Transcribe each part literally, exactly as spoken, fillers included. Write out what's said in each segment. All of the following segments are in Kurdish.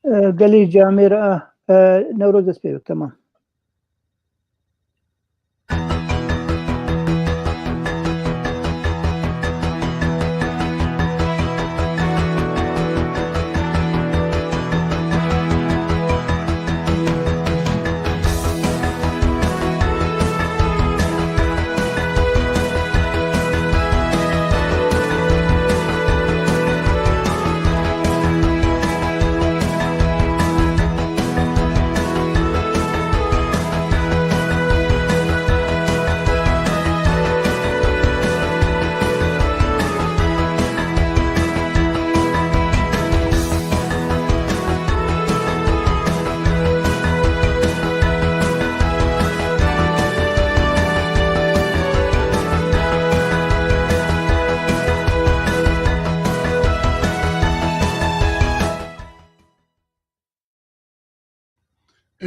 E, gelî camêr, ah, e, Newroz dest pê bik, temam.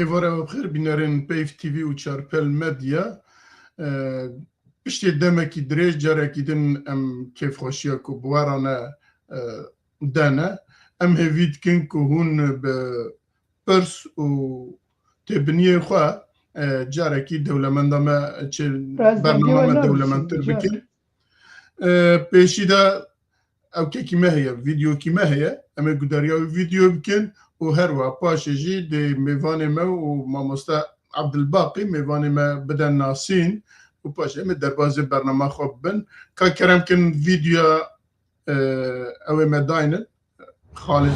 Êvara we bi xêr, bînerên Peyv T V û Çarpel Medya. E, piştê demekî dirêj carekî din em kêfxweşiya ku bi we re ne, e, dene. Em hêvî dikin ku hûn bi pirs û têbiniyên xwe, e, carekî dewlemenda me, çi bernama me dewlemendtir bikin. E, pêşî de ewkekî me heye, vîdeokî me heye, em ê gudariya wî vîdeo bikin û her wiha paşê jî dê mêvanê me û mamoste Abdulbaqî mêvanê me biden nasîn û paşê em ê derbazê bernama xwe bibin. Ka kerem kin vîdeoya, e, ew ê me daynin. Xalid.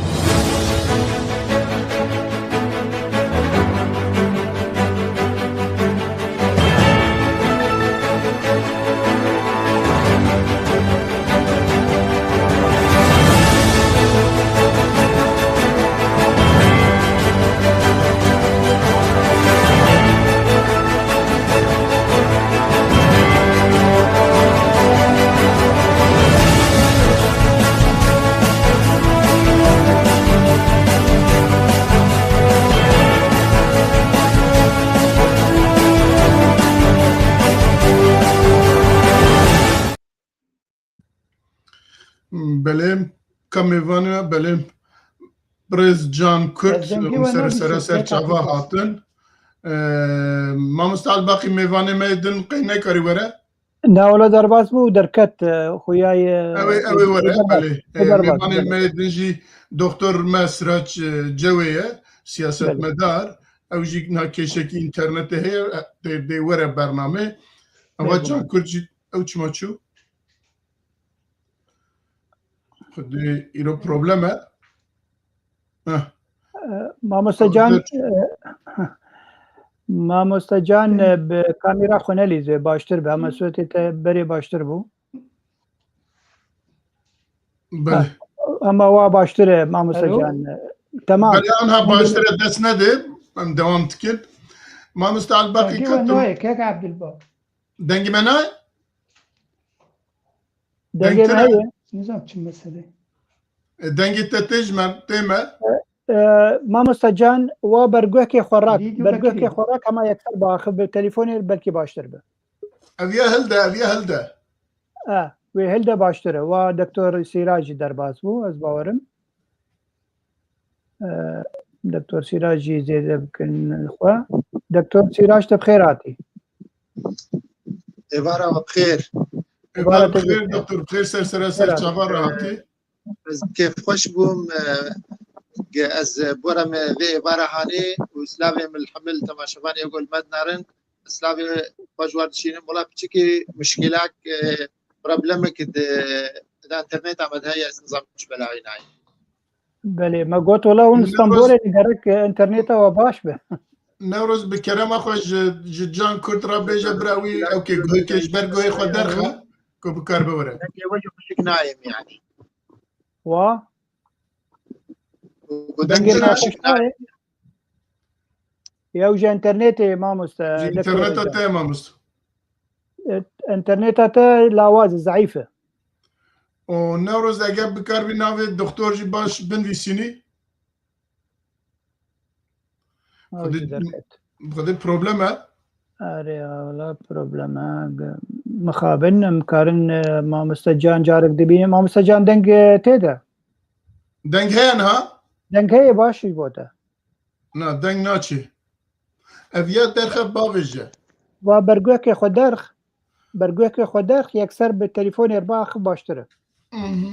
Belê, ka mêvanê me, belê, birêz Can Kurt, Ez dengê û we ser, nabîsim, ser, ser pêk çava hakim. Hatin. Ee, Mamoste Elbaqî mêvanê me din qey nekarî were? Na, wela derbas bû, derket, e, xuyayê, Ew ê, ew ê were, derbas, belê. Ee, derbas, mêvanê belê. Me din jî doktor me Sirac, e, Cewê ye, siyasetmedar. Belê. Ew jî na kêşekî înternetê heye, e, dê, dê were bernamê. Ewa Can Kurt jî ew çima çû? Xwedê îro problem e. Heh. E, Mamoste Can, e, Mamoste Can, e, bi kamera xwe nelîze, baştir be. Ama sotê te berê baştir bû. Belê. Ha, ama wa baştir e, Mamoste Can. Alo? Temam. Belê, anha baştir e, dest nede. Em devam dikin. Mamoste Elbaqî ketim. Dengê me nayê? Dengê me heye. Nizam çi mesele. E, dengê te tê ji me, tê me. E, e, Mamosta Can, wa berguhekê xwe rak. Vîdeo berguhekê xwe rak, hema yekser biaxivî, bi telefonê belkî baştir be. Ev ya hilde, ev ya hilde. E, wê hilde baştir e. Wa Doktor Sîrac jî derbas bû, ez bawerim. E, Doktor Sîrac jî zêde bikin xwe. Doktor Sîrac, te bi xêr hatî. Êvara we bi xêr. Êvara te bi xêr, doktor, bi xêr ser sere ser çava re hatî. Ez kêfxweş bûm, e, ke ez bûre me vê êvara hanê û slavê min li hemil temaşevanê ku li me dinarin. Slavê xwe ji we dişînim. Wela piçikî muşkîlak, e, problemek di, di interneta me de heye, ez nizam çi belayî nayê. Belê, me got, wela hûn Newroz Stenbolê ne gerek, e, interneta we baş be. Newroz, bi kerema xwe ji, ji Can Kurt re bêje bira wî, ew kê guhekê ji ber guhê xwe derxe, ku bikar biwere. Dengê we jî xweşik nayê min, yanî. Wa? Got, dengê dengê me xweşik nayê. Ew ji internetê, mamoste. Ji interneta te, mamoste. E, interneta te lawaz e, zeîf e. Û Newroz, eger bikaribî navê doktor jî baş binivîsînî. Ew jî derket. Xwedê problem e. Erê, wela problem e. Mixabin, em karin, e, mamoste Can carek dibînin. Mamoste Can, deng, e, tê de? Deng heye niha? Deng heye baş ji bo te. Na, deng naçê. Ev ya derxe bavêje. Va bergûyekê xwe derx, bergûyekê xwe derx, yekser bi telefonê re biaxif baştir e. Mhm.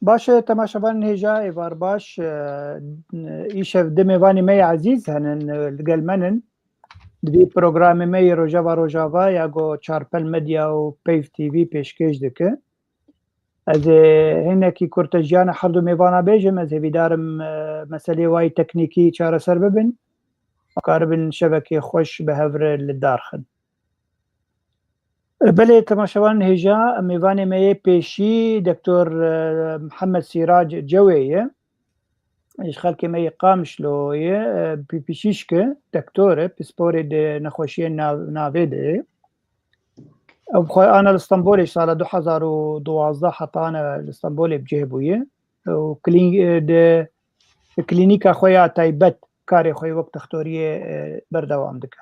Baş e, temaşevanên hêja, êvar baş, e, îşev du mêvanê me yê ezîz henin, e, li gel me nin. Di vî programê me yê Rojava Rojava ya ku Çarpel Medya û Peyv T V pêşkêş dike. Ez ê hinekî kurtejiyana her du mêvana bêjim, ez hêvîdar im, e, meselê wayî teknîkî çareser bibin. Karibin şevekê xweş bi hev re li dar xin. E, belê, temaşevanên hêja, mêvanê me yê pêşî Doktor, e, Mihemed Sîrac Cewê ye. Ji xelkê me yê Qamişlo ye, e, pî-, pişîşk e, doktor e, pisporê di nexweşiyên nav-, navê de ye. Ew xwe ana li Stenbolê ji sala du hezar û duwazdeh heta ana li Stenbolê bi cih bûye. Û klîn-, e, di klînîka xwe ya taybet karê xwe yê wek textoriyê, e, berdewam dike.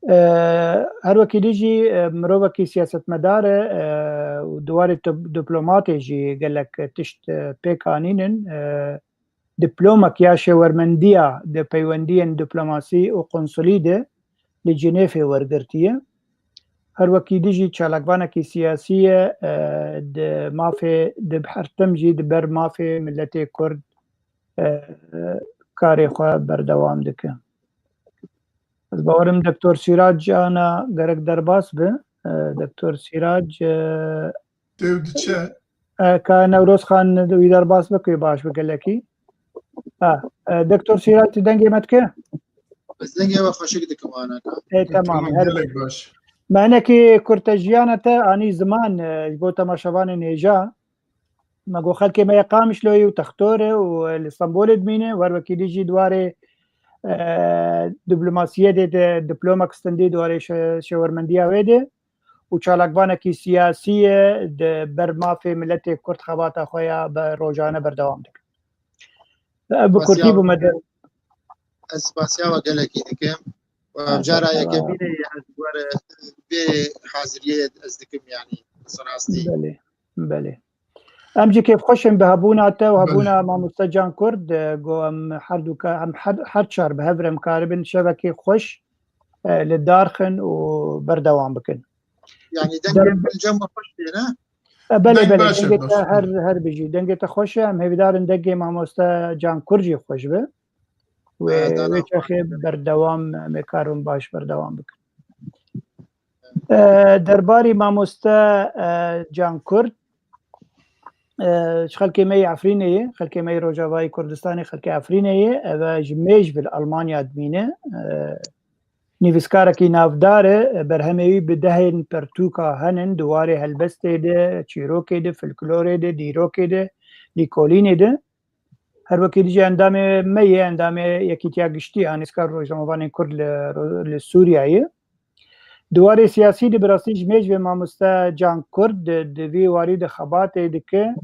E, her wekî dî jî, e, mirovekî siyasetmedar e, e, û di warê dip-, diplomatê jî gelek tişt, e, pêk anînin. E, diplomek ya şêwermendiya di peywendiyên diplomasî û konsulî de li Cinêfê wergirtiye. Her wekî dî jî çalakvanekî siyasî ye, e, di mafê, di her tim jî di ber mafê miletê Kurd, e, karê xwe berdewam dike. Ez bawerim Doktor Sîrac ana gerek derbas bi. E, Doktor Sîrac, e, Têw diçe. E, ka Newroz Xan wî derbas bike, baş bi gelekî. Ha, e, Doktor Sîrac, tu dengê me dike? Ez dengê we xweşik dikim, anaka. E, tamam, her Gelek baş. Me hinekî kurtejiyana te anî ziman, e, ji bo temaşevanên hêja. Me got xelkê me yê Qamişloyê û textor e û, e, li Stenbolê dimîne, wer wekî dî jî di warê, e, diplomasiyê de, de diplomek stendî di warê şe-, şêwermendiya wê de û çalakvanekî siyasî ye, di ber mafê miletê Kurd xebata xwe ya be rojane berdewam dike. Ev bi kurtî bû me de. Ez spasiya we gelekî dikim. Cara yekemîn e ez were vê haziriyê ez dikim, yanî, bi rastî. Belê, belê. Em jî kêfxweş in bi hebûna te û hebûna mamoste Can Kurd, e, ku em her du ka-, em her, her çar bi hev re em karibin şevekê xweş, e, li dar xin û berdewam bikin. Yanî dengê min cem xweş tê, ne? E, belê, belê, dengê te her, her bijî. Dengê te xweş e, em hêvîdar in dengê mamoste Can Kurd jî xweş be. Wê, wê çaxê berdewam, em ê karin baş berdewam bikin. E, derbarî mamoste, e, Can Kurd, e, ji xelkê me yê Efrînê ye, xelkê me yê Rojavayê Kurdistanê, xelkê Efrînê ye, ev e ji mêj ve li Almanya dimîne. E, nivîskarekî navdar e, berhemê wî bi dehên pertûka henin, di warê helbestê de, çîrokê de, folklorê de, dîrokê de, lîkolînê de. Her wekî dî jî endamê me ye, endamê Yekîtiya Giştî ya Nivîskar Rojnamevanên Kurd li, li Sûriyeyê. Di warê siyasî de bi rastî ji mêj ve mamoste Can Kurd di, di vî warî de xebatê dike.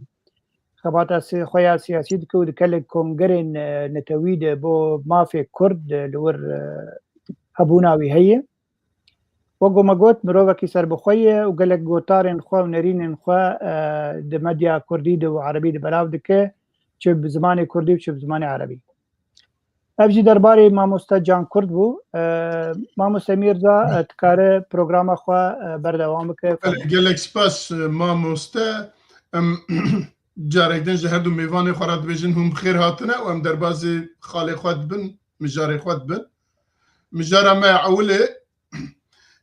Xebata si-, xwe ya siyasî dike û dike li kongerên, e, netewî de bo mafê Kurd, e, li wir, e, hebûna wî heye. Wek ku me got, mirovekî serbixwe ye û gelek gotarên xwe û nerînên xwe, e, di medya kurdî de û erebî de belav dike, çi bi zimanê kurdî û çi bi zimanê erebî. Ev jî derbarê mamoste Can Kurd bû. E, mamoste Mîrza, e, dikare programa xwe, e, berdewam bike. Belê, gelek spas, e, mamoste. Em carek din ji her du mêvanê xwe re dibêjin hûn bi xêr hatine û em derbazê xalê xwe dibin, mijarê xwe dibin. Mijara me ya ewilê,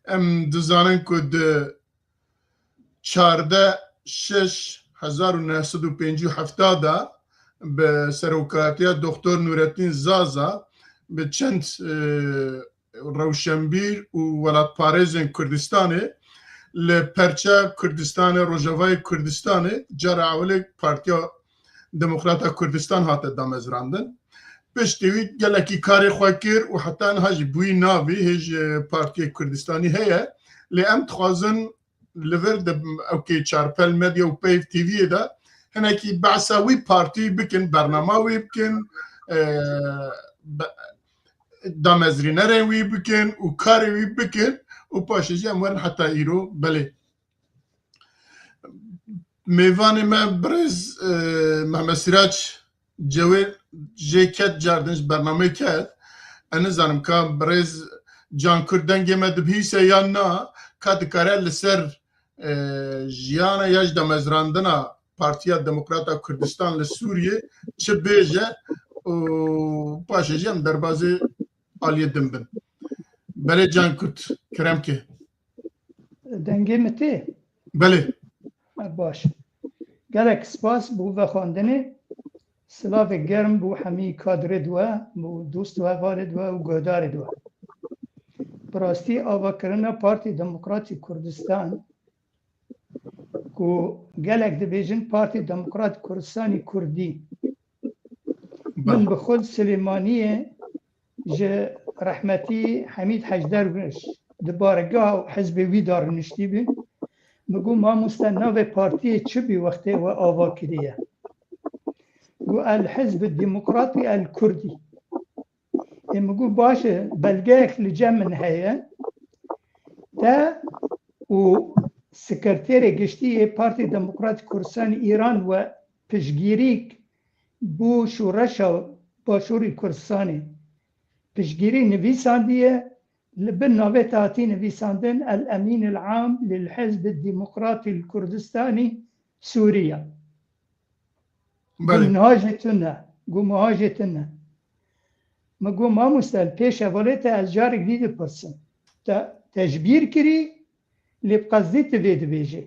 em dizanin ku di çardeh şeş hezar û neh sed û pêncî û heft de bi serokatiya Doktor Nurettin Zaza bi çend, e, rewşenbîr û welatparêzên Kurdistanê li perça Kurdistanê, Rojavayê Kurdistanê cara ewilê Partiya Demokrata Kurdistan hate damezrandin. Piştî wî gelekî karê xwe kir û heta niha jî bûyî navî hêj, e, Partiyê Kurdistanî heye. Lê em dixwazin li vir de ewkê Çarpel Medya û Peyv T V'yê de hinekî behsa wî partî bikin, bernama wî bikin, e, be-, damezrînerên wî bikin û karê wî bikin û paşê jî em werin heta îro. Belê. Mêvanê me birêz, e, Mehmet Sirac Cewêr jê ket cardin ji bernameyê ket. Ez nizanim ka birêz Can Kurt dengê me dibihîse yan na, ka dikare li ser, e, jiyana ya ji damezrandina Partiya Demokrata Kurdistan li Sûriyê çi bêje û paşê jî em derbazê aliyê din bin. Belê Can Kurt, kerem ke. Dengê min tê? Belê. Baş. Gelek spas bo vexwendinê. Silavê germ bo hemî kadrê di we, bo dost û hevalê di we û guhdarê di we. Bi rastî avakirina Partî Demokratî Kurdistan, ku gelek dibêjin Partî Demokrat Kurdistanî Kurdî, min bi xwe li Silêmaniyê ji rehmetî Hemîd Hecderwiş di baregeha hizbê wî de rûniştî bû. Min got, mamoste, navê partiyê çi bû wextê we ava kiriye? Got, El Hizb Demokratî El Kurdî. Ê, min got, baş e, belgeyek li cem min heye. Te û Sekreterê Giştî yê Partî Demokratîk Kurdistanê Îran we piştgirîk bo şoreşa Başûrê Kurdistanê piştgirî nivîsandiye, li bin navê te hatî nivîsandin El Emîn El Am lil Hizb Demokratî Kurdistanî Sûriya. Belê. Got, niha jê tune. Got, niha jê tune. Min got, mamoste, li pêş hevalê te ez carek dî dipirsim. Te, te ji bîr kirî, lê bi qesdî tu vê dibêjê.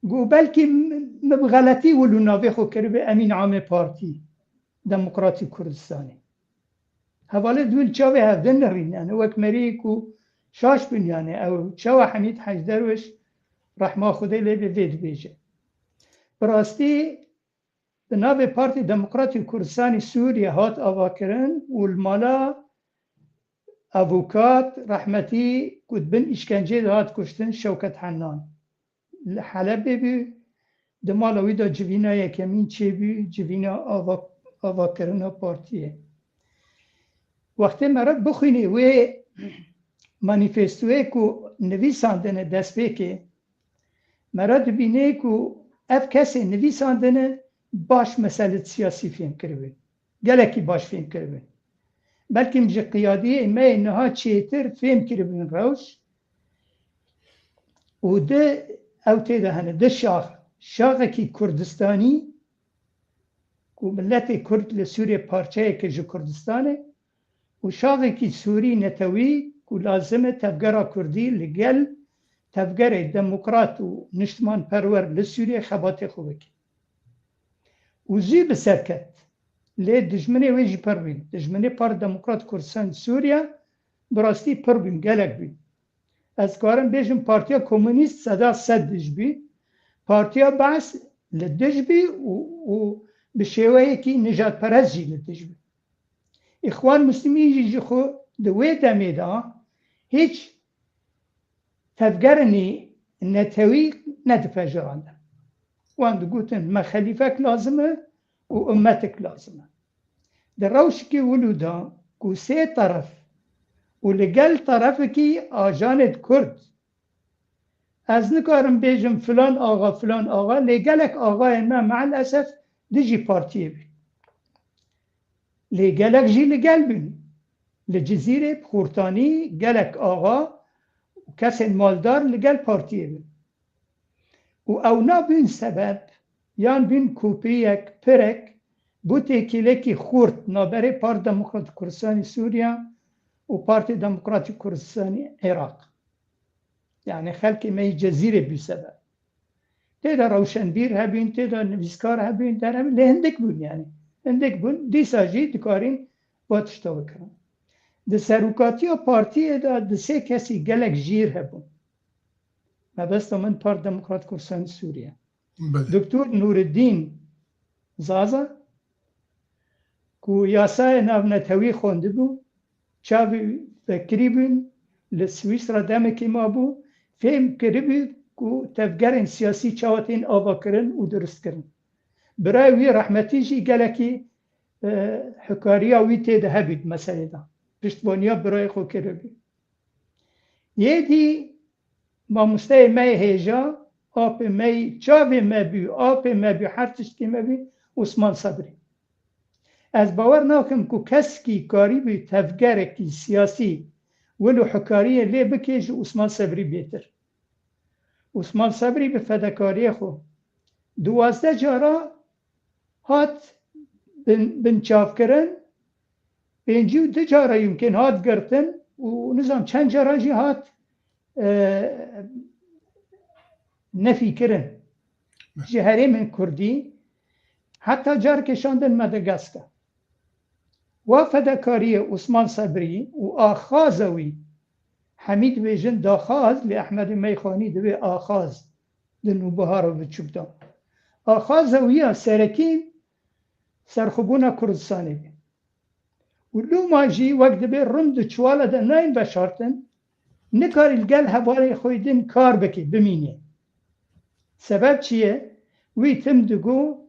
Got, belkî min bi xeletî wilo navê xwe kiribê Emîn Amê Partî Demokratîk Kurdistanê. Hevalê dûn çavê hev din nirîn, yani wek merî ku şaş bin, yani ew çawa Hemîd Hecderwiş rehma Xwedê lê bê vê dibêje. Bi rastî bi navê Partî Demokratîk Kurdistanî Sûriye hat avakirin û li mala avukat rehmetî ku di bin îşkenceyê de hat kuştin Şewket Hennan. Li Helebê bû, di mala wî de civîna yekemîn çêbû, civîna ava-, avakirina partiyê. Wextê mere bixwînî wê manîfestoyê ku nivîsandine destpêkê, mere dibînê ku ev kesê nivîsandine baş meselet siyasî fêm kiribin. Gelekî baş fêm kiribin. Belkî ji qiyadiyê me yê niha çêtir fêm kiribin rewş û di ew tê de hene, di şax, şaxekî Kurdistanî ku miletê Kurd li Sûriyê parçeyeke ji Kurdistanê û şaxekî Sûrî netewî ku lazim e tevgera Kurdî li gel tevgerê demokrat û niştimanperwer li Sûriyê xebatê xwe bike. Û zû bi ser ket. Lê dijminê wê jî pir bîn. Dijminê Parti Demokrat Kurdistan Sûriye bi rastî pir bîn, gelek bîn. Ez karim bêjim Partiya Komunîst seda sed dij bî. Partiya Baas li dij bî û, û bi şêweyekî nijadperest jî li dij bî. Îxwan Muslimîn jî ji xwe di wê demê de hîç tevgerên netewî nedipejirandin. Wan digotin, me xelîfek lazim e û ummetik lazim e. Di rewşikê wilo de ku sê teref û li gel terefekî ajanê Kurd, ez nikarim bêjim filan axa, filan axa, lê gelek axayên me meelesef dijî partiyê bî. Lê gelek jî li gel bûn. Li Cizîrê bi xurtanî gelek axa û kesên maldar li gel partiyê bûn. Û ew nabûn sebeb yan bûn kopiyek, pirek bo têkilekî xurt naberê Parti Demokratîk Kurdistanî Sûriya û Partî Demokratîk Kurdistanî Iraq. Yani xelkê me yê Cezîrê bû sebeb. Tê de rewşenbîr hebûn, tê de nivîskar hebûn, der hebûn, lê hindik bûn yani. Hindik bûn, dîsa jî dikarîn va tişta bikirin. Di serokatiya partiyê de di sê kesî gelek jîr hebûn. Mebesta min Parti Demokrat Kurdistanî Sûriye. Belê. Doktor Nûreddîn Zaza ku yasayê navnetewî xwendibû, çavê vekirî bûn, li Swîsra demekê mabû, fêm kiribû ku tevgerên siyasî çawa tên avakirin û durustkirin. Birayê wî rehmetî jî gelekî, e, hikariya wî tê de hebû di meselê de. Piştbaniya birayê xwe kiribû. Yê dî mamosteyê me yê hêja apê me yî, çavê me bû, apê me bû, her tiştê me bû, Osman Sebrî. Ez bawer nakim ku kesekî karîbû tevgerekî siyasî wilo hikariyê lê bike ji Osman Sebrî bêtir. Osman Sebrî bi fedekariyê xwe duwazdeh cara hat bin, binçavkirin, pêncî û du cara yumkin hat girtin û nizam çend cara jî hat, e, nefîkirin ji herêmên Kurdî, heta carkê şandin Madagaskar. Wa fedekariyê Osman Sebrî û axaza wî, hemî dibêjin daxaz, lê Ehmedê Meyxanî divê axaz di Nûbihara Biçûk de. Axaza wî ya serekî serxwebûna Kurdistanê bû. Û loma jî wek dibê rind û çiwala de nayên veşartin, nikarî li gel hevalên xwe din kar bike, bimîne. Sebeb çi ye? Wî tim digo,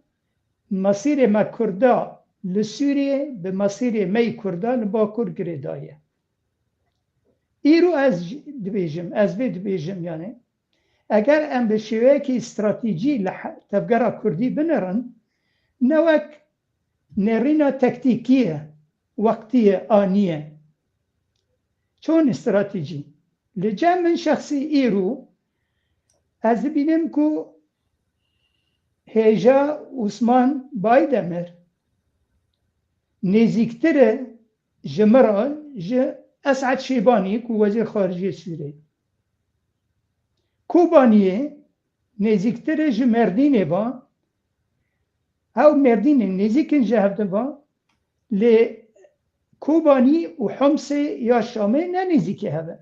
mesîrê me Kurda li Sûriyê bi mesîrê me yî Kurda li Bakur girêdaye. Îro ez jî dibêjim, ez vê dibêjim, yani, eger em bi şêweyekî stratejî li he-, tevgera Kurdî binirin, ne wek nêrîna tektîkî ye, wextî ye, anî ye. Çon stratejî? Li cem min şexsî îro ez dibînim ku hêja Osman Baydemir nêzîktir e ji min re ji Esad Şêbanî ku Wezîr Xariciyê Sûriyê. Kobaniyê nêzîktir e ji Mêrdînê ve. Ew Mêrdînê nêzîk in ji hev de ve. Lê Kobanî û Homsê ya Şamê ne nêzîkê hev e.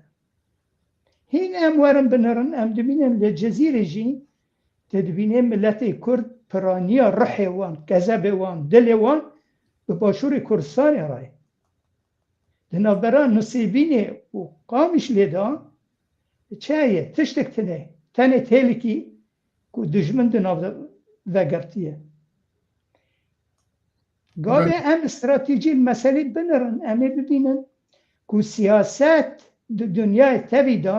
Hîn em werin binirin, em dibînin li Cizîrê jî, te dibînê miletê Kurd piraniya rihê wan, kezebê wan, dilê wan bi Başûrê Kurdistanê re ye. Di navbera Nisêbînê û Qamişlê de çi heye? Tiştek tune ye. Tenê têlikî ku dijmin di nav de vegirtiye. Gavê Belê. em stratejî li meselê binirin, em ê bibînin ku siyaset di dinyayê tevî de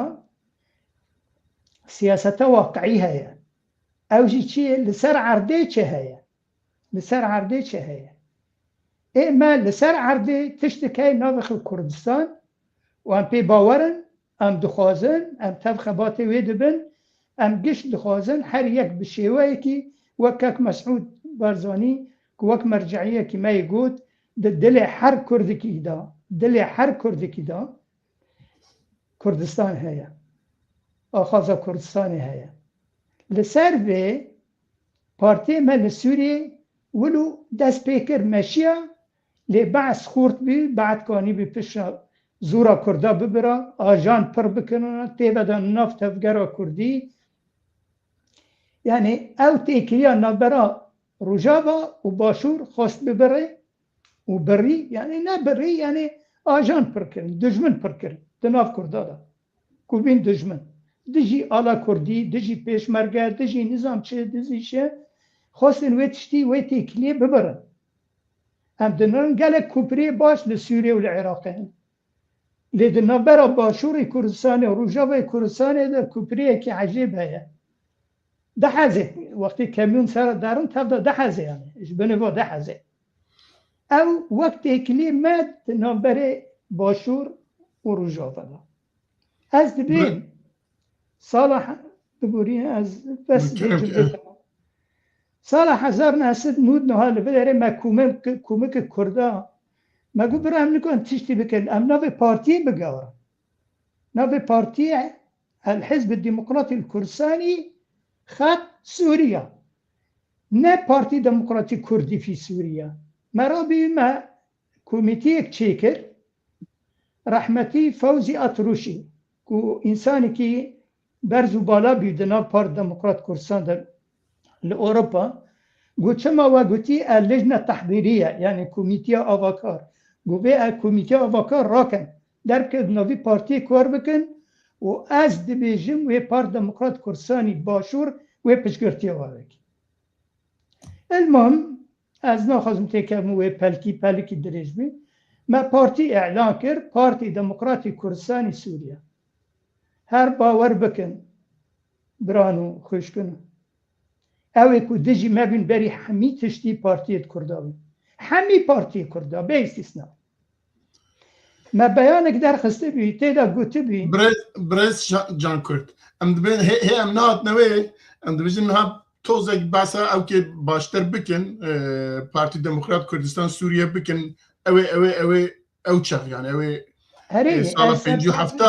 siyaseta waqiî heye. Ew jî çi ye? Li ser erdê çi heye? Li ser erdê çi heye? Ê me li ser erdê tiştek heye navê xwe Kurdistan û em pê bawer in, em dixwazin, em tev xebatê wê dibin, em giş dixwazin her yek bi şêweyekî wek kek Mesûd Barzanî ku wek merciyekî me yê got, di dilê her Kurdikî de, dilê her Kurdikî de Kurdistan heye. Axaza Kurdistanê heye. Li ser vê partiyê me li Sûriyê wilo dest pê kir meşiya, lê Be'es xurt bû, Be'ed kanî bû pişta zora Kurda bibira, ajan pir bikirina, tê vedan nav tevgera Kurdî. Yani ew têkiliya navbera Rojava û Başûr xwest bibire û birî, yani ne birî, yani ajan pir kirin, dijmin pir kirin di nav Kurda de. Ku bîn dijmin. Dijî ala Kurdî, dijî pêşmerge, dijî nizam çi, dijî çi, xwestin wê tiştî, wê têkiliyê bibirin. Em dinirin gelek kopriyê baş li Sûriyê û li Iraqê hene. Lê di navbera Başûrê Kurdistanê û Rojavayê Kurdistanê de kopriyekî ecêb heye. Dehezê, wextê kemyon ser derin, tev de dehezê yani. Ji binê va dehezê. Ew wek têkilî me di navberê Başûr û Rojava de. Ez dibêm Be- sala he-, biborî ez bes Be- vê cumlê tamam. Sala hezar neh sed nod neh li vê derê me kûmik-, kûmikê Kurda, me got bira em nikan tiştî bikin, em navê partiyê bigerin. Navê partiyê El Hizb Demokratî Kurdistanî Xet Sûriya. Ne Partî Demokratî Kurdî fî Sûriya. Me rabî me komîteyek çêkir. Rehmetî Fewzî Atrûşî, ku însanekî berz û bala bû di nav Partî Demokrat Kurdistan de li Ewropa, got, çima we gotî e lijne tehdîrî ye, yani komîteya avakar. Got, vê e komîteya avakar rakin, derke di navî partiyê kar bikin û ez dibêjim wê Partî Demokrat Kurdistanî Başûr wê piştgirtiya we bike. Elmam, ez naxwazim têkevim wê pelkî, pelkî dirêj bî. Me partî îlan kir, Partî Demokratî Kurdistanî Sûriye. Her bawer bikin, biran û xwişkin. Ew ê ku dijî me bûn berî hemî tiştî partiyê Kurda bûn. Hemî partiyê Kurda, bê îstîsna. Me beyanek derxistibû, tê de gotibû. Birêz, birêz Şa-, Cankurt. Em dibên hê, hê em nehatine wê, em dibêjin niha tozek behsa ew kê baştir bikin, e, Partî Demokrat Kurdistan Sûriye bikin, ew ê, ew ê, ew ê, ew çax, yani ew ê, Herê, e, sala ez pêncî û heft.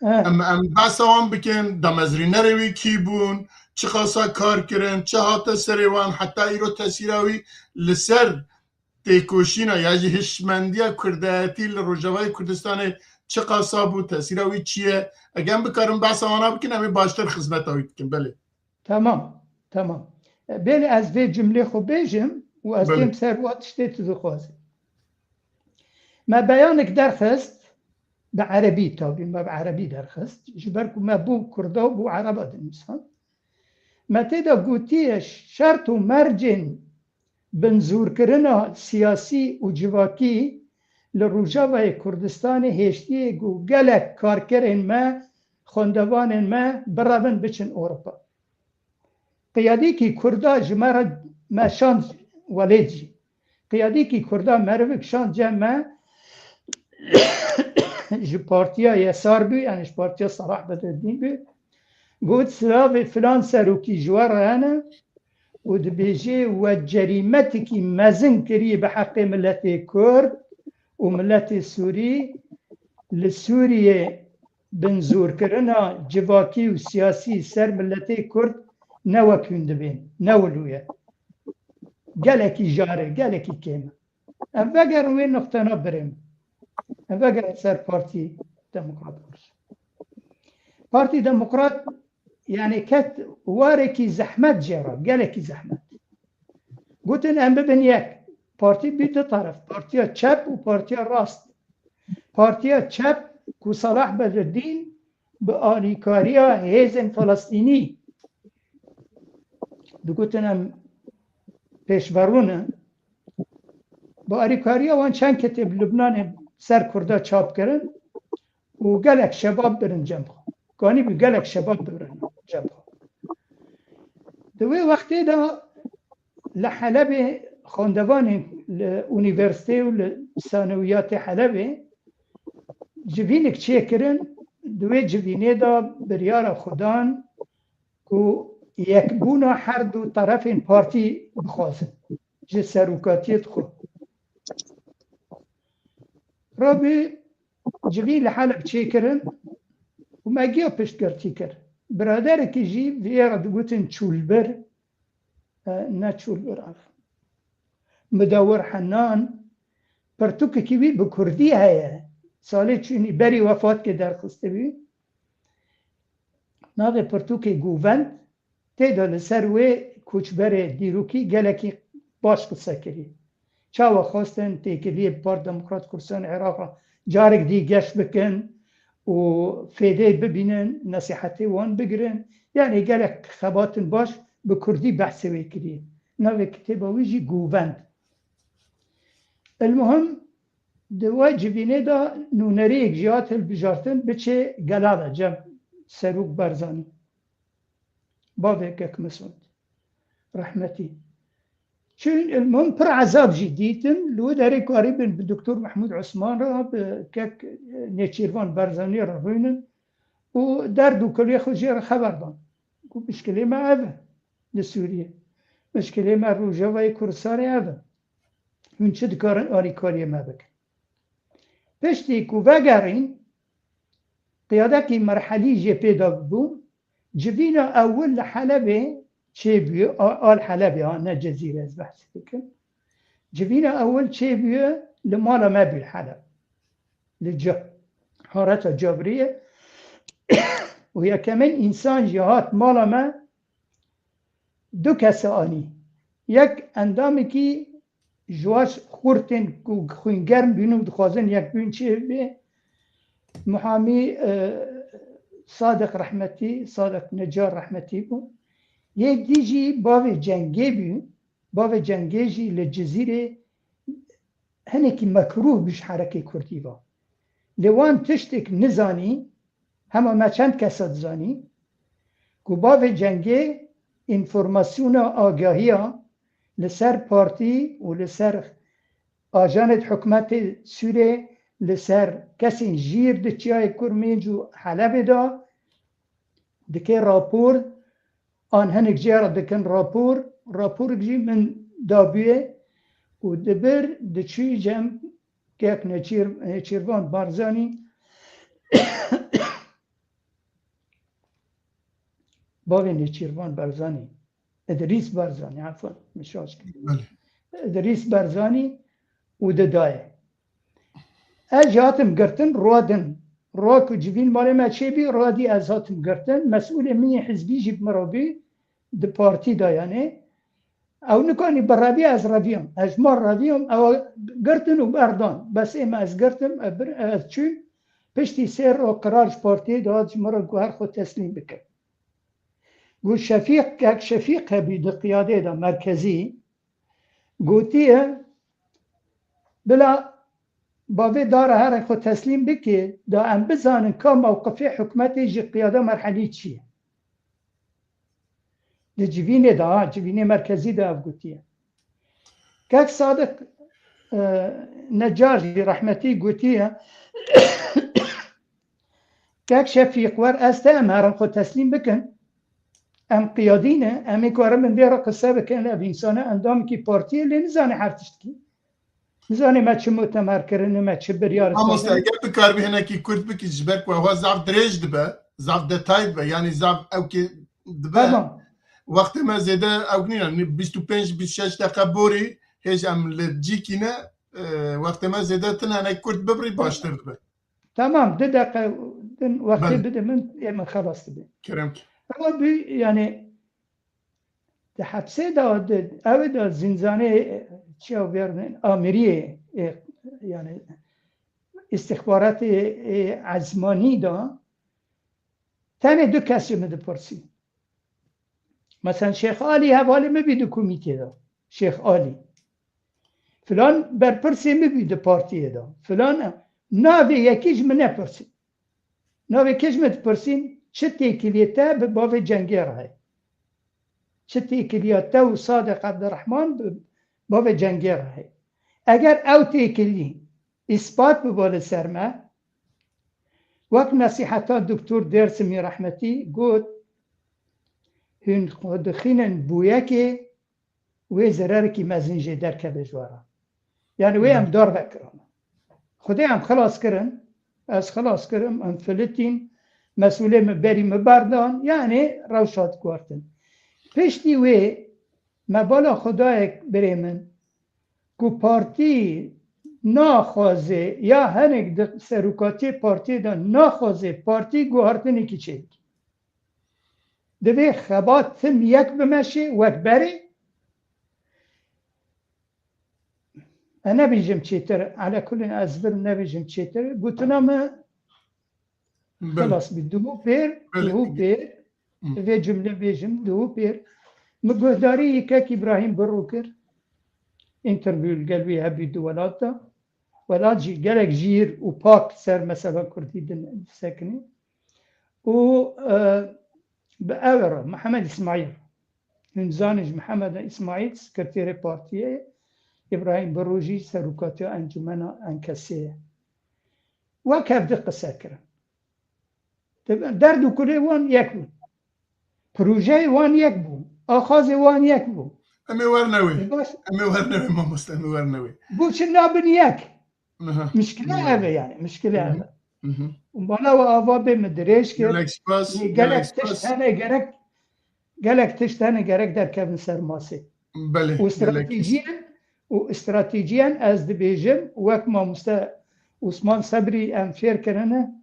He. Em, em behsa wan bikin, damezrînerê wî kî bûn, çiqasa kar kirin, çi hate serê wan, heta îro tesîra wî li ser têkoşîna ya jî hişmendiya kurdayetî li Rojavayê Kurdistanê çiqasa bû, tesîra wî çi ye? Eger em bikarin behsa wana bikin, em ê baştir xizmeta wî bikin. Belê. Tamam, tamam. E, belê ez vê cumlê xwe bêjim û ez Belê. Têm ser wa tiştê tu dixwazî. Me beyanek derxist, bi erebî tabî, me bi erebî derxist. Ji ber ku me bû Kurda û bû Ereba dinivîsan. Me tê de gotiye şert û mercên binzûrkirina siyasî û civakî li Rojavayê Kurdistanê hêştiyê ku gelek karkerên me, xwendevanên me birevin biçin Ewropa. Qiyadîkî Kurda ji me re me şand welêt jî. Qiyadîkî Kurda merivik şand cem me ji partiya Yesar bû, yani ji partiya Salah Bedreddîn bû. Got, silavê filan serokî ji we re hene û dibêjê we cerîmetekî mezin kiriye bi heqê miletê Kurd û miletê Sûrî li Sûriyê binzûrkirina civakî û siyasî ser miletê Kurd ne wek hûn dibên, ne wilo ye. Gelekî jar e, gelekî kêm e. Em vegerin wê nuqtena birê min. Em vegerin ser Partî Demokrat Kurd. Partî Demokrat, yani ket warekî zehmet jê re, gelekî zehmet. Gotin em bibin yek. Partî bî du taraf. Partiya çep û partiya rast. Partiya çep ku Salah Bedreddîn bi alîkariya hêzên Filistînî digotin em pêşverû ne. Bi alîkariya wan çend kitêb Lubnanê ser Kurda çap kirin û gelek şebab birin cem xwe. Kanî bû gelek şebab birin cem xwe. Di wê wextê de li Helebê xwendevanên li unîversîteyê û li sanewiyatê Helebê civînek çêkirin. Di wê civînê de biryara xwe dan ku yekbûna her du terefên partî bixwazin ji serokatiyê xwe. Rabî civîn li Heleb çêkirin û me giya piştgirtî kir. Biraderekî jî vê re digotin Çûlbir, e, ne Çûlbir, ev Midewir Henan, pirtûkekî wî bi kurdî heye. Salê çûnî berî wefatê derxistibû. Navê pirtûkê Govend, tê de li ser wê koçberê dîrokî gelekî baş qise kirî. Çawa xwestin têkiliyê Parti Demokrat Kurdistan Iraq carek dî geş bikin û fêdê bibînin, nesîhetê wan bigirin. Yani gelek xebatin baş bi kurdî behsê wê kirî. Navê kitêba wî jî Govend. Elmuhim, di we civînê de nûneriyek jî hat hilbijartin, biçê Gelala cem Serok Barzanî. Bavê Kek Misûd. Rehmetî. Çûn, elmuhim, pir ezab jî dîtin. Li wê derê karîbin bi Doktor Mehmûd Osman re, bi Kek Nêçîrvan Barzanî re rûnin û derd û kulê xwe jê re xeber dan. Ku mişkilê me ev e li Sûriyê. Mişkilê me Rojavayê Kurdistanê ev e. Hûn çi dikarin alîkariyê me bikin? Piştî ku vegerîn, qiyadekî merhelî jê pê de bû, civîna ewil li Helebê çêbûye, a-, al Helebê, ha, ne Cezîre ez behsê dikim. Civîna ewil çêbûye li mala me bû li Heleb. Li ca-, hareta Cabriyê. Û yekemîn însan jî hat mala me, du kes anî. Yek endamekî ji wa xurtên ku xwîngerm bûn û dixwazin yekbûn çêbe, muhamî, e, Sadiq rehmetî, Sadiq Necar rehmetî bû. Yek dî jî bavê cengê bû. Bavê cengê jî li Cizîrê hinekî mekrûh bû ji herekê kurdî ve. Lê wan tiştek nizanî, hema me çend kesa dizanî, Û bavê cengê înformasyona agahiya li ser partî û li ser ajanê hikûmetê Sûrê, li ser kesên jîr di Çiyayê Kurmênc û Helebê de dike rapor, an hinek jê re dikin rapor, raporik jî min dabûye û dibir diçû cem kek Nêçîr-, Nêçîrvan Barzanî, bavê Nêçîrvan Barzanî, Idrîs Barzanî, efwan, min şaş kir. Belê. Idrîs Barzanî û didaye. Ez jî hatim girtin, rûdin. Rû ku civîn malê me çêbî, rûdî ez hatim girtin. Mesûlê min yê hizbî jî bi min re bî, di partî de yanî. Ew nikanî birevî, ez reviyam. Ez ji mal reviyam, ew girtin û berdan. Bes ê me ez girtim, ez bir-, ez çûm. Piştî sê roj qirar ji partiyê dihat ji min re ku her xwe teslîm bikin. Got Şefîq, kek Şefîq hebî di qiyadê de merkezî, gotiye, bila bavê dara here xwe teslîm bike, da em bizanin ka mewqifê hikûmetê ji qiyada merhelî çi ye. Di civînê de, ha, civînê merkezî de ev gotiye. Kek Sadiq, e, Necar jî rehmetî gotiye, Kek Şefîq wer ez te em herin xwe teslîm bikin. Em qiyadî ne, em ê karin min vê re qise bikin, ev însane endamekî partiyê lê nizane her tiştkî. Nizane me çi mutemer kirine, me çi biryar Mamoste, sazin. Eger tu karibî hinekî kurt bikî, ji ber ku ewa zaf dirêj dibe, zaf detay dibe, yanî zaf ewkê dibe. Tamam. Wextê me zêde ewk nîne, bîst û pênc, bîst û şeş deqe borî, hêj em li cîkî ne, e, wextê me zêde tune hinek kurt bibirî baştir dibe. Tamam, du deqe din wextê Belê. bide min, ê min xelas dibe. Kerem ki. Ama bi, yani, di hepsê de, di, ew de zînzanê, e, çiya vêrnin, amiriyê, e, yani, istixbaratê, e, ezmanî de, tenê du kes ji min dipirsî. Mesela Şêx Alî hevalê min bî di komîtê de. Şêx Alî. Filan berpirsê min bî di partiyê de. Filan e. Navê yekî ji min nepirsî. Navê kê ji min dipirsîn? Çi têkiliyê te bi bavê cengê re heye? Çi têkiliya te û Sadiq Ebdirehman bi bavê cengê re heye? Eger ew têkilî îspat biba li ser me, wek nesîheta Doktor Dêrsimî rehmetî got, hûn xwe dixînin bo yekê, wê zererekî mezin jê derkeve ji we re. Yani wê em Hı. darve kirin. Xwedê em xilas kirin, ez xilas kirim, em filitîn, mesûlê min berî min berdan, yani rewşa diguhertin. Piştî wê me bala xwe dayek birê min, ku partî naxwaze ya hinek di serokatiyê partiyê de naxwaze partî guhartinekî çêbike. Divê xebat tim yek bimeşe wek berê. Ez nebêjim çêtir, elekulin ez vir nebêjim çêtir. Gotina me Belê. xilas bî. Duhû pêr, Belê. duhû pêr, Hı. vê cumle bêjim, duhû pêr. Min guhdarî kek Îbrahîm Birû kir. Interview li gel wî hebî di welat de. Welat jî gelek jîr û pak ser mesela Kurdî din disekinî. Û, e, bi ew re, Mihemed Îsmaîl. Hûn zanin ji Mihemed Îsmaîl, sekreterê partiyê, Îbrahîm Birû jî serokatiya Encûmena Enkesê ye. Wek hev di qise kirin. Derd û kulê wan yek bû. Projeyê wan yek bû. Axazê wan yek bû. Em ê werne wê. E, baş. Em ê werne wê, mamoste, em ê werne wê. Bo çi nabin yek? Aha. Mişkile Hı. ev e yani, mişkile Hı hı. ev e. Hı hı. Û bala we ava bê min dirêj kir. Gelek spas, Lê gelek gelek tişt spas. hene gerek, gelek tişt hene gerek derkevin ser masê. Belê, Û gelek stratejiyen, û stratejiyen ez dibêjim, wek mamoste Osman Sebrî em fêr kirine,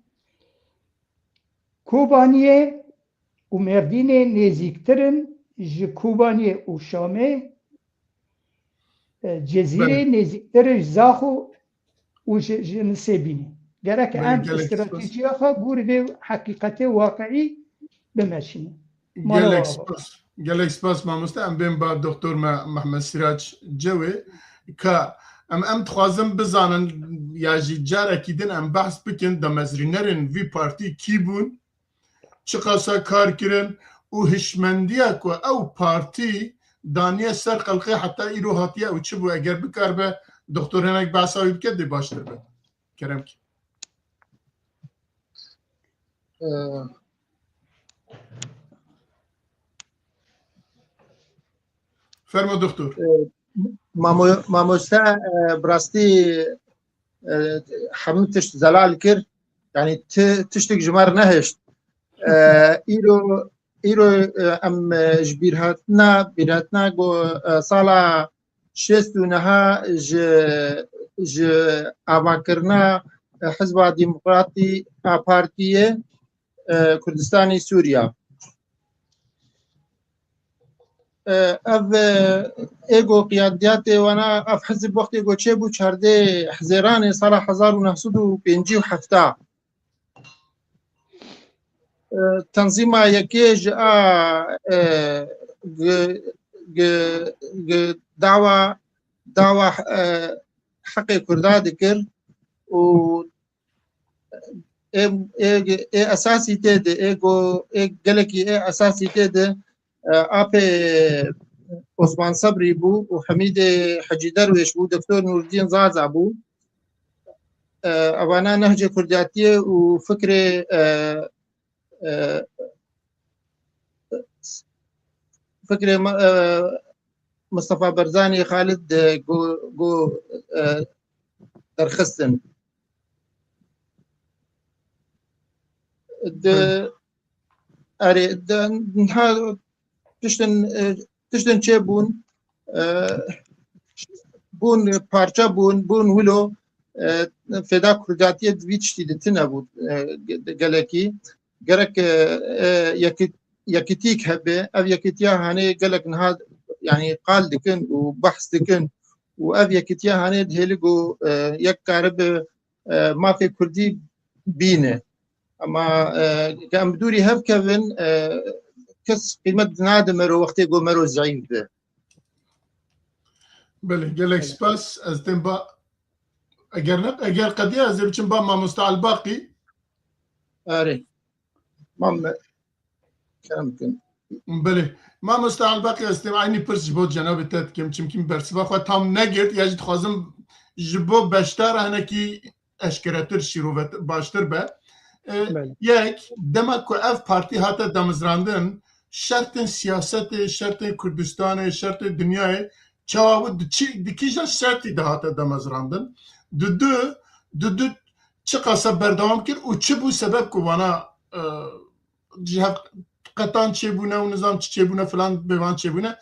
Kobaniyê û Mêrdînê nêzîktir in ji Kobaniyê û Şamê, e, Cezîrê Belê. nêzîktir in ji Zaxo û ji, ji Nisêbînê. Gerek Belê, em gelek spas. stratejiya xwe gorî vê heqîqetê waqiî bimeşînin. Mala Gelek we ava. spas. Gelek spas mamoste. Em bên ba doktor me Mehmet Sirac Cewê ka em, em dixwazin bizanin ya jî carekî din em behs bikin damezrînerên vî partî kî bûn, çiqasa kar kirin û hişmendiya ku ew partî daniye ser xelkê heta îro hatiye û çi bû? Eger bikaribe doktor hinek behsa wî bike, dê baştir be. Kerem ki. Ee, Fermo doktor. Ee, mamo-, mamoste, e, bi rastî, e, hemû tişt zelal kir. Yani ti-, tiştek ji me re nehişt. E, îro, îro, e, em, e, ji bîrhatina, bîrhatina ku, e, sala şêst û neha ji, ji avakirina, e, Hizba Demokratî a Partiyê, e, Kurdistanê Sûriya. E, ev, e, ê ku qiyadiyatê wana, ev hizb wextê ku çêbû çardê Hizêranê sala hezar û neh sed û pêncî û heft. E, tenzîma yekê ji a, e, gi-, gi-, gi-, dawa, dawa, e, heqê Kurda dikir û ê, ê, ê esasî tê de, ê go, ê gelekî ê esasî tê de, e, apê Osman Sebrî bû û Hemîdê Hecî Derwêş bû, Doktor Nûrdîn Zaza bû. E, evana nehcê kurdiyatiyê û fikrê, e, e, fikrê me-, e, Mustafa Barzanî Xalid, e, go, go, e, derxistin. Di, Belê. Erê, di, niha tiştin, e, tiştin çêbûn, e, bûn parça bûn, bûn wilo, e, fêda kurdiyatiyê di vî tiştî di tune bû, e, ge-, gelekî. Gerek, e, e, yekî-, yekîtîk hebe, ev yekîtiya hanê gelek niha, yani, qal dikin û behs dikin û ev yekîtiya hanê dihêli ku, e, yek karibe, e, mafê kurdî bîne. Ama, e, ke em bi dûrî hev kevin, e, kes qîmet nade mero wextê ku mero zeîf be. Belê, gelek spas. Ez tên ba, eger ne, eger qediya ez ê biçim ba mamoste Elbaqî. Erê. Mam-, kerem kin. Belê. Mamoste Elbaqî, ez tên eynî pirs ji bo cenabê te dikim, çimkî min bersiva xwe tam negirt, ya jî dixwazim ji bo beşdara hinekî eşkeretir, şîrovet baştir be. E, Belê. Yek, dema ku ev partî hate damezrandin, şertên siyasetê, şertên Kurdistanê, şertên dinyayê çawa bû, di çi, di kîjan şertî de hate damezrandin? Di du, di du çiqasa berdewam kir û çi bû sebeb ku vana, e, ji hev qetan çêbûne û nizam çi çêbûne, filan bêvan çêbûne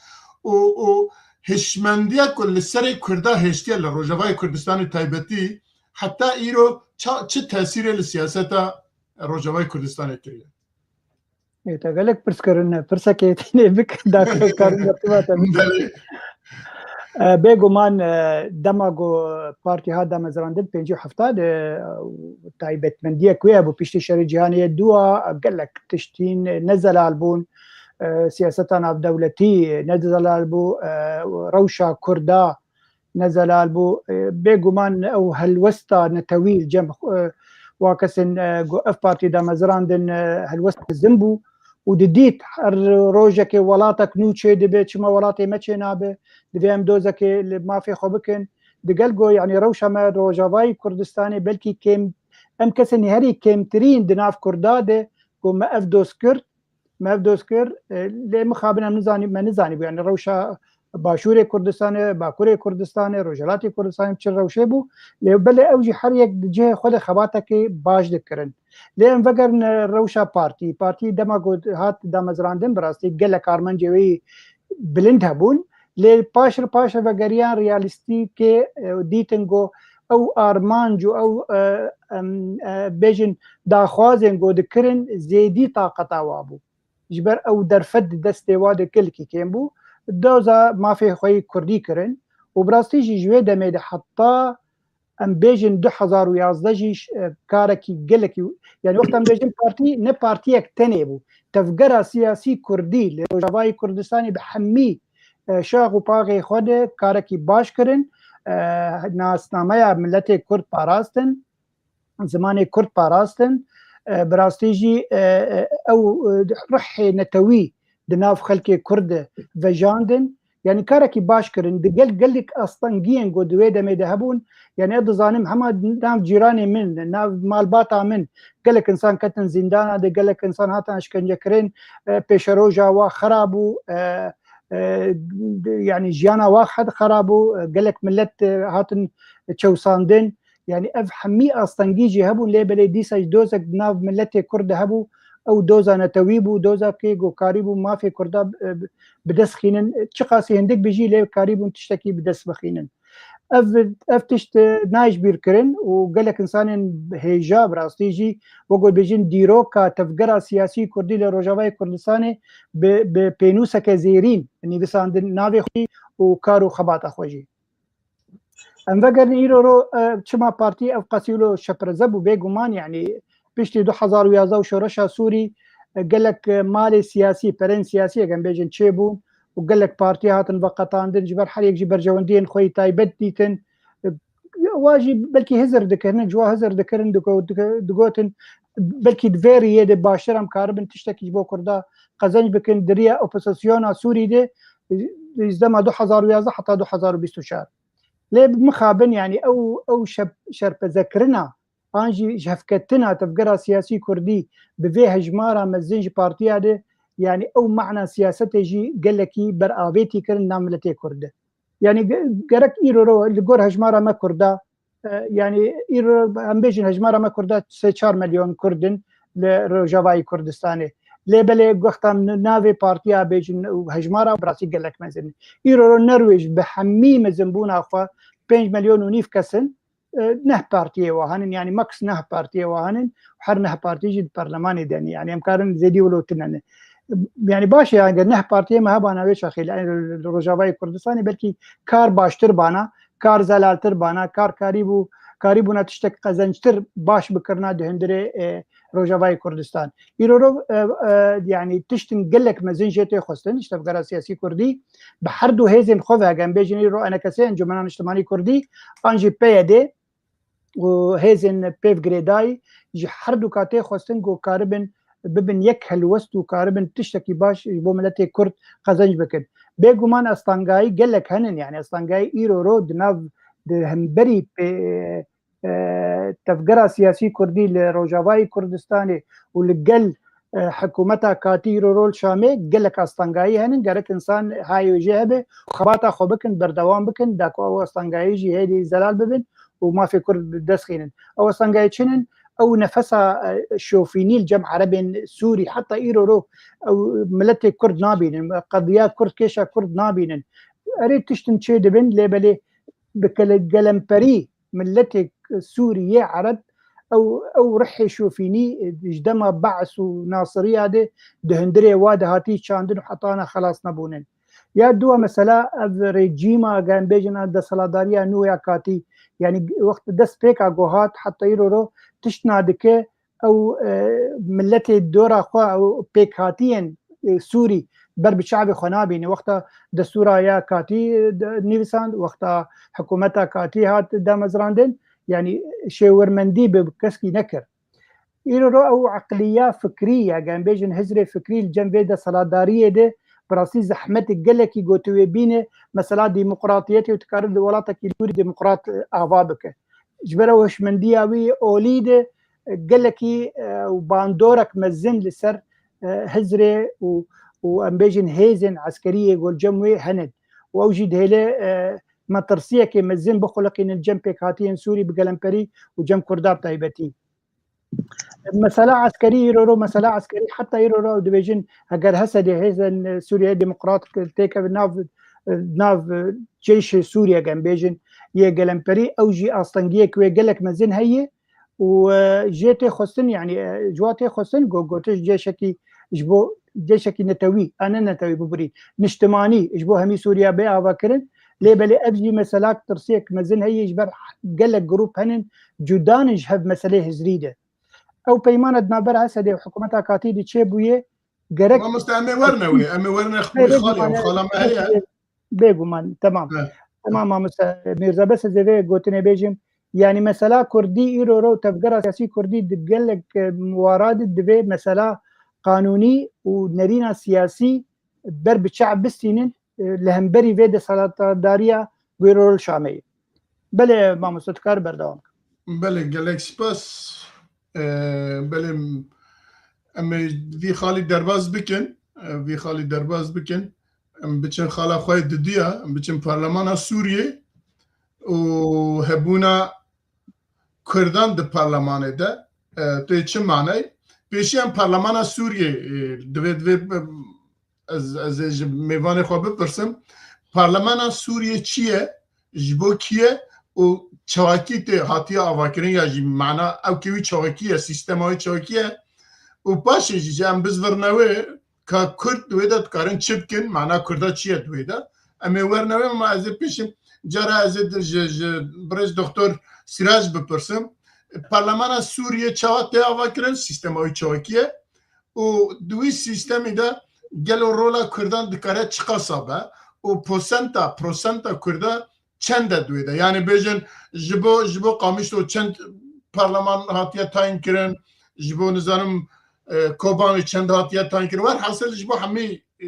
û, û hişmendiya ku li serê Kurda hêştiye li Rojavayê Kurdistanê taybetî heta îro ça-, çi tesîrê li siyaseta Rojavayê Kurdistanê kiriye? Ê, te gelek pirs kirine, pirsekê tenê bik, da karin bertiva te bik. Belê. E, bêguman, e, dema ku partî hat damezrandin, pêncî û hefta de, e, taybetmendiyek wê hebû, piştî şerê cîhanê yê dûa, e, gelek tiştîn, e, ne zelal bûn, e, siyaseta navdewletî ne zelal bû, e, rewşa Kurda ne zelal bû. E, bêguman ew helwesta netewî li cem, e, wa kesên, e, ku ev partî damezrandin, e, helwest mezin bû û didît her rojekê welatek nû çê dibe, çima welatê me çê nabe, divê em dozekê li mafê xwe bikin. Digel ku, yanî rewşa me Rojavayî Kurdistanê belkî kêm, em kesên herî kêmtirîn di nav Kurda de ku me ev doz kir, me ev doz kir, e, lê mixabin em nizanî-, me nizanîbû, yanî rewşa Başûrê Kurdistanê, Bakurê Kurdistanê, Rojhilatê Kurdistanê çi rewşê bû, lê belê ew jî her yek di cihê xwe de xebatekê baş dikirin. Lê em vegerin, e, rewşa partî. Partî dema ku hat damezrandin, bi rastî gelek armancê wê bilind hebûn, lê paş re paş re vegeriyan realîstîkê, e, dîtin ku ew armanc û ew, e, em, e, bêjin daxwazên ku dikirin zêdî taqeta wa bû. Ji ber ew derfet di destê wa de gelkî kêm bû. Doza mafê xwe yê kurdî kirin û bi rastî jî ji wê demê de heta em bêjin du hezar û yazdeh jî ş-, e, karekî gelekî, yani wexta em bêjin partî, ne partiyek tenê bû. Tevgera siyasî kurdî li Rojavayê Kurdistanê bi hemî, e, şax û paxê xwe de karekî baş kirin. E, nasnameya miletê kurd parastin, zimanê kurd parastin. E, bi rastî jî, e, e, ew, e, ruhê netewî di nav xelkê Kurd de vejandin. Yanî karekî baş kirin. Di gel gelek astengiyên ku di wê demê de hebûn, yanî ez dizanim hema nav cîranê min, nav malbata min, gelek insan ketin zîndana de, gelek insan hatin eşkencekirin, e, pêşeroja wa xera bû, e, e, yanî jiyana wa xet xera bû, e, gelek millet, e, hatin çewsandin. Yanî ev hemî astengî jî hebûn, lê belê dîsa jî dozek di nav miletê Kurd de hebû, ew doza netewî bû, doza kê ku karîbû mafê Kurda, e, bi dest xînin, çiqasî hindik bijî lê karîbûn tiştekî bi dest bixînin. Ev, ev tişt, e, nayê ji bîr kirin û gelek insanên hêja bi rastî jî wek ku dibêjin dîroka tevgera siyasî Kurdî li Rojavayê Kurdistanê bi, bi pênûseke zêrîn nivîsandin navê xwe û kar û xebata xwe jî. Em vegerin îro ro, e, çima partî ev qasî wilo şepreze bû, bêguman, yanî piştî du hezar û yazdeh û şoreşa Sûrî, e, gelek, e, malê siyasî, perên siyasî, eger em bêjin, çêbûn û gelek partî hatin veqetandin, ji ber her yek jî berjewendiyên xwe yî taybet dîtin. E, wa jî belkî hizir dikirin, ji wa hizir dikirin, digo-, dike-, digotin, belkî di vê riyê de baştir em karibin tiştekî ji bo Kurda qezenc bikin, di riya opozisyona Sûrî de, e, ji dema du hezar û yazdeh heta du hezar û bîst û çar. Lê mixabin, yanî ew, ew şep-, şerpezekirina an jî ji hevketina tevgera siyasî Kurdî bi vê hejmara mezin ji partiya de, yanî ew mana siyasetê jî gelekî beravêtî kirin nav miletê Kurd de. Yanî ge-, gerek îro ro li gor hejmara me Kurda, e, yanî îro em bêjin hejmara me Kurda sê çar milyon Kurd in li Rojavayê Kurdistanê. Lê belê wexta n-, navê partiya bêjin û hejmara bi rastî gelek mezin in. Îro ro nerwêj bi hemî mezinbûna xwe pênc milyon û nîv kes in, e, neh partiyê wa hene, yanî max neh partiyê wa hene, her neh partî jî di perlemanê de ne. Yanî em karin zêdî wilo tune ne. Yanî baş e, eger neh partiyê me hebana wê çaxê li, li Rojavayê Kurdistanê belkî kar baştir bana, kar zelaltir bana, kar karîbû, karîbûna tiştek qezençtir baş bikirina di hundirê, e, Rojavayê Kurdistan. Îro ro, e, e, yanî tiştin gelek mezin jê tê xwestin, ji tevgera siyasî Kurdî, bi her du hêzên xwe ve, eger em bêjin îro enekesê, Encûmena Niştimanî Kurdî, an jî P Y D û hêzên pêv girêdayî ji her du katê xwestin ku karibin bibin yek helwest û karibin tiştekî baş ji bo miletê Kurd qezenc bikin. Bêguman astangayî gelek henin, yanî astangayî îro ro di nav, di hemberî pê-, e, tevgera siyasî Kurdî li Rojavayê Kurdistanê û li gel, e, hikûmeta katî îro ro li Şamê gelek astangayî henin. Gerek insan hayê wê jê hebe, xebata xwe bikin, berdewam bikin, da ku ew astangayî jî hêdî zelal bibin û mafê Kurd bi dest xînin. Ew astangayî çi nin? Ew nefesa, e, şofînî li cem Erebên Sûrî, heta îro ro ew miletê Kurd nabînin, qediya Kurd, kêşa Kurd nabînin. Erê tiştin çê dibin, lê belê bi gele-, gelemperî miletê Sûrî yê Ereb, ew, ew rihê şofînî, e, ji dema Be's û Nasiriya de di hundirê wa de hatî çandin û heta ana xelas nebûnin. Ya dua mesela ev rejîma, eger em bêjin, ev desthilatdariya nû ya katî, yanî wext dest pêka ku hat heta îro ro tişt nadike, ew, e, miletê dora xwe, ew pêkhatiyên, e, Sûrî ber bi çavê xwe nabîne. Wexta destûra ya katî, e, de-, nivîsand, wexta hikûmeta katî hat damezrandin, yanî şêwirmendî bi keskî nekir. Îro ro ew eqliya fikrî ya, eger em bêjin hizrê fikrî li cem vê desthilatdariyê de, bi rastî zehmetê gelekî ku tu wê bîne, mesela demokratiyetê û tu karin di welatekî li Sûrî demokrat, e, ava bike. Ji ber ew hişmendiya wî olî de, e, gelekî, e, û bandorek mezin li ser, e, hizrê û, û em bêjin hêzên eskeriyê ku li cem wê hene. Û ew jî dihêle, e, metirsiyekê mezin bixuliqînin cem pêkhatiyên Sûrî bi gelemperî û cem Kurda bi taybetî. Mesela eskerî îro ro, mesela eskerî heta îro ro dibêjin, eger H S D, Hêzên Sûriye Demokrat, têkeve nav, nav ceyşê Sûriye, em bêjin, yê gelemperî, ew jî astengiyek wê gelek mezin heye û, e, jê tê xwestin, yanî, e, ji wa tê xwestin, go-, gotiş ceyşekî ji bo ceyşekî netewî, a ne netewî bibirî, niştimanî ji bo hemî Sûriya bê avakirin. Lê belê ev jî meselak tirsiyek mezin heye ji ber gelek grûp henin cuda ne ji hev meselê hizrî de. Ew peymana di navber Esedê û hikûmeta katî de çêbûye, gerek Mamoste, em ê werine wê, em ê werine xwe xalê, ew xala me heye. Bêguman, temam. He. Temam, mamoste Mîrza, bes ez ê vê gotinê bêjim. Yanî mesela Kurdî îro ro tevgera siyasî Kurdî di gelek, e, wara de divê mesela qanûnî û nerîna siyasî ber bi çav bistînin, e, li hemberî vê desthilatdariya guhêrê rol Şamê ye. Belê mamoste, tu kar berdewam. Belê, gelek spas. E, belê, em ê vî xalî derbas bikin, e, vî xalî derbas bikin. Em biçin xala xwe yê diduya, em biçin parlemana Sûriyê û hebûna Kurdan di parlemanê de, e, tê çi manayê? Pêşî em parlemana Sûriyê, e, divê, divê, e, ez, ez ê ji mêvanê xwe bipirsim. Parlemana Sûriyê çi ye? Ji bo kî ye? Û çawakî tê hatiye avakirin ya jî mana ew kê wî çawakî ye, sîstema wî çawakî ye? Û paşê jî, jî em bizvirne wê ka Kurd di wê de dikarin çi bikin, mana Kurda çi ye di wê de? Em ê werne wê, ma ez ê pêşim cara ez ê di-, ji, ji birêz Doktor Sîrac bipirsim. Parlemana Sûriyê çawa tê avakirin? Sîstema wî çawakî ye? Û di wî sîstemî de gelo rola Kurdan dikare çiqasa be? Û posenta, prosenta Kurda çend e di wê de? Yani bêjin ji bo, ji bo Qamişlo çend parleman hatiye tayîn kirin, ji bo nizanim, e, Kobanê çend hatiye tayîn kirin. Werhasil ji bo hemî, e,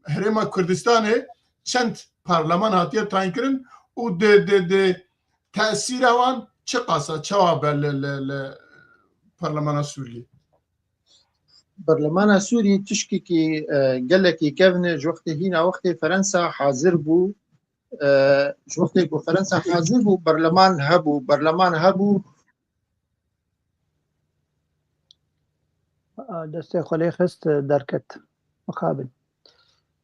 Herêma Kurdistanê çend parleman hatiye tayîn kirin û di, di, di tesîra wan çiqasa, çawa be li, li, li parlemana Sûriyê? Berlemana Sûrî tişkekî, e, gelekî kevn e, ji wextê hîna wextê Ferensa hazir bû, e, ji wextê ku Ferensa hazir bû, berleman hebû, berleman hebû. A, destê xwe lê xist, derket. Mixabin.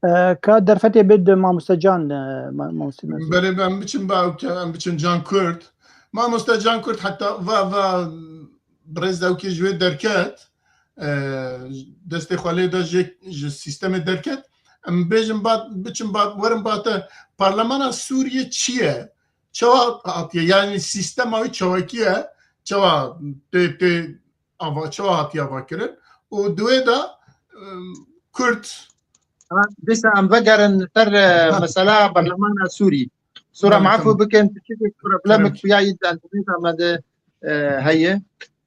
E, ka derfetê bid mamoste Can, e, ma-, mamoste Nasir. Belê, ben biçim ba ew ke-, em biçin Can Kurt. Mamoste Can Kurt heta va, va birêz ew kê ji wê derket, e, destê xwe lê de jê, ji sîstemê derket. Em bêjin ba, biçim ba, werin ba te, parlemana Sûriyê çi ye? Çawa hatiye? Yani sîstema wî çawakî ye? Çawa tê, tê ava, çawa hatiye avakirin? Û di wê de, em, Kurd Ha, dîsa em vegerin ser, e, Ha. mesela berlemana Sûrî. Sora Belê, me efû tamam. bikin, piçekek problemek Kerem. xuya yî di enterneta me de, e, heye.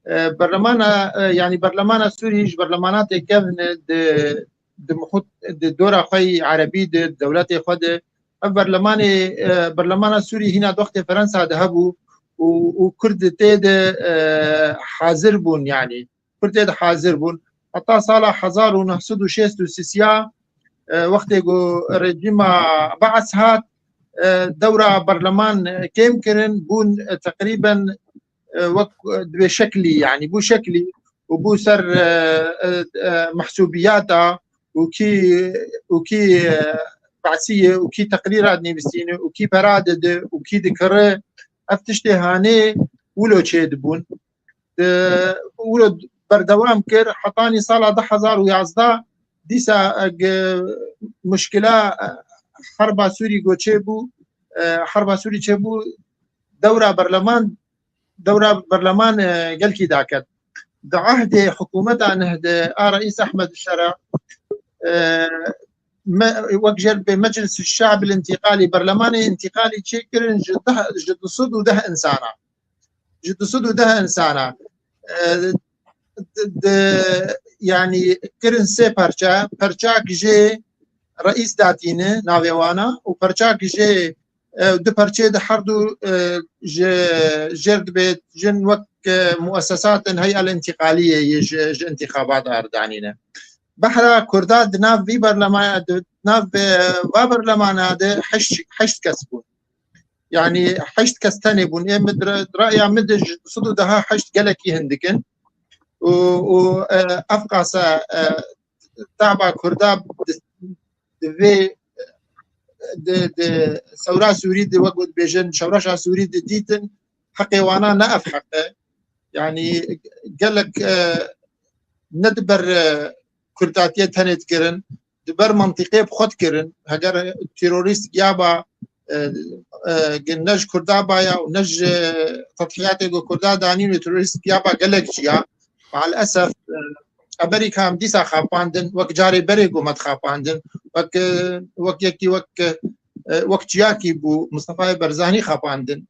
E, berlemana, e, yani berlemana Sûrî ji berlemana tê kevn e di, di muhut, di dora xwe yî erebî de, di dewletê xwe de. Ev berlemanê, e, berlemana Sûrî hîna doxtê Ferensa de hebû û, û Kurd tê de, e, hazir bûn yani. Kurd tê de hazir bûn. Heta sala hezar û neh sed û şêst û sisiya, e, wextê ku rejîma Baas hat, e, dewra berleman, e, kêm kirin, bûn, e, teqrîben, e, wek, e, divê şeklî, yani bû şeklî û bû ser, e, e, e, mehsûbiyata û kî, û kî, e, Baasî ye û kî teqrîra dinivîsîne û kî pera dide û kî dikire, ev tiştê hanê wilo çêdibûn. Di, wilo berdewam kir, hetanî sala du hezar û yazdeh, dîsa, e, g-, muşkila, e, herba Sûrî ku çêbû, e, herba Sûrî çêbû, dewra berleman, dewra berleman, e, gelkî daket. Di ehdê hikûmeta neh de a Reîs Ehmed Şera, e, me, wek jêr bê Meclis Şab Lintîqalî, berlemanê întîqalî çêkirin ji deh, ji du sed û deh insana. Ji du sed û deh insana, e, di, di, yani kirin sê perçe, perçak jê reîs datîne navê wana û perçak jê, e, du perçê de her du, e, ji jêr dibê jin wek, e, muesesatên heyel întîqaliyê yê ji, ji întîxabat ardanîne. Behra Kurda di nav vî berlemaya, di nav, e, va berlemana de heşt, heşt kes bûn. Yani heşt kes tenê bûn. Ê min di re-, raya min de ji du sed û deha heşt gelekî hindik in. Û, û, e, ev qasa, e, taba Kurda di, di vê, di, di sewra Sûrî de, wek ku dibêjin, şewreşa Sûrî de dîtin, heqê wana ne ev heq e. Yani gelek, e, ne di ber, e, Kurdatiyê tenê dikirin, di ber mentiqê bi xwe dikirin. Heger terorîst giyaba, e, e, ne ji Kurda baya û ne ji tedhiyatê ku Kurda danîn û terorîst giyaba gelek çiya. Maalesef, e, Amerîka em dîsa xapandin, wek carê berê ku me dixapandin, wek, e, wek yekî wek, e, wek çiyakî bû Mustafayê Barzanî xapandin.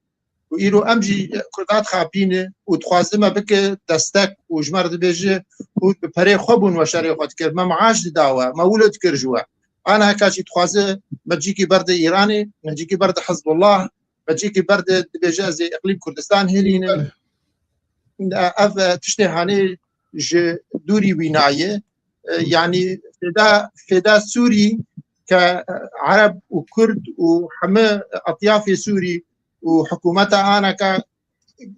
Û îro em jî Kurda dixapîne û dixwaze me bike destek û ji me re dibêje û bi perê xwe bûn we şerê xwe dikir. Me meaş dida we, me wilo dikir ji we. Anaka jî dixwaze me cîkî berde Îranê, me cîkî berde Hizbullah, me cîkî berde dibêje ez ê Îqlîm Kurdistan hilînim. Ev, e, tiştê hanê ji dûrî wî nayê. E, yanî fêda, fêda Sûrî ke, e, Ereb û Kurd û hemî etyafê Sûrî û hikûmeta anaka,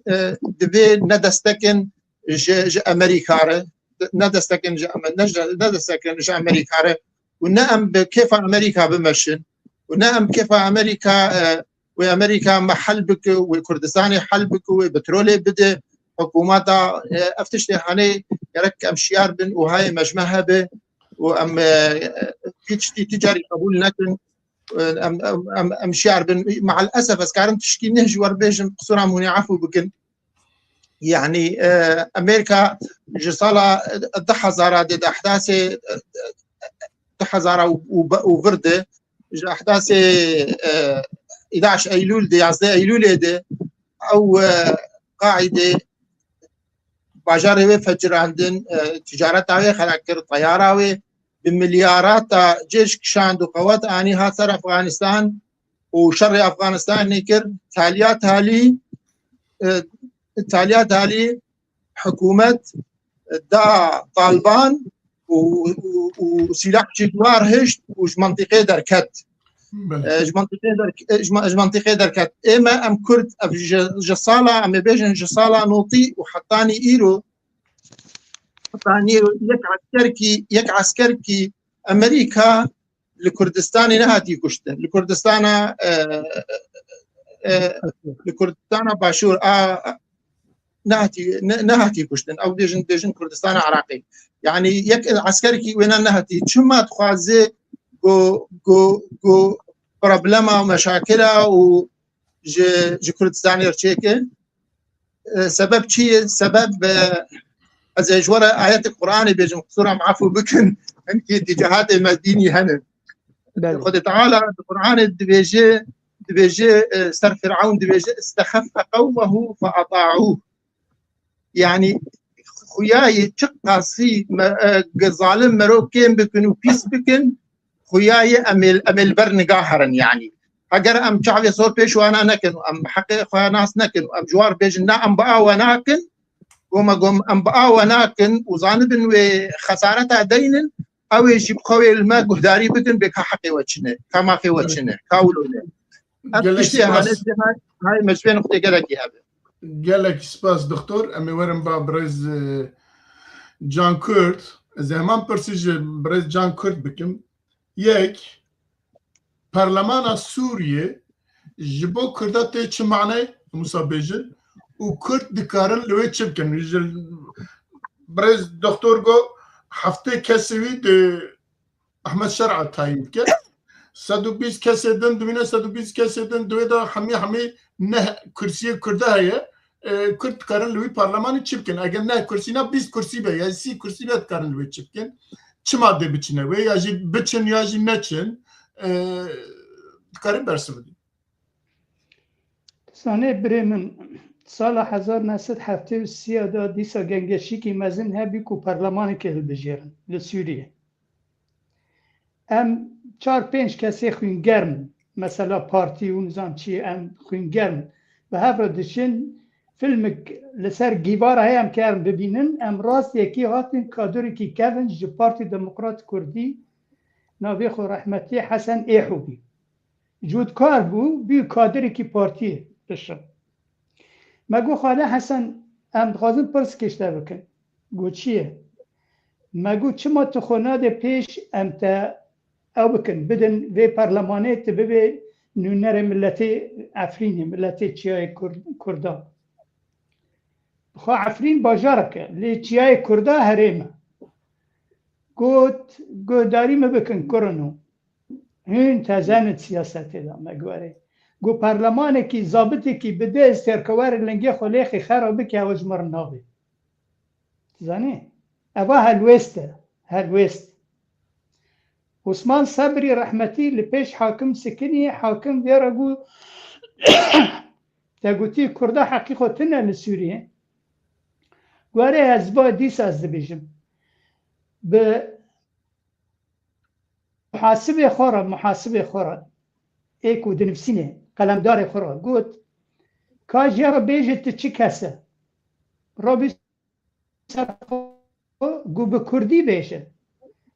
e, divê ne destekin ji, ji Amerîka re, ne destekin ji Ame-, ne ji, ne destekin ji Amerîka re û ne em bi kêfa Amerîka bimeşin û ne em kêfa Amerîka, e, wê Amerîka me hel bike, wê Kurdistanê hel bike, wê petrolê bide hikûmeta, e, ev tiştê hanê gerek em şiyar bin û hayê me ji me hebe û em, e, hiç tiştî ti carî qebûl nekin. Em, em, em, em şiyar bin. Me'el esef ez karim tişkî neh ji we re bêjim, qisûra min hûn ê efû bikin. Yanî, e, Amerîka ji sala du hezara de, de ehdasê, e, du hezara û, û, û vir de, ji ehdasê, e, îdaş Eylûl de, yazdeh Eylûlê de, ew, e, qaîdê bajarê wê fecirandin, e, ticareta wê xera kir, teyara wê bi milyarata cêj kişand û qewet anî hat ser Efxanistan û şerê Efxanistanê kir. Taliya talî, e, taliya talî hikûmet da Taliban û, û, û sîlah ji dwar hişt û ji mentiqê derket. Belê. E, ji mentiqê derk-, e, ji me-, ji mentiqê derket. Ê me em Kurd, ev ji, ji sala, em ê bêjin ji sala notî û hetanî îro, hetanî îro yek eskerkî, yek eskerkî Amerîka li Kurdistanê nehatî kuştin. Li Kurdistana, e, e, li Kurdistana Başûr a, nehatî, ne, nehatî kuştin. Ew dibêjin, dibêjin Kurdistana Iraqê. Yanî yek eskerkî wêna nehatî. Çima dixwaze ku, ku, ku problema û meşakila û ji, ji Kurdistanê re çêke? E, sebeb çi ye? Sebeb, e, ez ê ji we re ayetê Qur'anê bêjim, qisûra min efû bikin. Hinkî tîcahatê me dînî hene. Belê. Xwedê Teala di Qur'anê dibêje, dibêje, e, ser Fir'ewn dibêje, "İstehaffe kavmehu fe ata'uh." Yanî, xuya yê çi qasî me, e, ge-, zalim merov kêm bikin û pîs bikin, xuya yê em ê, em ê li ber niga herin, yanî. Heger em çavê sor pêş wana nekin û em heqê xwe nas nekin û em ji wan bêjin, "Na, em bi a we nakin", goma gom, em bi a we nakin û zanibin wê xesareta deynin, ew ê jî bi xwe wê li me guhdarî bikin, bê ka heqê we çi ne, ka mafê we çi ne, ka wilo ne. Ev Gelek tiştê spas. Hane, hay, me ji vê nuqtê gelekî hebe. Gelek spas, doktor. Em ê werin ba birêz, e, Can Kurd. Ez ê heman pirsî ji birêz Can Kurd bikim. Yek, Parlemana Sûriyê ji bo Kurda tê çi manayê, Musa bêjin, û Kurd dikarin li wê çi bikin? Ji birêz doktor got, heftê kesê wî di Ahmet Şer'a tayîn dike. Sed û bîst kesê din, dibîne sed û bîst kesê din, di wê de hemî, hemî neh kursiyê Kurda heye. E, Kurd dikarin li wî parlemanê çi bikin? Eger neh kursî ne, bîst kursî be, ya sî kursî be, dikarin li wê çi bikin? Çima dê biçine wê? Ya jî biçin, ya jî neçin? E, dikarin bersiv bidin. Zanê birê min, sala hezar neh sed heftê û sê de dîsa gengeşîkî mezin hebî ku parlemanekê hilbijêrin li Sûriyê. Em çar pênc kesê xwîngerm, mesela partî û nizam çi, em xwîngerm bi hev re diçin, filmik li ser gîvara heye, em kerin bibînin, em rast yekî hatin kadrekî kevin ji Partî Demokrat Kurdî, navê xwe rehmetî Hesen Êho bî. Cûdkar bû, bû kadrekî partiyê dişin. Me got, "Xale Hesen, em dixwazin pirsgê ji te bikin." Got, "Çi ye?" Me got, "Çima tu xwe nade pêş em te ew bikin, bidin vê parlemanê, tu bibê nûnerê miletê Efrînê, miletê Çiyayê Kur-, Kurda?" Xwe Efrîn bajarek e, lê Çiyayê Kurda herêm e. Got, "Guhdarî min bikin, kurino." Hûn tezenin siyasetê de me guherê. Ku parlemanekî, zabitekî bide, ez têrke were lingê xwe lêxê xera bike, ew ji me re nabê. Dizanî? Eva helwêst e. Helwêst. Osman Sebrî rehmetî li pêş hakim sikinî, hakim vê re got, "Te gotî Kurda heqî xwe tune li Sûriyê." Guherê ez va dîsa ez dibêjim. Bi muhasibê xwe re, muhasibê xwe re, ê ku dinivîsînê, qelemdarê xwe re got, ka jê re bêje tu çi kes e? Robî ser xwe, got bi kurdî bêje.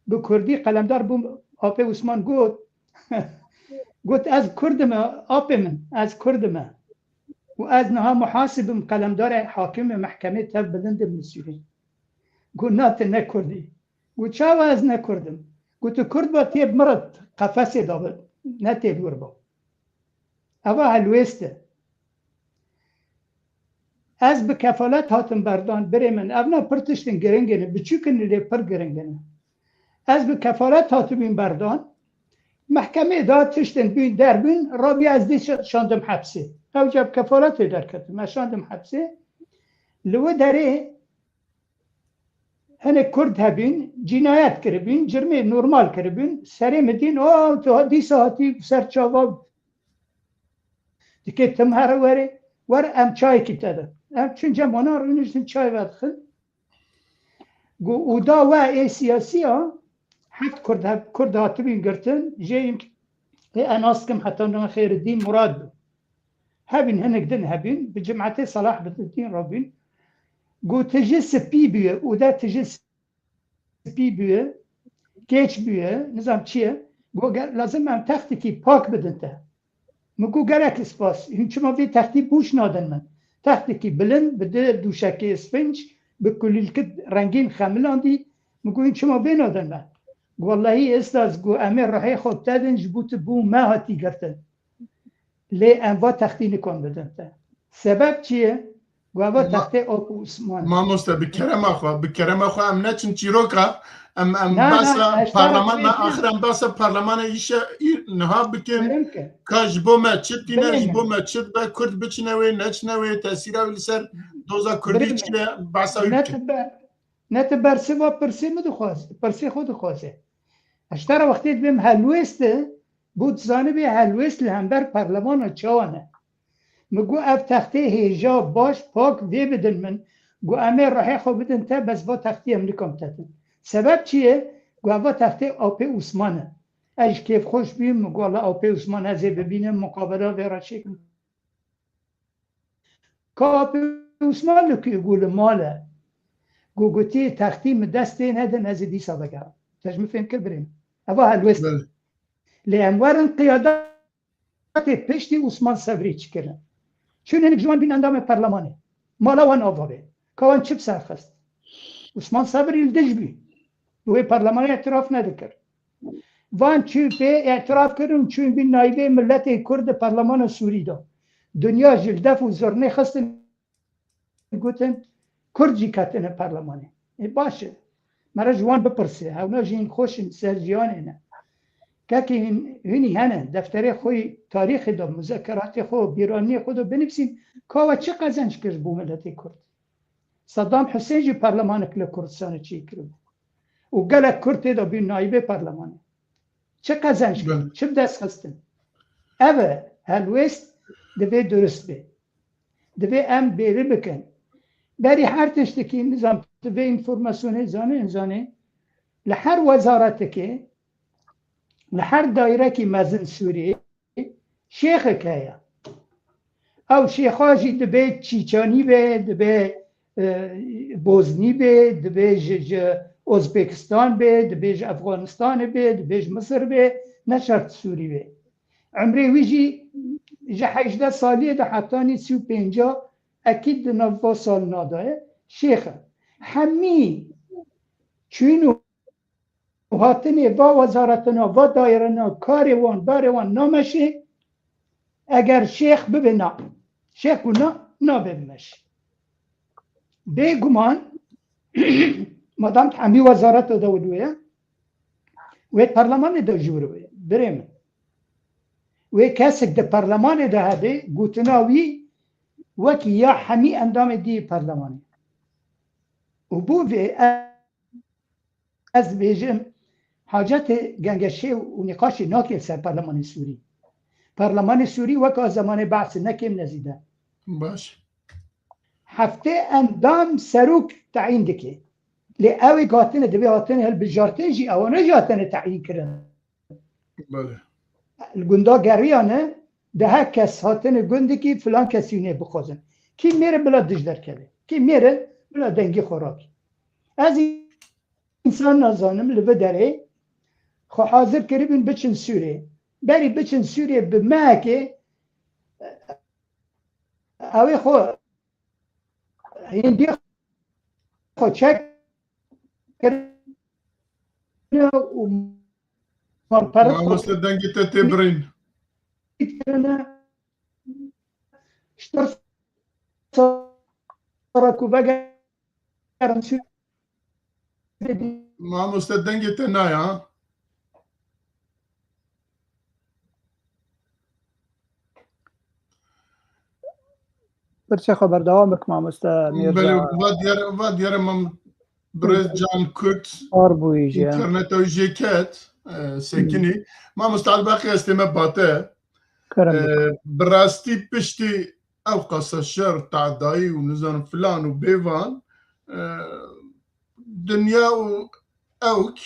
Bi kurdî qelemdar bû, apê Osman got, got ez kurdim e, apê min, ez kurdim e. Û ez niha muhasib im, qelemdarê hakimê mehkemê tev bilind im li Sûriyê. Got na tu ne kurd î. Got çawa ez ne kurd im? Got tu kurd ba tê bi mirit qefesê de bi, ne tê bi wir ba. Eva helwêst e. Ez bi kefalet hatim berdan, birê min. Evna pir tiştin giring in, biçûk in lê pir giring in. Ez bi kefalet hatibûm berdan. Mehkemê da tiştin bûn derbûn, rabî ez dî şa-, şandim hepsê. Ew ca bi kefaletê derketim, ez şandim hepsê. Li wê derê hinek kurd hebûn, cînayet kiribûn, cirmê normal kiribûn. Serê min dîn, o, tu dîsa hatî ser çava dikê tim here werê, wer em çayekî te din. Em çûn cem wana rûniştin çay vedixin. Got û da we ê siyasiya heft kurd, heft kurd hatibîn girtin, jê ê enas kim heta niha Xêridîn Murad bû. Hebîn hinek din hebîn, bi cimetê Selahdîn rabîn. Got tijî spî bûye, û da tijî spî bûye, kêç bûye, nizam çi ye. Got ge-, lazim em textikî pak bidin te. Min got gelek spas. Hûn çima vê textî bûş nadin min? Textîkî bilind, bi di dûşekê sfinc, bi kulîlkit rengîn xemilandî. Min got hûn çima vê nadin me? Got wellahî êsta ez got em ê ruhê xwe bi te din, ji bo tu bû me hatî girtin. Lê em va textî nikon bidin te. Sebeb çi ye? Got eva Ma- textê Ap û Osman. Mamoste, bi kerema xwe, bi kerema xwe em neçin çîroka, em, em Na, na, behsa ez te re parleman, me bêjim. Axir em behsa parlemana îşe î-, niha bikin. Birim ke. Ka ji bo me çi tîne, Birim ji bo me. Me çi dibe, Kurd biçine wê, neçine wê, tesîra wî li ser doza Kurdî Birim. Çi ye, behsa wî Ne bikin. Tu ber-, ne tu bersiva pirsê min dixwaze, pirsê xwe dixwaze. Ez ji te re wextê dibêm helwêst e, bo tu zanibê helwêst li hember parlemana çawa ne. Min got ev textê hêja, baş, pak vê bidin min. Got em ê ruhê xwe bidin te, bes va textî em nikom te din. Sebeb çi ye? Got va textê Apê Osman e. Ez ji kêfxweş bûyim, min got wela Apê Osman ez ê bibînim, muqabela vê re çêkim. Ka Apê Osman li ku got li mal e. Got gotî textî min destê nedin, ez ê dîsa vegerim. Te ji min fêm kir birê min. Eva helwêst. Belê. Lê em werin qiyada Tê piştî Osman Sebrî çi kirin? Çûn hinek ji wan bîn endamê perlemanê. Mala wan ava bê. Ka wan çi bi ser xist? Osman Sebrî li dij bî. Wê perlemanê îtiraf nedikir. Van çû pê îtiraf kirin û çûn bîn nayîbê miletê Kurd di perlemana Sûrî de. Dinya ji li def û zirnê xistin. Gotin, Kurd jî ketine perlemanê. Ê, baş e. Me re ji wan bipirsê. Hewna jî hîn xweş in, ser jiyanê ne. Kekê hîn, hînî hene, defterê xwe yî tarîxê de, muzekeratê xwe, bîraniyê xwe de binivîsîn, ka we çi qezenc kir ji bo miletê Kurd? Saddam Husên jî perlemanek li Kurdistanê çêkiribû. Û gelek Kurd tê de bûn naîbê perlemanê. Çi qezenc kirin? Belê. Çi bi dest xistin? Ev e, helwêst divê durist bê. Divê em bêri bikin. Berî her tiştekî, nizam, tu vê înformasyonê zanî, zanî, li her wezaretekê, li her dairekî mezin Sûriyê, şêxek heye. Ew şêxa jî dibê Çîçanî be, dibê, e, Boznî be, dibê ji, ji Ozbekistan be, dibê ji Efxanistanê be, dibê ji Misir be, ne şert Sûrî be. Emrê wî jî ji hejdeh saliyê de hetanî sî û pênca ekîd di nav va salina de ye. Şêx e. Hemî çûn û û hatinê va wezaretena, va dairena, karê wan, barê wan nameşê, eger şêx bibe na. Şêx ku na, nabe bimeş. Bêguman, madam hemî wezareta de wê, wê perlemanê de jûr wê, birê min. Wê kesek di perlemanê de hebe, gotina wî wekî ya hemî endamê dî perlemanê. Û bo vê ez dibêjim, hacetê gengeşê û nîqaşê nake ser Parlemanê Sûrî. Parlemanê Sûrî weka zemanê Be'sê ne kêm ne zîde. Baş. Heftê endam serok teyîn dike. Lê ew ê hatine, divê hatine hilbijartin jî, ewana jî hatine teyîn kirin. Belê. Li gunda geriyane dehe kes hatine gundikî filan kesî nê bixwazin. Kî mêre bila dij derkeve. Kî mêre bila dengê xwe rakî. Ez însan nazanim li vê derê xwe hazir kiribin biçin Sûrê. Berî biçin Sûrê bi mehekê ew ê xwe hêndî xwe çek kirine û malperest xwe Mamoste dengê te tê birîn. Kirine. Ji tirsa ku vegerin Sûriyê. Mamoste dengê te naya. Pirsê xwe berdewam bik mamoste Mîrza. Belê, va diyar, va diyar mam birêz Can Kurt. Ar bûyî jî. Înterneta wî jê ket, e, sekinî. Mamoste Elbaqî ez tême bate. Kerem bik. E, bi rastî piştî ew qasa şer, tadayî û nizanim filan û bêvan, e, dinya û ewk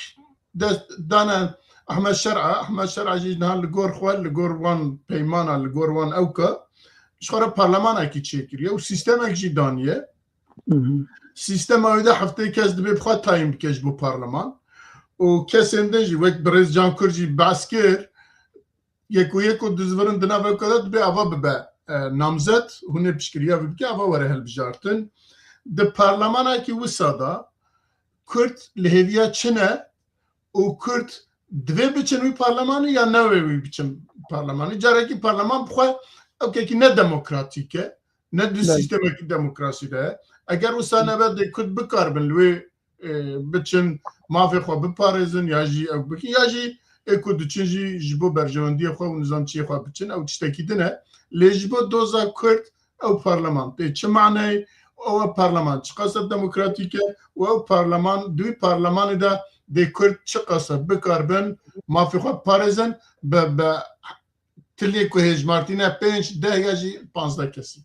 dest dane Ehmed Şer'a. Ehmed Şer'a jî niha li gor xwe, li gor wan peymana, li gor wan ewka ji xwe re parlemanekî çêkiriye û sîstemek jî daniye. Sîstema wê de heftê kes dibê bi xwe tayîn bike ji bo parleman. Û kesên din jî wek birêz Can Kur jî behs kir, yeko yeko dizivirin di nav ewka de dibê ava bibe, e, namzet, hûn ê piştgiriya vê bike, ava were hilbijartin. Di parlemanekî wisa de Kurd li hêviya çi ne û Kurd divê biçin wî parlemanê ya newê wî biçin parlemanê. Carekî parleman bi xwe ewkekî ne demokratîk e, ne di Belê. sîstemekî demokrasî de ye. Eger wisa nebe dê Kurd bikaribin li wê e, biçin mafê xwe biparêzin ya jî ew bikin ya jî ê ku diçin jî ji bo berjewendiyê xwe û nizam çiyê xwe biçin ew tiştekî din e. Lê ji bo doza Kurd ew parleman tê çi maneyê? Ew parleman çiqas demokratîk e û ew parleman di wî parlemanê de dê Kurd çiqas e bikaribin mafê xwe biparêzin bi, bi tilê ku hêjmartî ne pênc, deh ya jî panzdeh kesî.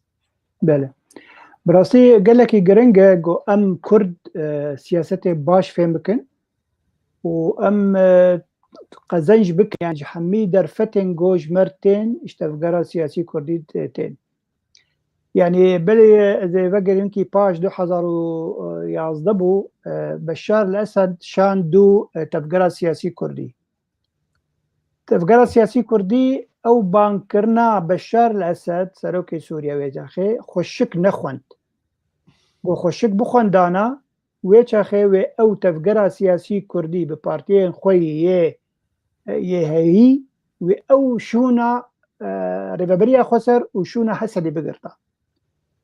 Belê. Bi rastî gelekî giring e ku em Kurd, e, siyasetê baş fêm bikin û em, e, qezenc bikin, yani ji hemî derfetên ku ji me r tên, ji tevgera siyasî Kurdî tê-, tên. Yani belê ez ê vegerîm kî paş du hezar û yazdeh bû, e, Beşar el Esed şand du, e, tevgera siyasî Kurdî. Tevgera siyasî Kurdî ew bangkirina Beşar el Esed, serokê Sûriye wê çaxê, xweşik nexwend. Got xweşik bixwendana, wê çaxê wê ew tevgera siyasî Kurdî bi partiyên xwe yê, yê heyî, wê ew şûna, e, rêveberiya xweser û şûna Hesedê bigirta.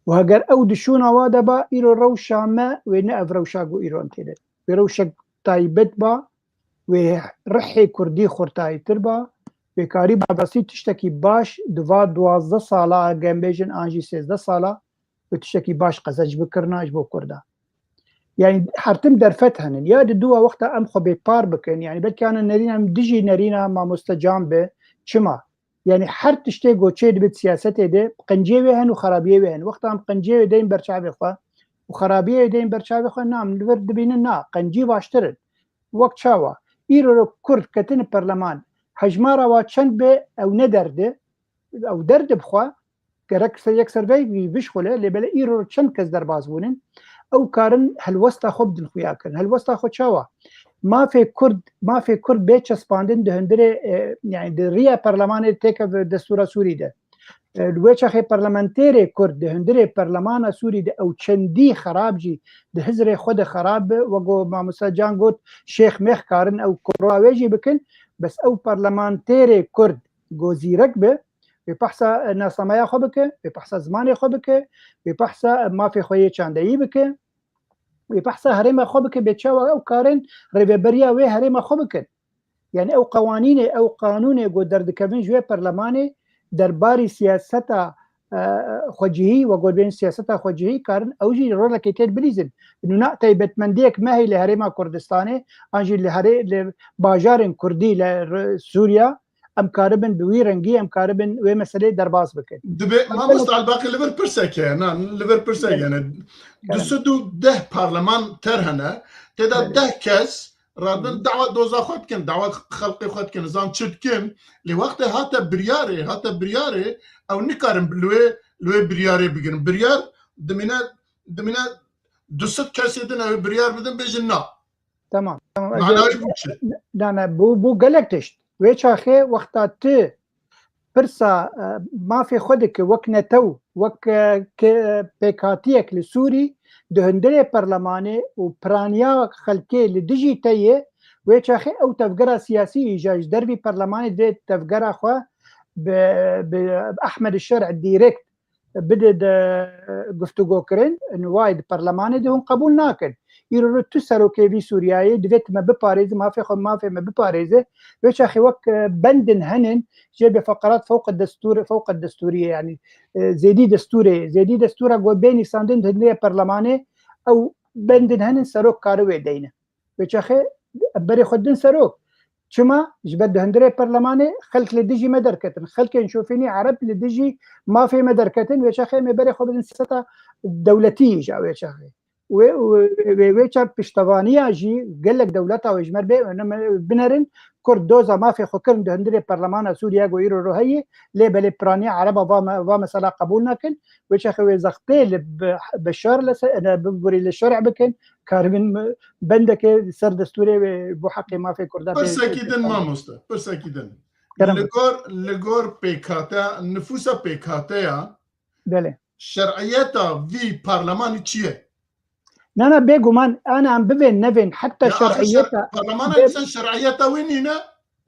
Û heger ew di şûna wa de ba, îro rewşa me wê ne ev rewşa ku îro em tê de. Wê rewşek taybet ba, wê rihê Kurdî xurtayîtir ba, wê karî ba rastî tiştekî baş di va duwazdeh sala, em bêjin an jî sêzdeh sala, wê tiştekî baş qezenc bikirina ji bo Kurda. Yani her tim derfet henin. Ya di dû wexta em xwe bêpar bikin, yani belkî ana nerîna em dijî nerîna mamoste Can be, çima? Yani her tiştê ku çê dibit siyasetê de, qenciyê wê hene û xerabiyê wê hene. Wexta em qenciyê wê deyin ber çavê xwe û xerabiyê wê deyin ber çavê xwe, na em li vir dibînin, na, qencî baştir in. Wek çawa? Îro Kurd ketine perleman, hejmara wa çend be, ew ne derd e, ew derd e bi xwe, gerek ser yek servey bişxule, lê belê îro çend kes derbas bûnin, ew karin helwesta xwe bidin xuya kirin. Helwesta xwe çawa? Mafê Kurd, mafê Kurd bê çespandin di hundirê, e, yani di riya perlemanê têke bi destûra Sûrî de. E, li wê çaxê parlamenterê Kurd di hundirê perlemana Sûrî de ew çendî xerab jî di hizrê xwe de xerab bi, wek ku mamosta Can got, şêx mêx karin ew kontrola wê jî bikin, bes ew parlamenterê Kurd go zîrek bi, wê behsa, e, nasnameya xwe bike, wê behsa zimanê xwe bike, wê behsa, e, mafê xwe yê çandeyî bike, wê behsa herêma xwe bike, bê çawa ew karin rêveberiya wê herêma xwe bikin. Yani ew qewanînê, ew qanûnê ku derdikevin ji wê perlemanê derbarî siyaseta, e, xwecihî, we got bên siyaseta xwecihî karin ew jî rolekê tê bilîzin. Nûna taybetmendiyek me heye li Herêma Kurdistanê, an jî li herê-, li bajarên Kurdî li Sûriya, em karibin bi wî rengî, em karibin wê meseleyê derbas bikin. Dibê, mamoste Elbaqî, li vir pirsek heye, na, li vir pirsek hene. Du sed û deh parleman ter hene, tê de deh kes Radin dawa doza xwe dikin, dawa xelqê xwe dikin, zan çi dikin. Lê wextê hate biryarê, hate biryarê, ew nikarin li wê, li wê biryarê bigirin. Biryar dimîne, dimîne du sed kesê din ew biryar bidin, bêjin na. Tamam, tamam. Mana wî bû çi? Na, na, bû, bû gelek tişt. Wê çaxê wexta tu pirsa, e, mafê xwe dike wek netew, wek, e, ke-, pêkhatiyek li Sûrî, di hundirê perlemanê û piraniya xelkê li dijî te ye, wê çaxê ew tevgera siyasî îja ji dervî perlemanê divê tevgera xwe bi, bi Ehmed Şer'î direkt bide de guftûgo kirin, û wayê di perlemanê de hûn qebûl nakin. Îro tu serokê vî Sûriyeyê divê tu me biparêzi, mafê xwe, mafê me biparêzi. Wê çaxê wek, e, bendin henin, jê be feqerat fewqe destûr, fewqe destûrî ye, yanî, e, zêdî destûrê, zêdî destûra ku bê nîsandin di hundirê perlemanê, ew bendin henin serok kari wê deyne. Wê çaxê em berê xwe din serok. Çima? Ji ber di hundirê perlemanê xelk li dijî me derketin. Xelkên şofînî Ereb li dijî mafê me derketin. Wê çaxê em ê berê xwe bidin siyaseta dewletî îja wê çaxê. Wê, wê, wê, wê çax piştevaniya jî gelek dewleta wê ji me bê, ne me binerin, Kurd doza mafê xwe kirin di hundirê perlemana Sûriye ku îro ro heye, lê belê piraniya Ereba va me-, va mesela qebûl nakin. Wê çaxê wê zextê li bi-, Beşar li se-, ne, bi-, birî li şer'î bikin, karibin bendeke ser destûrê wê bo heqê mafê Kurda bê. Pirsekî din mamoste, pirsekî din. Kerem. Li gor, li gor pêkhate, nifûsa pêkhateya, belê, şer'iyeta vî parlemanî çi ye? Na, na, bêguman, ana em bivên nevên, heta ya, axir şer-, şer'iyeta parlemana bê- insan şer'iyeta wî nîne?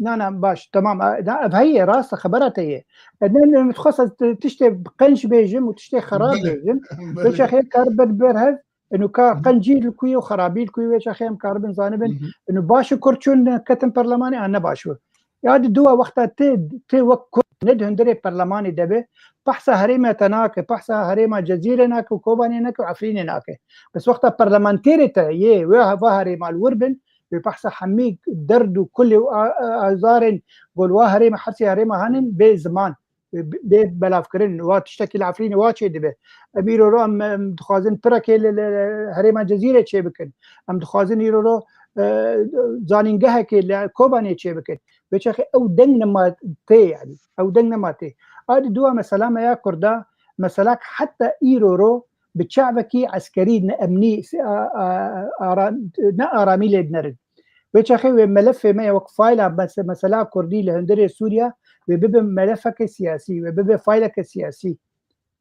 Na, na, baş, tamam, a, na, ev heye, rast e, xebera te ye. E, ne, ne, dixwest ez ti-, tiştê qenc bêjim û tiştê xerab bêjim. Belê. Wê çaxê kar ber, berhev, inu ka qencî li ku ye û xerabî li ku ye, wê çaxê em karibin zanibin, inu baş û Kurd çûn ketin perlemanê, an ne baş bû. Ya di dua wexta tê, tê wek Kurd ne di hundirê perlemanê de be, behsa herêma te nake, behsa herêma Cezîrê nake û Kobanê nake û Efrînê nake. Bes wexta perlementerê te yê wê va herêma li wir bin, wê behsa hemî derd û kulê û a-, a-, azarên ku li wa herêma, hersê herêma henin bê ziman, bê, bê belavkirin. Wa tiştekî li Efrînê wa çê dibe. Em îro ro em, em dixwazin pirekê li, li, li herêma Cezîrê çê bikin. Em dixwazin îro ro, e, zanîngehekê li Kobanê çê bikin. Wê çaxê ew deng nema tê, yanî. Ew deng nema tê. A di dua mesela me ya Kurda, mesela heta îro ro bi çavekî eskerî ne emnî, a, a, ara-, ne aramî lê dinerin. Wê çaxê wê melefê me ya wek fayla mes-, mesela Kurdî li hundirê Sûriya wê bibe melefeke siyasî, wê bibe fayleke siyasî.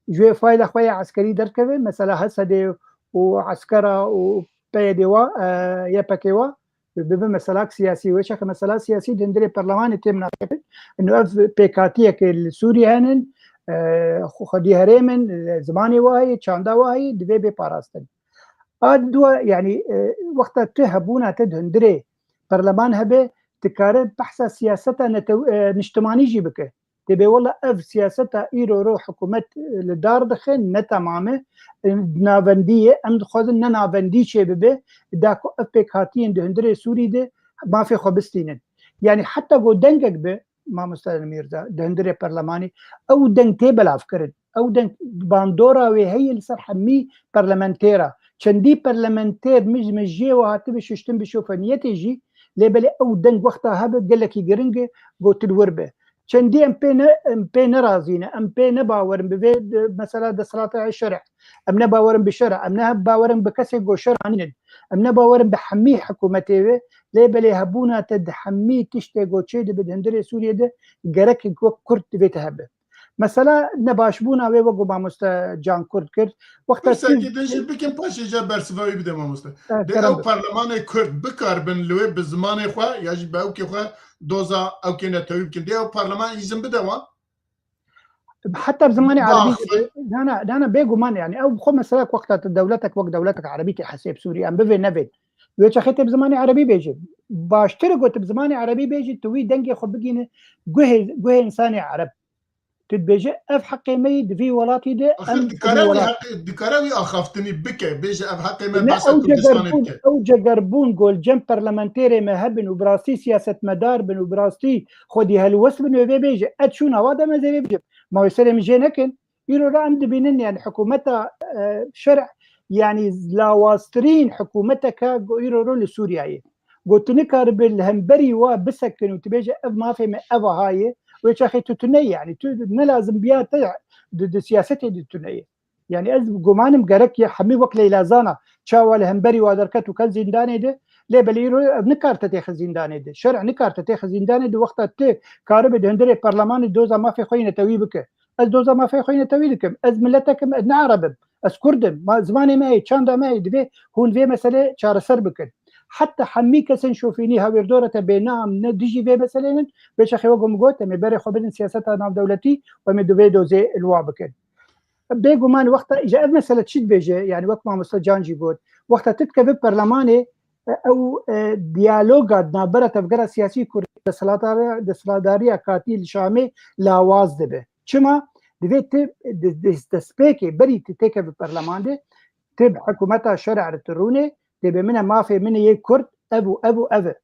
Ji wê fayla xwe ya eskerî derkeve, mesela Hesedê û eskera û P Y D wa, e, Y P G wa, bibe meselak siyasî. Wê çaxê mesela siyasî di hundirê perlemanê tê minaqeşekirin. Ino ev pêkhatiyeke li Sûriyê henin, e, xwe-, xwedî herêm in, e, zimanê wa heye, çanda wa heye, divê bê parastin. A di dua, yanî, e, wexta tu hebûna te di hundirê perleman hebe, dikare behsa siyaseta netew-, e, niştimanî jî bike. Tê bê wela ev siyaseta îro ro hikûmet, e, li dar dixe, ne temam e, e, navendî ye. Em dixwazin ne navendî çê bibe, da ku ev pêkhatiyên di hundirê Sûrî de mafê xwe bistînin. Yanî heta ku dengek bi, Mamoste Mîrza, di hundirê perlemanî, ew deng tê belavkirin. Ew deng bandora wê heye li ser hemî parlamentêra. Çendî parlamentêr mij, mijiyê we hatibe şiştin bi şofeniyetê jî, lê belê ew deng wexta hebe gelekî giring e, gotin wir be. Çendî em pê ne, em pê nerazî ne, em pê ne bawerin bi vê, e, mesela desthilata şer'î. Em ne bawerin bi şer'î, em ne bawerin bi kesê ku şer'î anînin. Em ne bawerin bi hemî hikûmetê wê, lê belê hebûna te di hemî tiştê ku çê dibe di hundirê Sûriyê de gerek wek Kurd divê te hebe. Mesela nebaşbûna wê wek ku mamoste Can Kurd kir. Wexta tu Pirsekî din jî bikin, paşê jî bersiva wî bide mamoste. E, Dê kerem ew bike. Parlemanê Kurd bikaribin li wê bi zimanê xwe ya jî bi ewkê xwe doza ewkê netewî bikin. Dê ew parleman îzin bide wan? Heta bi zimanê Bi erebî axivî. Na, na, na, na, bêguman, yanî ew xwe mesela wexta tu dewletek wek dewletek erebî tê hesêb Sûrî, em bivê nevên. Wê çaxê tê bi zimanê erebî bêjî. Baştir e ku tu bi zimanê erebî bêjî, tu wî dengê xwe bigîne guhê, guhê însanê ereb. Tu dibêje, ev heqê me yî di vî welatî de, Axir em dikare di wî welat heqê, dikare wî axaftinî bike, bêje, ev heqê me Ne behsa ew Kurdistanê cegerbûn, bike. Ew cegerbûn ku li cem parlamentêrê me hebin û bi rastî siyasetmedar bin û bi rastî xwedî helwest bin, wê vê bêje, ez çûna wa dem ez ê vê bêjim. Ma wê serê min jê nekin. Îro re em dibînin, yani hikûmeta, e, şer'î, yani lawaztirîn hikûmeteke ku îro re li Sûriyeyê. Got tu nikaribe li hemberî wa bisekin û tu bêje ev mafê me ev aha ye, wê çaxê tu tune yî, yanî tu ne lazim biya te di, di siyasetê de tune yî. Yanî ez gumanim gerek ya hemî wek Leyla Zana çawa li hemberî wa derket û ket zîndanê de, lê belê îro ev nikar te têxe zîndanê de. Şer'e nikar te têxe zîndanê de wexta tu karibe di hundirê perlemanê doza mafê xwe yê netewî bike. Ez doza mafê xwe yê netewî dikim. Ez miletek im, ez ne Ereb im. Ez Kurd im. Ma, zimanê me heye, çanda me heye. Divê hûn vê meselê çareser bikin. Heta hemî kesên şofînî hewêrdora te bê nam ne dijî vê meselê nin, vê çaxê wek min got, em ê berê xwe bidin siyaseta navdewletî û em ê di vê dozê li wa bikin. Bêguman wexta, îja ev mesele çi dibêje, yanî wek mamoste Can jî got, wexta tu dikeve perlemanê, e, ew, e, diyaloga di navbera tevgera siyasî Kurdî, desthilatdariya, desthilatdariya katî li Şamê lawaz dibe. Çima? Divê tu di, di, destpêkê berî tu têkevî perleman de, tu bi hikûmeta şer'e re tu rûnê, tê bê min e mafê min ê yê Kurd, ev û ev û ev e.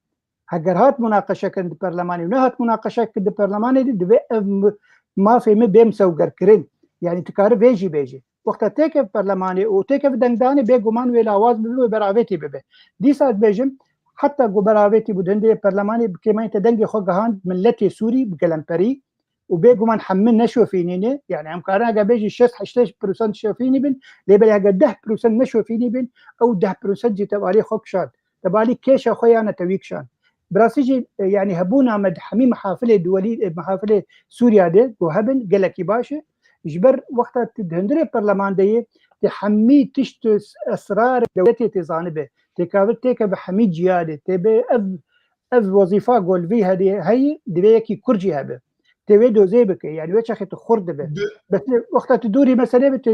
Heger hat munaqeşekirin di perlemanê û nehat munaqeşekirin di perlemanê de, divê ev m-, mafê min bê misewgerkirin. Yanî tu kari vê jî bêjî. Wexta têkev perlemanê û têkev dengdanê bêguman wê lawaz bibe, wê beravêtî bibe. Dîsa dibêjim, heta ku beravêtî bû di hundirê perlemanê bi kêmayî te dengê xwe gihand miletê Sûrî bi gelemperî û bêguman hemû neşofînîne. Yanî em karin eger bêjî şêst heştê prosent şofînî bin, lê belê eger deh prosent neşofînî bin, ew deh prosent jî tevalî xwe kişand. Tevalî kêşa xwe ya netewî kişand. Bi rastî jî, e, yanî hebûna me di hemî mehafilê duwelî, e, mehafilê Sûriya de ku hebin gelekî baş e. Ji ber wexta tu di hundirê perleman de yê, tu hemî tişt û esrarê dewletê tê zanibe. Tê kavir têke bi hemî ciya de. Tê bi ev, ev wezîfa ku li vî herê heyî, divê yekî Kurd jî hebe. Tê wê dozê bike. Yanî wê çaxê tu xurt dibe. Bes wexta tu dûrî meselê be, tu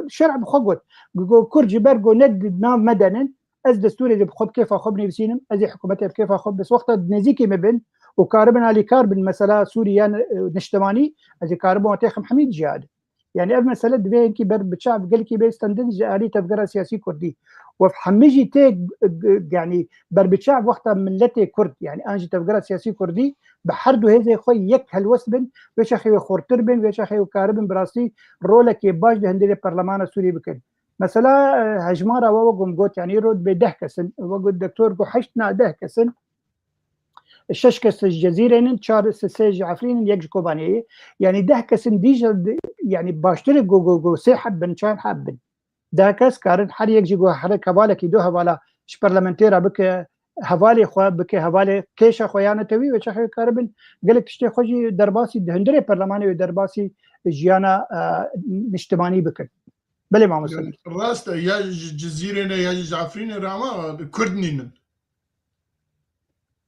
şer'e bi xwe got. Ku Kurd ji ber ku ne di nav me de nin, ez destûrê de bi xwe bi kêfa xwe binivîsînim, ez ê hikûmetê bi kêfa xwe, bes wexta nêzîkî me bin û karibin alîkar bin mesela Sûrî yan, e, niştimanî, ez ê karibim wan têxim hemî ciya de. Yanî ev mesele divê hinkî ber bi çav gelkî bê stendin ji alî tevgera siyasî Kurdî. Û ev hemî jî tê, e, yanî ber bi çav wexta miletê Kurd, yanî an jî tevgera siyasî Kurdî bi her du hêzê xwe yek helwest bin, wê çaxê wê xurtir bin, wê çaxê wê karibin bi rastî rolekê baş di hundirê perlemana Sûrî bikin. Mesela, e, hejmara we wek hûn got, yanî îro dibê deh kes in, wek got doktor got heşt na deh kes in. Şeş kes ji Cezîrê nin, çar sê ji Efrîn in, yek ji Kobaniyê ye. Yanî deh kes in dîsa di-, yanî baştir e ku, ku, ku sê heb bin, çar heb bin. Deh kes karin her yek jî ku her hevalekî du hevala ji parlamentêra bike, hevalê xwe bike, hevalê kêşa xwe ya netewî wê çaxê karibin gelek tiştê xwe jî derbasî di hundirê perlemanê wê derbasî jiyana, e, niştimanî bikin. Belê mamoste. Yanî rast e, ya ji Cizîrê ne ya jî ji Efrînê re ama Kurd nînin.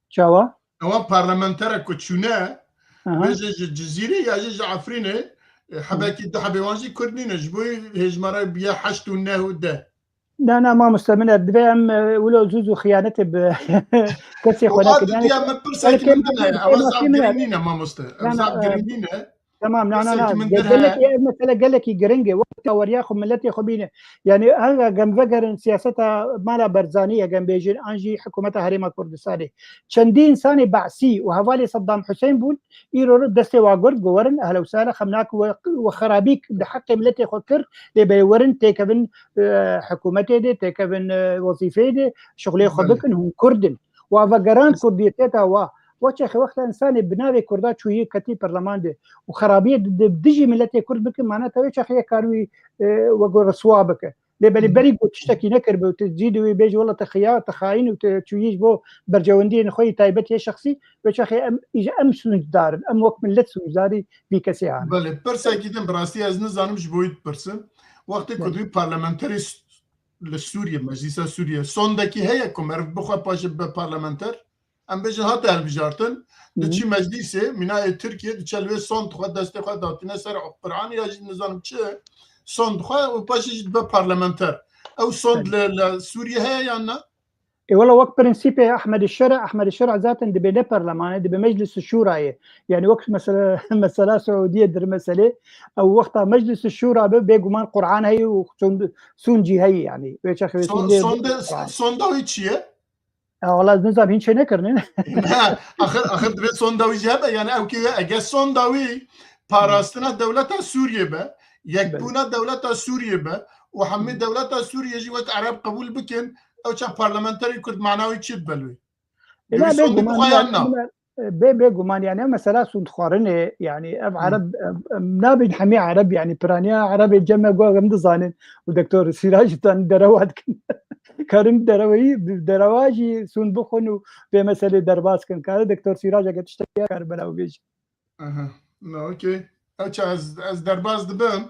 Çawa? Ewa parlamentere ku çûne, aha, bêje ji Cizîrê ya jî ji Efrînê, e, hebekî du hebê wan jî Kurd nîne. Ji bo hêjmara biya heşt û neh û deh. Na, na, mamoste min e, divê em, e, wilo zû zû xiyanetê bi kesê xwe nekin. Yanî, min pirsekî min din heye. Ewa zaf girîng nîne mamoste. Ew zaf girîng nîne. Tamam, na, na, na. Gelekî, ev mesele gelekî giring e. Wek taweriya xwe, miletê xwe bîne. Yanî, eger em vegerin siyaseta mala Barzanî, eger em bêjin, an jî hikûmeta Herêma Kurdistanê. Çendî însanê Be'sî û hevalê Saddam Hussein bûn, îro re destê wa girt, got, werin, ehla we sehla, xem nakin we, we xerabî di heqê miletê xwe kir, lê belê werin têkevin, e, hikûmetê de, têkevin, e, wezîfeyê de, şixulê xwe bikin, hûn Kurd in. Wa vegerand kurdiyeteta wa. Wa çaxê wexta însanê bi navê Kurda çûyî ketî perleman de û xerabiyê di, di dijî miletê Kurd bikin, mana te wê çaxê yek kar wî, e, wego riswa bike. Lê belê berî ku tiştekî nekiribe û tu cî di wî bêjî, wela te xiya, te xayîn û te çûyî ji bo berjewendiyên xwe yî taybet yê şexsî, wê çaxê em, îja em sûcdar in, em wek milet sûcdarî vî kesê hane. Belê, pirsekî din bi rastî ez nizanim ji bo wî dipirsim. Wextê ku Belê. Divî parlamenterê s-, li Sûriye, Meclîsa Sûriye, sondekî heye ku meriv bixwe paşê bibe parlamenter? Em bêjin hate hilbijartin, Hı hı. diçî meclîsê, mîna yê Tirkiye, diçe li wê sond dixwe, destê xwe datîne ser Quran ya jî nizanim çi, sond dixwe û paşê jî dibe parlamenter. Ew sond Belê. li, li Sûriye heye yan na? E, wela wek prensîpê Ehmed Şer'a, Ehmed Şer'a zaten dibe ne perlemanê, dibe Meclis Şûrayê. Yani wek mesela, mesela Suudiye dir meselê. Ew wexta Meclis Şûra be, bêguman Quran heye û sond, sûncî heye yani. Wê çaxê wê Son-, sûndê sonde, Quran. Sonda wî çi ye? Ya, wala ez nizam hîn çê nekirine. Ha, axir, axir divê sonda wî jî hebe, yani ew ki eger sonda wî parastina dewleta Sûriye be, yekbûna dewleta Sûriye be û hemî dewleta Sûriye jî wek Ereb qebûl bikin, ew çax parlamenterê Kurd mana wî çi dibe li wê? Êla bê guman, bê, bê guman, yani, ev mesela sûndxwarinê, yani, ev Ereb, em, em nabên hemî Ereb, yani, piraniya Erebê cem e, got, em dizanin. Û Doktor Sîrac tan derewa dikin. Karin dereweyî, derewa jî sûnd bixwin û vê meselê derbas kin. Kare Doktor Sîrac eke tiştekî kar belaw bêjî. Aha. No, okey. Ew çax ez, ez derbas dibim.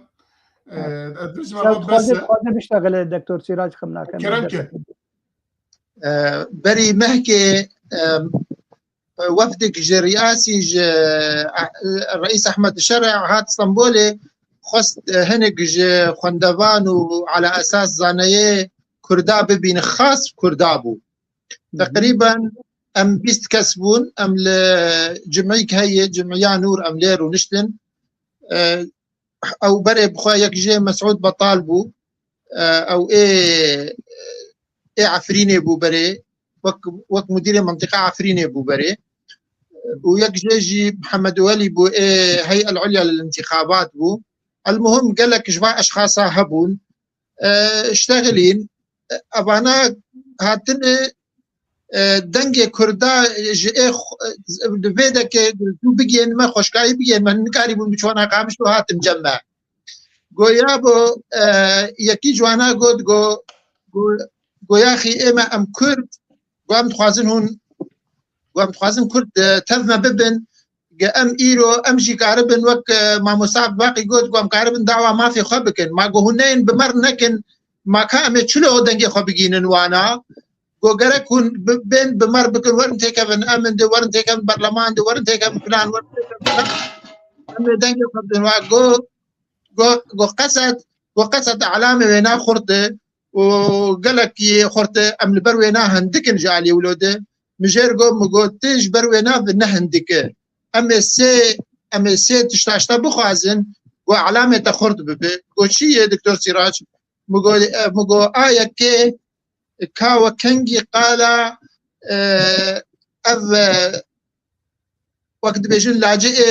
Ee, ez bêjim, ev bes e. Xwaze biştexile Doktor Sîrac xim nakin. Kerem ke. Ee, berî mehkê, em, wefdek ji riyasî ji, eh, Reîs Ehmed Şerê hat Stenbolê, xwest, eh, hinek ji xwendevan û ala esas zaneyê Kurda bibîn, xas Kurda bû. Teqrîben em bîst kes bûn, em li cimîk heye, cimiya Nûr, em lê rûniştin. Eh, ew berê bi xwe yek jê Mesûd Betal bû. Eh, ew ê, ê Efrînê bû berê. Wek, wek mudîrê mintîqa Efrînê bû berê. Û yek jê jî Mihemed Welî bû, ê Hey'el Ulya lil Intixabat bû. Elmuhim gelek ji van eşxasa hebûn. Eh, ştexilîn, eh, evana hatine, eh, dengê Kurda ji ê xwe, eh, li vê dekê tu bigihên me, xweşkayî bigihên me, nikarîbûn biçûna Qamişlo, hatin cem me. Go yabo, eh, yekî ji wana got, go, go, go yaxî ê me em Kurd, go em dixwazin hûn, go em dixwazin Kurd, eh, tev me bibin, ge em îro, em jî karibin wek, eh, Mamosta Abdulbaqî got, go em karibin dawa mafê xwe bikin. Ma go hûn neyên bi me re nekin, ma ka em ê çilo dengê xwe bigînin wana? Go gerek hûn bi-, bên bi me re bikin, werin têkevin, em ê werin têkevin berleman de, werin têkevin filan, werin têkevin filan. Em ê dengê xwe bidin wa. Go, go, go qeset, go qeset elamê wêna xurt e û gelekî xurt e, em li ber wêna hindik in ji alî wilo de. Min jêr got, min got, tu ji ber wêna ne hindik e. Em ê sê, em ê sê tişta ji te bixwazin, go elamê te xurt bibe. Go çi ye, Doktor Sîrac? Min go, e, min go, a yekê, ka we kengî qala, e, ev, e, wek dibêjin lacê, e,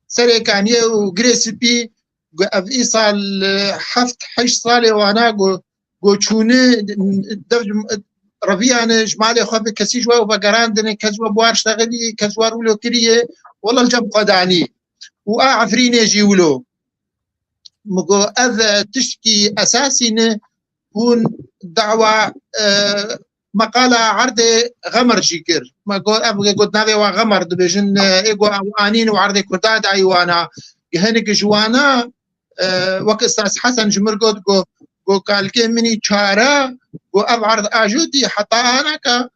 Serê Kaniyê û Girê Spî, go ev îsal, e, heft heşt salê wana go, go çûne, dev reviyane ji malê xwe bi kesî ji we vegerandine, kes we bi war ştexilî, kes we rûlo kiriye, wela li cem xwe danî. Û a Efrînê jî wilo. Min got, ev, e, tiştkî esasî ne, hûn dawa, e, meqala erdê Xemer jî kir. Me got, ev got navê wa Xemer dibêjin, e, ê got ew anîn û erdê Kurda dayî wana. Hinek ji wana, e, wek Ustaz Hesen ji mir got, got, got kalkê min î çare, got ev erd ajotî heta anaka,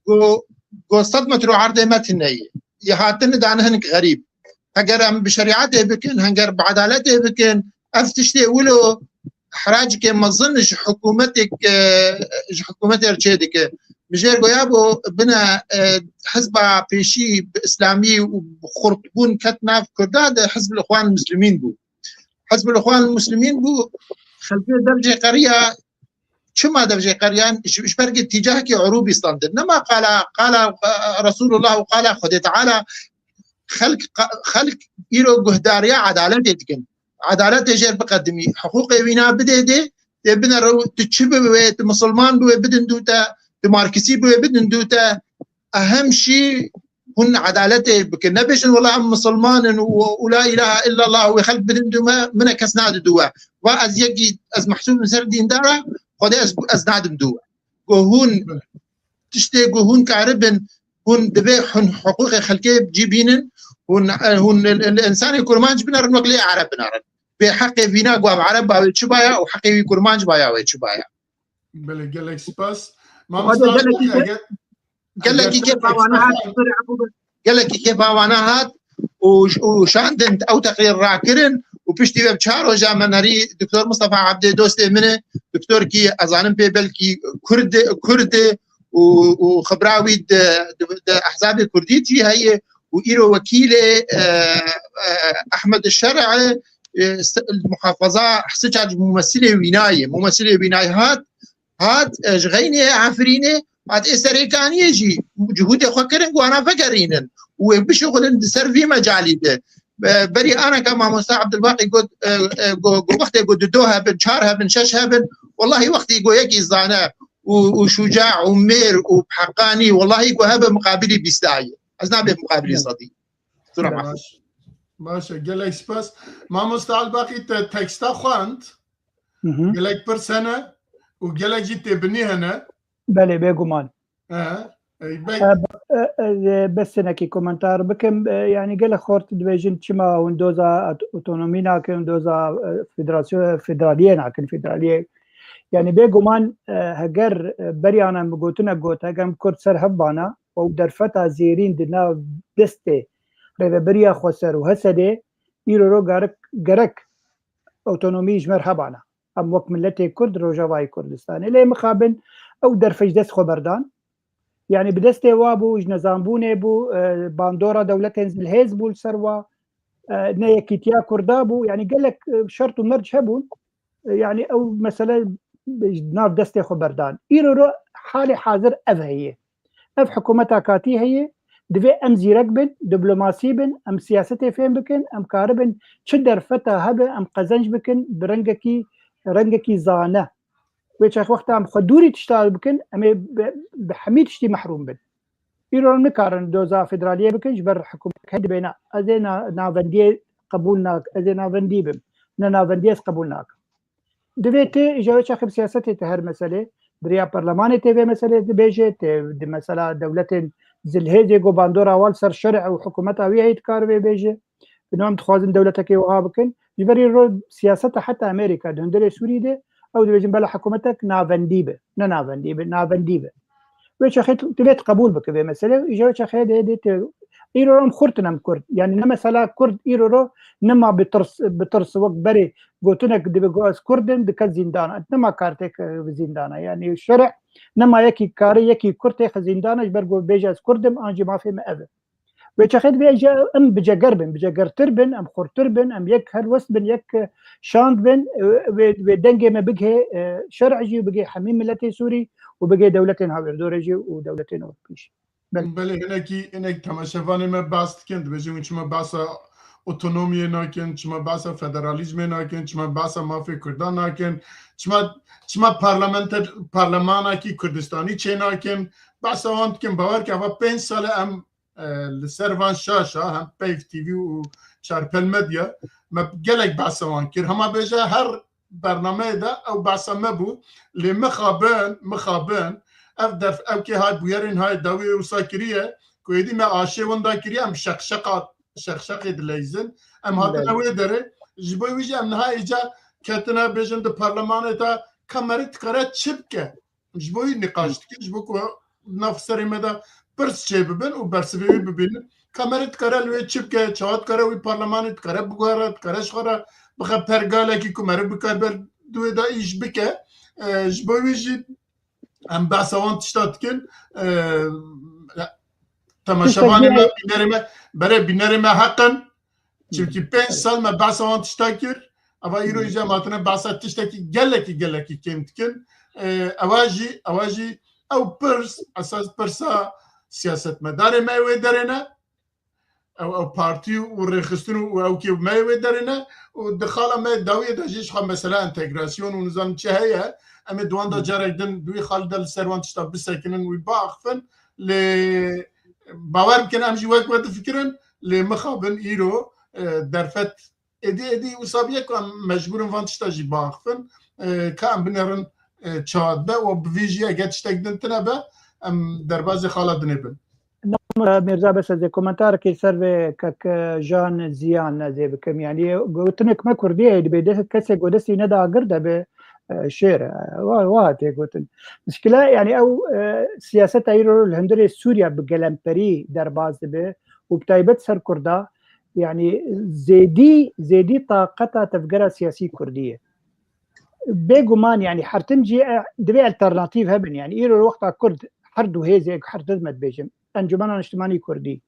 got, got sed metro erdê me tune ye. Yê hatine dane hinek xerîb. Heger em bi şerîetê bikin, heger bi edaletê bikin, ev tiştê wilo heracikê mezin ji hikûmetêk, e, ji hikûmetê re çêdike. Min jêr goya bo bine, e, hizba pêşî bi îslamî û bi xurtbûn ket nav Kurda de Hizbul Îxwan Muslimîn bû. Hizbul Îxwan Muslimîn bû, xelkê dev jê qeriya, çima dev jê qeriyan? Ji, ji ber ku tîcahekî urûbî standin. Nema qala, qala, e, Resulullah û qala Xwedê Teala, xelk, xelk îro guhdariya edaletê dikin. Edaletê jêr biqedimî, hiqûqê wîna bidê dê, dê bine rew, tu çi bibe, tu misilman bibe bidin dû te, tu marksî bibe bidin dû te, ehem şî hûn edaletê bikin. Nebêjin, wela em misilman in û, û la îlahe illallah wê xelk bidin dû me, min e kes nadi dû we. Va ez yekî, ez mehsûb im ser dîndara, Xwedê ez, ez nadim dû we. Go hûn tiştê ku hûn karibin, hûn divê hûn hiqûqê xelkê cî bînin, hûn, hûn li, li, li însanê kurmanc binerin wek lê ereb binerin. Bê heqê vîna ku ev ereb ba wê çi baya û heqê wî kurmanc baya wê çi baya. Belê, gelek spas. Mamosta, gelekî kêfa wana hat, gelekî kêfa wana hat û, û şandin ew teqrîr rakirin û piştî vê çar roja me nerî Doktor Mustafa Abdê dostê min e, doktor kî ez zanim pê belkî Kurd, Kurd e û, û xibra wî di, di, di ehzabê Kurdî jî heye û îro wekîlê, e, e, Ehmed Şer'e, e, s-, muhafaza Hisica ji mumesilê wînayê, mumesilê wînayê hat, hat, e, ji xeynê Efrînê, hat ê Serêkaniyê jî cihûdê xwe kirin ku wana vegerînin û wê bişixulin di ser vî mecalî de. E, berî aneka mamosta Abdulbaqî got, e, e, go, go wextê ku du do hebin, çar hebin, şeş hebin, wellahî wextî ku yekî zane û û, û şuca û mêr û bi heqanî, wellahî ku hebe muqabilî bîst dayê. Ez nabê muqabilî sedî. Sura Baş. Baş e, gelek spas. Mamoste Elbaqî te teksta xwend. Gelek pirs hene û gelek jî têbinî hene. Belê, bêguman. He. Ey, bek- E, e, e, Bes hinekî komentar bikim. E, yanî gelek xort dibêjin çima hûn doza at- otonomî nakin, doza e, federasyon, federaliyê nakin, federaliyê. Yanî bêguman e, heger e, beriya em bi gotinek got, heger em Kurd ser hev bana û derfeta zêrîn di nav destê rêveberiya xweser û H S D'ê, îro ro gerek, gerek otonomî ji me re hebana. Em wek miletê Kurd Rojavayê Kurdistanê. Lê mixabin ew derfet ji dest xwe berdan. Yanî bi destê wa bû, ji nezanbûnê bû, e, bandora dewletên zilhêz bû li ser wa, e, ne yekîtiya Kurda bû. Yanî gelek e, şert û merc hebûn. E, yanî ew mesele ji nav destê xwe berdan. Îro ro halê hazir ev heye. Ev hikûmeta katî heye. Divê em zîrek bin, diplomasî bin, em siyasetê fêm bikin, em karibin çi derfeta hebe em qezenc bikin bi rengekî, rengekî zane. Wê çax wexta em xwe dûrî tişta bikin, em ê bi, bi hemî tiştî mehrûm bin. Îro nikarin doza federaliyê bikin, ji ber hikûmet hê dibê na, ez ê na, navendiyê qebûl nak, ez ê navendî bim. Ne navendiyê ez qebûl nakim. Divê tu ji wê çaxê bi siyasetê tu her meselê, bi riya perlemanê tê vê meselê dibêje, tê di mesela dewletên zilhêzê ku bandora wan ser şerê û hikûmeta wî heye dikare vê bêje. Ino em dixwazin dewletekê wiha bikin. Ji ber îro siyaseta heta Amerîka di hundirê Sûrî de ew dibêjin bela hikûmetek navendî be. Ne navendî be, navendî be. Wê çaxê tu, tu vê tu qebûl bike vê meselê. Ji wê çaxê dê, dê tu, îro em xurt in em Kurd. Yanî ne mesela Kurd îro ro nema bi tirs, bi tirs wek berê gotinek dibe got ez Kurd im, dike zîndana. Nema kar tê ke zîndana. Yanî şerê nema yekî kare yekî Kurd têxe zîndana ji ber got bêje ez Kurd im, an jî mafê me ev e. Wê çaxê divê ji em biceger bin, bicegertir bin, em xurtir bin, em yek helwest bin, yek e, şand bin, e, wê, wê dengê me bigihê e, şer'ê jî, bigihê hemî miletê Sûrî û bigihê dewletên hawêrdorê jî û dewletên Ewropî jî. Belê. Belê, hinekî, hinek temaşevanê me behs dikin, dibêjin hûn çima behsa otonomiyê nakin, çima behsa federalîzmê nakin, çima behsa mafê Kurdan nakin, çima, çima parlamenter, parlemanakî Kurdistanî çê nakin, behsa wan dikin, bawer ke eva pênc sal e em e, li ser van şaşa, hem Peyv T V û Çarpel Medya, me gelek behsa wan kir. Hema bêje her bernameyê de ew behsa me bû. Lê mixabin, mixabin, ev derf, ew kê hay bûyerên hay dawiyê wisa kiriye, ku êdî me aşê winda kiriye, em şeqşeqa, şeqşeqê dileyzin. Em hatine Belê. wê derê, ji bo wî jî em niha îca ketine bêjin di parlemanê de, ka merî dikare çi bike? Ji bo wî nîqaş dikin, ji bo ku nav serê me de pirs çêbibin û bersivê wî bibînin. Ka merî dikare li wê çi bike, çawa dikare wî parlemanê dikare biguhere, dikare ji xwe re bixe pergalekî ku merî bikare ber di wê de îş bike. E, ji bo wî jî em behsa wan tişta dikin. E, temaşevanê me, bînerê me, berê bînerê me heq in. Çimkî pênc sal me behsa wan tişta kir. Eva îro jî em hatine behsa tiştekî gelekî, gelekî kêm dikin. Ee, ewa jî, ewa jî ew pirs, esas pirsa siyasetmedarê me wê derê ne. Ew, ew partî û rêxistin û ew kê me wê derê ne. Û di xala me dawiyê de jî ji xwe mesela entegrasyon û nizam çi heye. Em ê di wan de carek din di wî xalî de li ser wan tişta bisekinin wî biaxifin. Lê bawer bikin em jî wek we difikirin. Lê mixabin îro, e, derfet êdî, êdî wisa bûye ku em mecbûr in van tişta jî biaxifin, e, ka em binêrin, e, çawa dibe û bi vî jî eger tiştek din tine be, em derbazê xala dinê bin. Mirza, bes ez ê komentarekê ser vê kek Jan Ziyan ez ê bikim. Yanî gotinek me Kurdî heye, dibê de kesê ku destî neda agir de be, e, şêr e. Wa, wa tê gotin. Mişkile, yanî ew, e, siyaseta îro li hundirê Sûriya bi gelemperî derbaz dibe û bi taybet ser Kurda, yanî zêdî, zêdî taqeta tevgera siyasî Kurdî ye. Bêguman, yanî her tim jî, e, divê alternatîf hebin. Yanî îro wexta Kurd her du hêzê, her tim me dibêjin, Encûmena Niştimanî Kurdî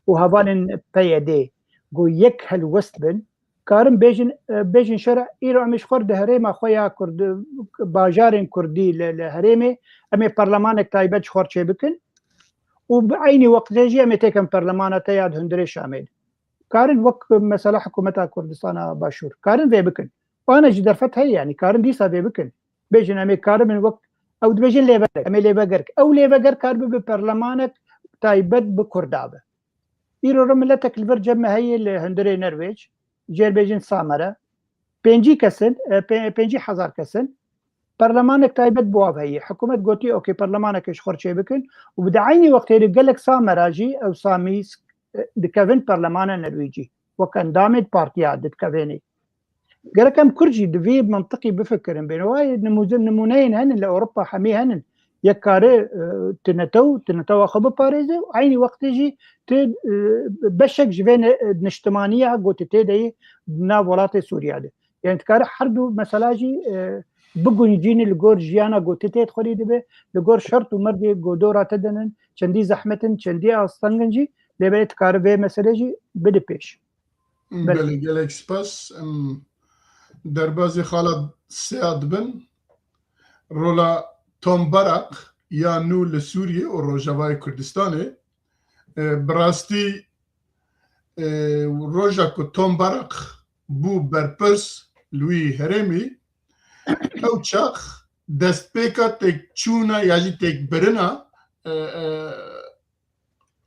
û hevalên P Y D ku yek helwest bin, karin bêjin, e, bêjin şer îro em ê ji xwe re di herêma xwe ya Kurd, bajarên Kurdî li, li herêmê em ê perlemanek taybet ji xwe re çêbikin û bi eynî wextê jî em ê têkin perlemana te ya di hundirê Şamê de. Karin wek mesela hikûmeta Kurdistana Başûr. Karin vê bikin. Wana jî derfet heye, yanî karin dîsa vê bikin. Bêjin em ê karibin wek Ew dibêjin lêveger, em ê lêveger. Ew lêveger kar bibe perlemanek taybet bi Kurda be. Îro re miletek li vir cem me heye li hundirê Nerwêc, jê re bêjin Samere. Pêncî kes in, e, pê-, pêncî hezar kes in. Perlemanek taybet bi wan heye. Hikûmet gotiye, okey, perlemanek ji xwe re çêbikin. Û bi di eynî wextê de gelek Samera jî, ew Samî, e, dikevin perlemana Nerwêcî. Wek endamê di partiya dikevênê. Gerek em Kurd jî di vî mintiqî bifikirin. Bêne wayê nimûze-, nimûneyên hene li Ewropa hemî hene. Yek kare, e, tu netew, tu netewa xwe biparêze û eynî wextê jî tu, e, beşek ji vê ne-, niştimaniya ku tu tê de yî di nav welatê Sûriya de. Yani dikare her du mesela jî, e, biguncîne li gor jiyana ku tu tê de xwedî dibe, li gor şert û mercê ku dora te de nin, çendî zehmet in, çendî asteng in jî, lê belê dikare vê meselê jî bide pêş. Belê. Belê, gelek spas. Em derbazê xala sêya dibin. Rola Tom Barak ya nû li Sûriyê û Rojavayê Kurdistanê. E, bi rastî, e, roja ku Tom Barak bû berpirs li wî herêmî, ew çax destpêka têkçûna ya jî têkbirina, e, e,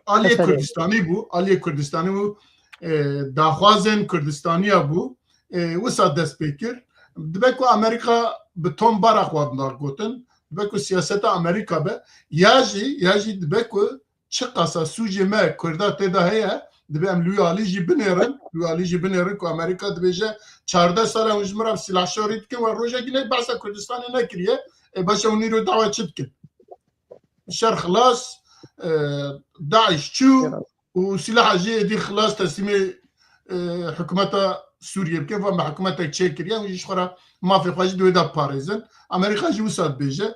aliyê Kurdistanî bû, aliyê Kurdistanî bû, e, daxwazên Kurdistaniya bû, e, wisa dest pê kir. Dibe ku Amerîka bi Tom Barak wan dargotin, dibe ku siyaseta Amerîka be, ya jî, ya jî dibe ku çiqasa sûcê me Kurda tê de heye, dibe em li wî alî jî binêrin, li wî alî jî binêrin ku Amerîka dibêje çardeh sal e hûn ji min re silahşorî dikin, we rojekî ne behsa Kurdistanê nekiriye, e, baş e hûn îro dawa çi dikin? Şer xilas, e, DAIŞ çû û silaha jê êdî xilas teslîmê, e, hikûmeta Sûriyê bike. Van me hikûmetek çêkiriye, hûn jî ji xwe re mafê xwe jî di wê de parêzin. Amerîka jî wisa dibêje.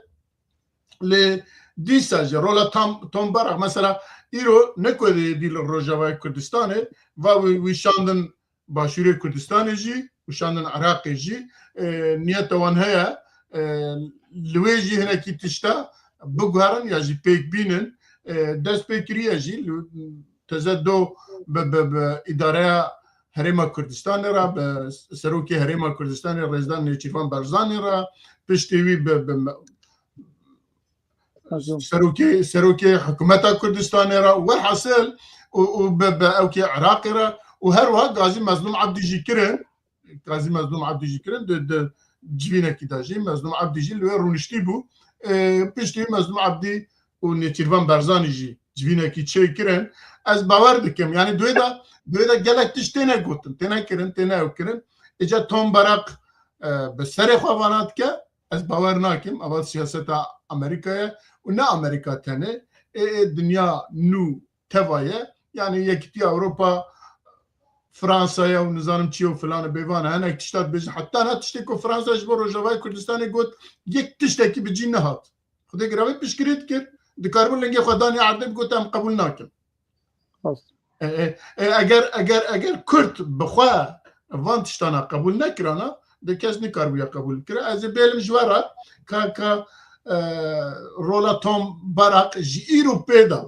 Lê dîsa jî rola Tom, Tom Barak, mesela îro ne ku êdî li Rojavayê Kurdistanê, va wî, wî şandin Başûrê Kurdistanê jî û şandin Iraqê jî, e, niyeta wan heye, e, li wê jî hinekî tişta biguherin ya jî pêk bînin, e, dest pê kiriye jî li, teze do bi, bi, bi îdareya Herêma Kurdistanê re, bi serokê Herêma Kurdistanê Rêzdar Nêçîrvan Barzanî re, piştî wî bi, bi serokê, serokê hikûmeta Kurdistanê re, welhasil û, û bi, bi ewkê Iraqê re û her wiha gazî Mezlûm Ebdî jî kirin. Gazî Mezlûm Ebdî jî kirin, di, di civînekî de jî Mezlûm Ebdî jî li wê rûniştî bû. E, piştî Mezlûm Ebdî û Nêçîrvan Barzanî jî civînekî çêkirin. Ez bawer dikim, yani di wê de, di wê de gelek tişt têne gotin, têne kirin, têne ew kirin. Îca Tom Barak, e, bi serê xwe vana dike, ez bawer nakim, ava siyaseta Amerîka ye û ne Amerîka tenê, ê, ê dinya nû teva ye. Yani Yekîtiya Ewropa, Fransa ye û nizanim çi ye û filan e, bêvan e. Hinek tişta dibêjin. Heta ne tiştê ku Fransa ji bo Rojavayê Kurdistanê got, yek tiştekî bi cî nehat. Xwedê giravê piştgirêt kir. Dikaribûn lingê xwe danî erdê, bigot, em qebûl nakin. Rast. E, e, e, eger, eger, eger Kurd bi xwe van tiştana qebûl nekirana, de kes nikaribûya qebûl bikire. Ez ê bêlim ji we re ka, ka, e, rola Tom Barak ji îro pê de,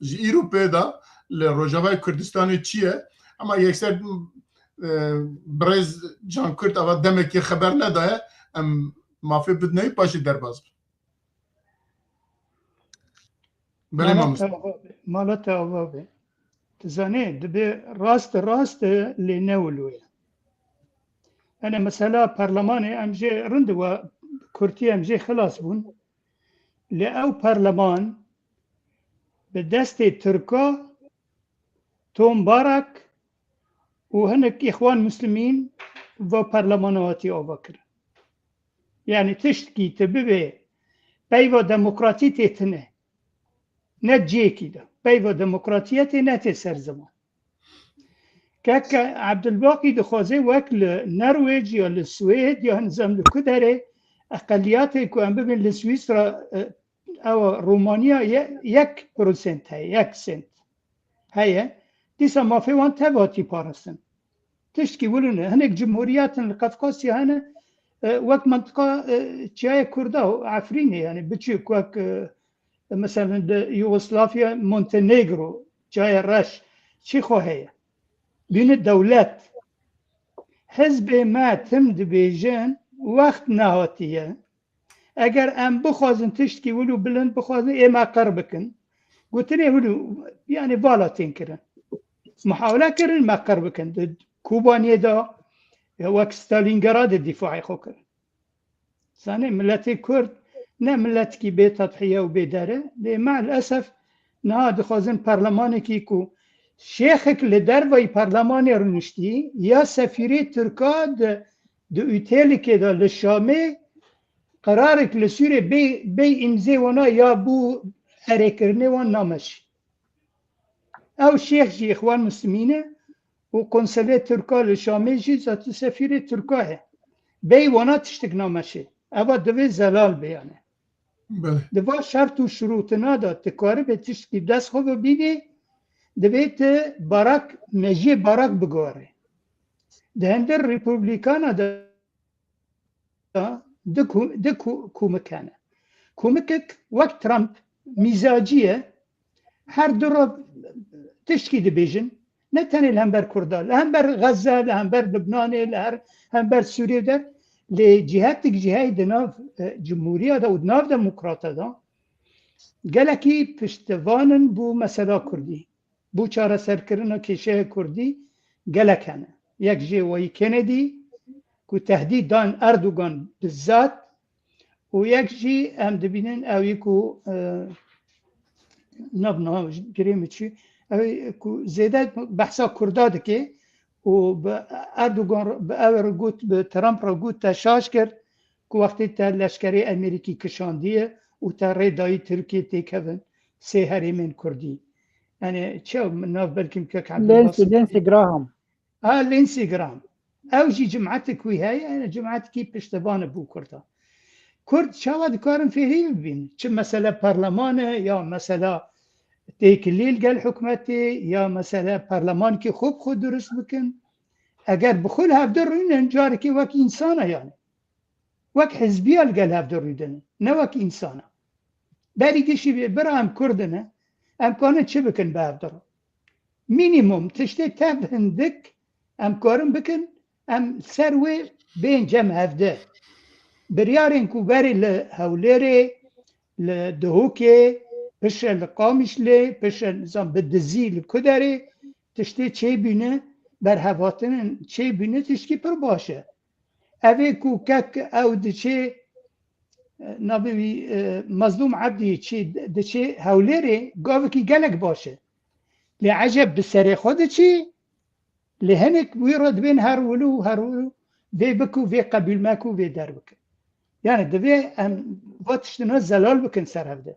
ji îro pê de li Rojavayê Kurdistanê çi ye? Ama yekser, e, birêz Can Kurt ava demekê xeber nedaye, em mafê bidineyî paşê derbas bin. Belê, mala mamoste. Te ava be, mala te ava be. Tu zanî, dibê rast rast e, lê ne wilo ye. Ene mesela perlemanê em jê rind we kurtî em jê xilas bûn. Lê ew perleman bi destê Tirka Tom Barak û hinek Îxwan Muslimîn va perlemana hatî ava kirin. Yani tiştkî tu bibê peyva demokratî tê tine. Ne ciyekî de. Peyva demokratiyetê ne tê ser ziman. Keke Ebdulbaqî dixwaze wek li Nerwêc ya li Swêd ya nizam li ku derê eqeliyatê ku em bibin li Swîsra, e, ew Romanya ye-, yek prosent heye, yek sent heye. Dîsa mafê wan tev hatî parastin. Tiştkî wilo ne. Hinek cumhuriyetin li Qefqasya hene, e, wek mintiqa, e, çiyayê Kurda û Efrînê, yani biçûk wek, e, mesela di Yugoslavya, Montenegro, çiyayê reş, çi xwe heye? Bîne dewlet. Hizbê me tim dibêjin, wext nehatiye. Eger em bixwazin tiştkî wilo bilind bixwazin, ê me qir bikin. Gotinê wilo, yani vala tên kirin. Muhawele kirin me qir bikin. Di Kobaniyê de, ya wek Stalingradê dîfaê xwe kirin. Zanê, miletê Kurd ne miletkî bê tedhiye û bê der e. Lê me'lesef niha dixwazin perlemanekî ku şêxek li dervayî perlemanê rûniştî ya sefîrê Tirka di, di otelikê de li Şamê qerarek li Sûrê bê, bê îmzê wana ya bû erêkirinê wan nameşî. Ew şêx jî Îxwan Muslimîn e û konselê Tirka li Şamê jî zatî sefîrê Tirka ye. Bey wana tiştik nameşê. Eva divê zelal be yani. Belê. Di va şert û şirûtina de tu karibê tiştkî dest xwe ve bînî, divê tu barak, mejiyê barak bigore. Di hinder Republikana de du ku-, du ku-, komik hene. Komikek wek Trump mîzacî ye, her du re tiştkî dibêjin. Ne tenê li hember Kurda, li hember Xezze, li hember Libnanê, li her hember Sûriyê de, lê cîhetik cîheyî di nav, e, cumhuriya de û di nav demokrata de gelekî piştevan in bo mesela Kurdî. Bo çareserkirina kêşeya Kurdî gelek hene. Yek jê wayî Kennedy ku tehdîd dan Erdogan bi zat û yek jî em dibînin ew yê ku, e, nav, nav girê min çû, ew ê ku zêde behsa Kurda dike û bi Erdogan re, bi ew re got, bi Trump re got te şaş kir ku wextê te leşkerê Amerîkî kişandiye û te rê dayî Tirkiyê têkevin sê herêmên Kurdî. Yani çew min nav belkim kek Abdulbasit. Lindsey, Lindsey Graham. Ha, Lindsey Graham. Ew jî cemaetek wî heye, yani cemaetekî piştevan e bo Kurda. Kurd çawa dikarin fêrî bibîn? Çi mesele parleman e, ya mesela têkilî li gel hikûmetê, ya mesele parlemanekî xwe bi xwe durust bikin. Eger bi xwe li hevdû rûnin, carekê wek însan e yani. Wek hizbiya li gel hevdû rûdinin, ne wek însana. Berî gişî bê, bira em Kurd in, em karin çi bikin bi hevdû re? Mînîmum tiştê tev hindik em karin bikin, em ser wê bên cem hevdû. Biryarên ku berê li Hewlêrê, li Duhokê, piştre li Qamişlê, piştre nizam bi dizî li ku derê tiştê çêbûne, berhevatinin çêbûne tiştkî pir baş e. Ev ê ku kek ew diçê, e, navê wî, e, Mazlûm Ebdî çê, diçê Hewlêrê, gavekî gelek baş e. Lê eceb bi serê xwe diçî, lê hinek wî re dibên her wilo û her wilo vê bik û vê qebûl mek û vê derbike. Yani divê em va tiştina zelal bikin ser hevdû.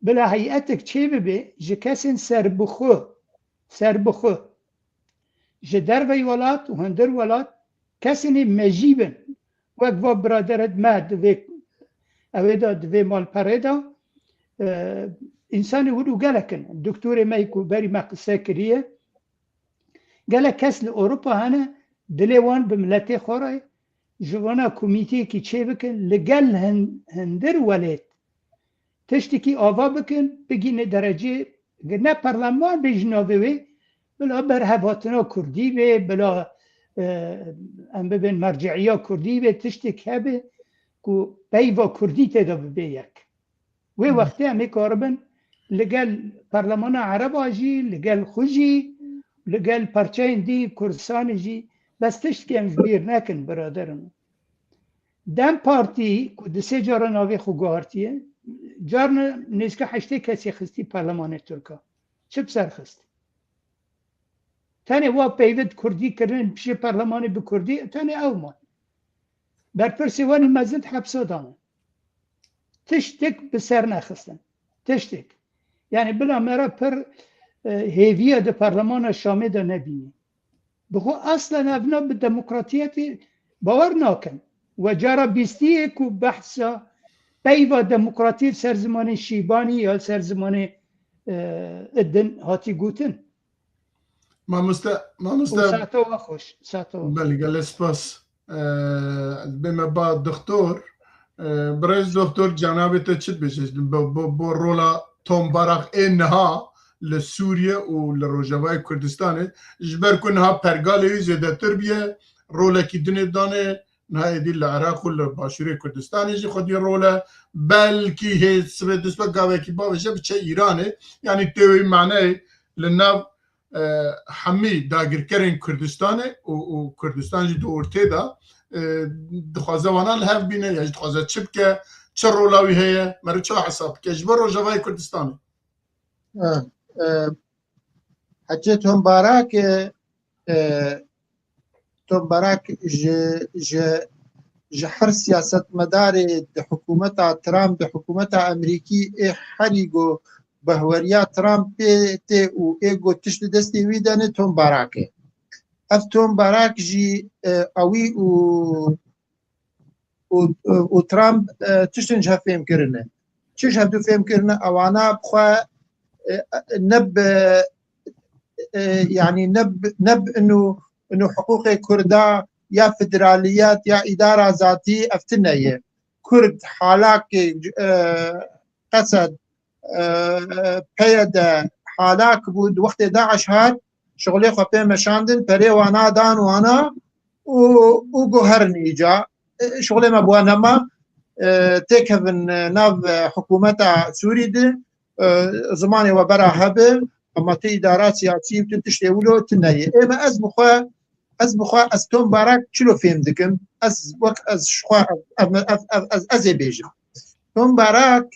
Bila heyetek çê bibe ji kesên serbixwe, serbixwe. Ji derveyî welat û hundir welat kesên ê mejî bin. Wek va biraderê me di vê, ew ê de di vê malperê de, e, însanê wilo gelek in. Doktorê me yê ku berî me qise kiriye, gelek kes li Ewropa hene, dilê wan bi miletê xwe re, ji vana komîteyekî çê bikin, li gel hin-, hindir welêt tiştekî ava bikin, bigîne derecê, ne perleman bê ji navê wê, bila berhevatina Kurdî bê, bila, e, em bibên merciiya Kurdî bê, tiştek hebe ku peyva Kurdî tê de bibe yek. Wê Hmm. wextê em ê karibin li gel perlemana Ereba jî, li gel xwe jî, li gel parçeyên dî Kurdistanê jî, bes tiştekî em ji bîr nekin, biraderim. DEM Partî ku di sê cara navê xwe guhartiye, carna nêzîka heştê kesê xistî perlemanê Tirka. Çi bi ser xist? Tenê wa peyvê di Kurdî kirin, pişê perlemanê bi Kurdî, tenê ew man. Berpirsê wan ê mezin di hepsa dane. Tiştek bi ser nexistin. Tiştek. Yani bila me re pir, e, hêviya di perlemana Şamê de nebîne. Bi xwe aslen evna bi demokratiyetê bawer nakin. We cara bîstiyê ku behsa peyva demokratiyê ser zimanê Şîbanî ya ser zimanê, e, din hatî gotin. Mamoste, mamoste. Û saeta we xweş, saeta we xweş. Belê, gelek spas. Ee, bê me ba doktor. Ee, birêz doktor, cenabê te çi dibêje? Bo, bo, bo rola tombaraq ê niha li Sûriye û li Rojavayê Kurdistanê, ji ber ku niha pergalê wî zêdetir bûye, rolekî dinê dane, Niha êdî li Iraq û li başûrê Kurdistanê jî xwedî rol e. Belkî hê sibê dûst be gavekî bavêje biçe Îranê. Yanî tê wî maneyê li nav, e, hemî dagirkerên Kurdistanê û, û Kurdistan jî di ortê de, e, dixwaze wana li hev bîne ya jî dixwaze çi bike, çi rola wî heye, meriv çawa hesab bike ji bo Rojavayê Kurdistanê? E, e, Hecê Tom Barak, e, e, Tom Barak ji, ji, ji her siyasetmedarê di hikûmeta Trump, di hikûmeta Amerîkî ê herî ku behweriya Trump pê tê û ê ku tişt di destê wî de ne Tom Barak e. Ev Tom Barak jî, e, ewî û û, û Trump, e, tiştin ji hev fêm kirine. Çi ji hevdû fêm kirine? Ewana bi xwe, e, ne bi, e, yanî ne bi, ne bi inu, inu hiqûqê Kurda ya federaliyet ya îdara zatî ev tine ye. Kurd halakê, e, qesed, e, peye de halak bû, di wextê DAIŞ hat, şixulê xwe pê meşandin, perê wana dan wana û, û got herin îca. E, şixulê me bi we nema, e, têkevin, e, nav, e, hikûmeta Sûrî de, e, zimanê we bera hebe, ama tu îdara siyasî û tu tiştê wilo tu neyê. Ê me ez bi xwe, ez bi xwe, ez Tom Barak çilo fêm dikim? Ez wek ez ji xwe, ev, ev, ev, ev, ez, ez ê bêjim. Tom Barak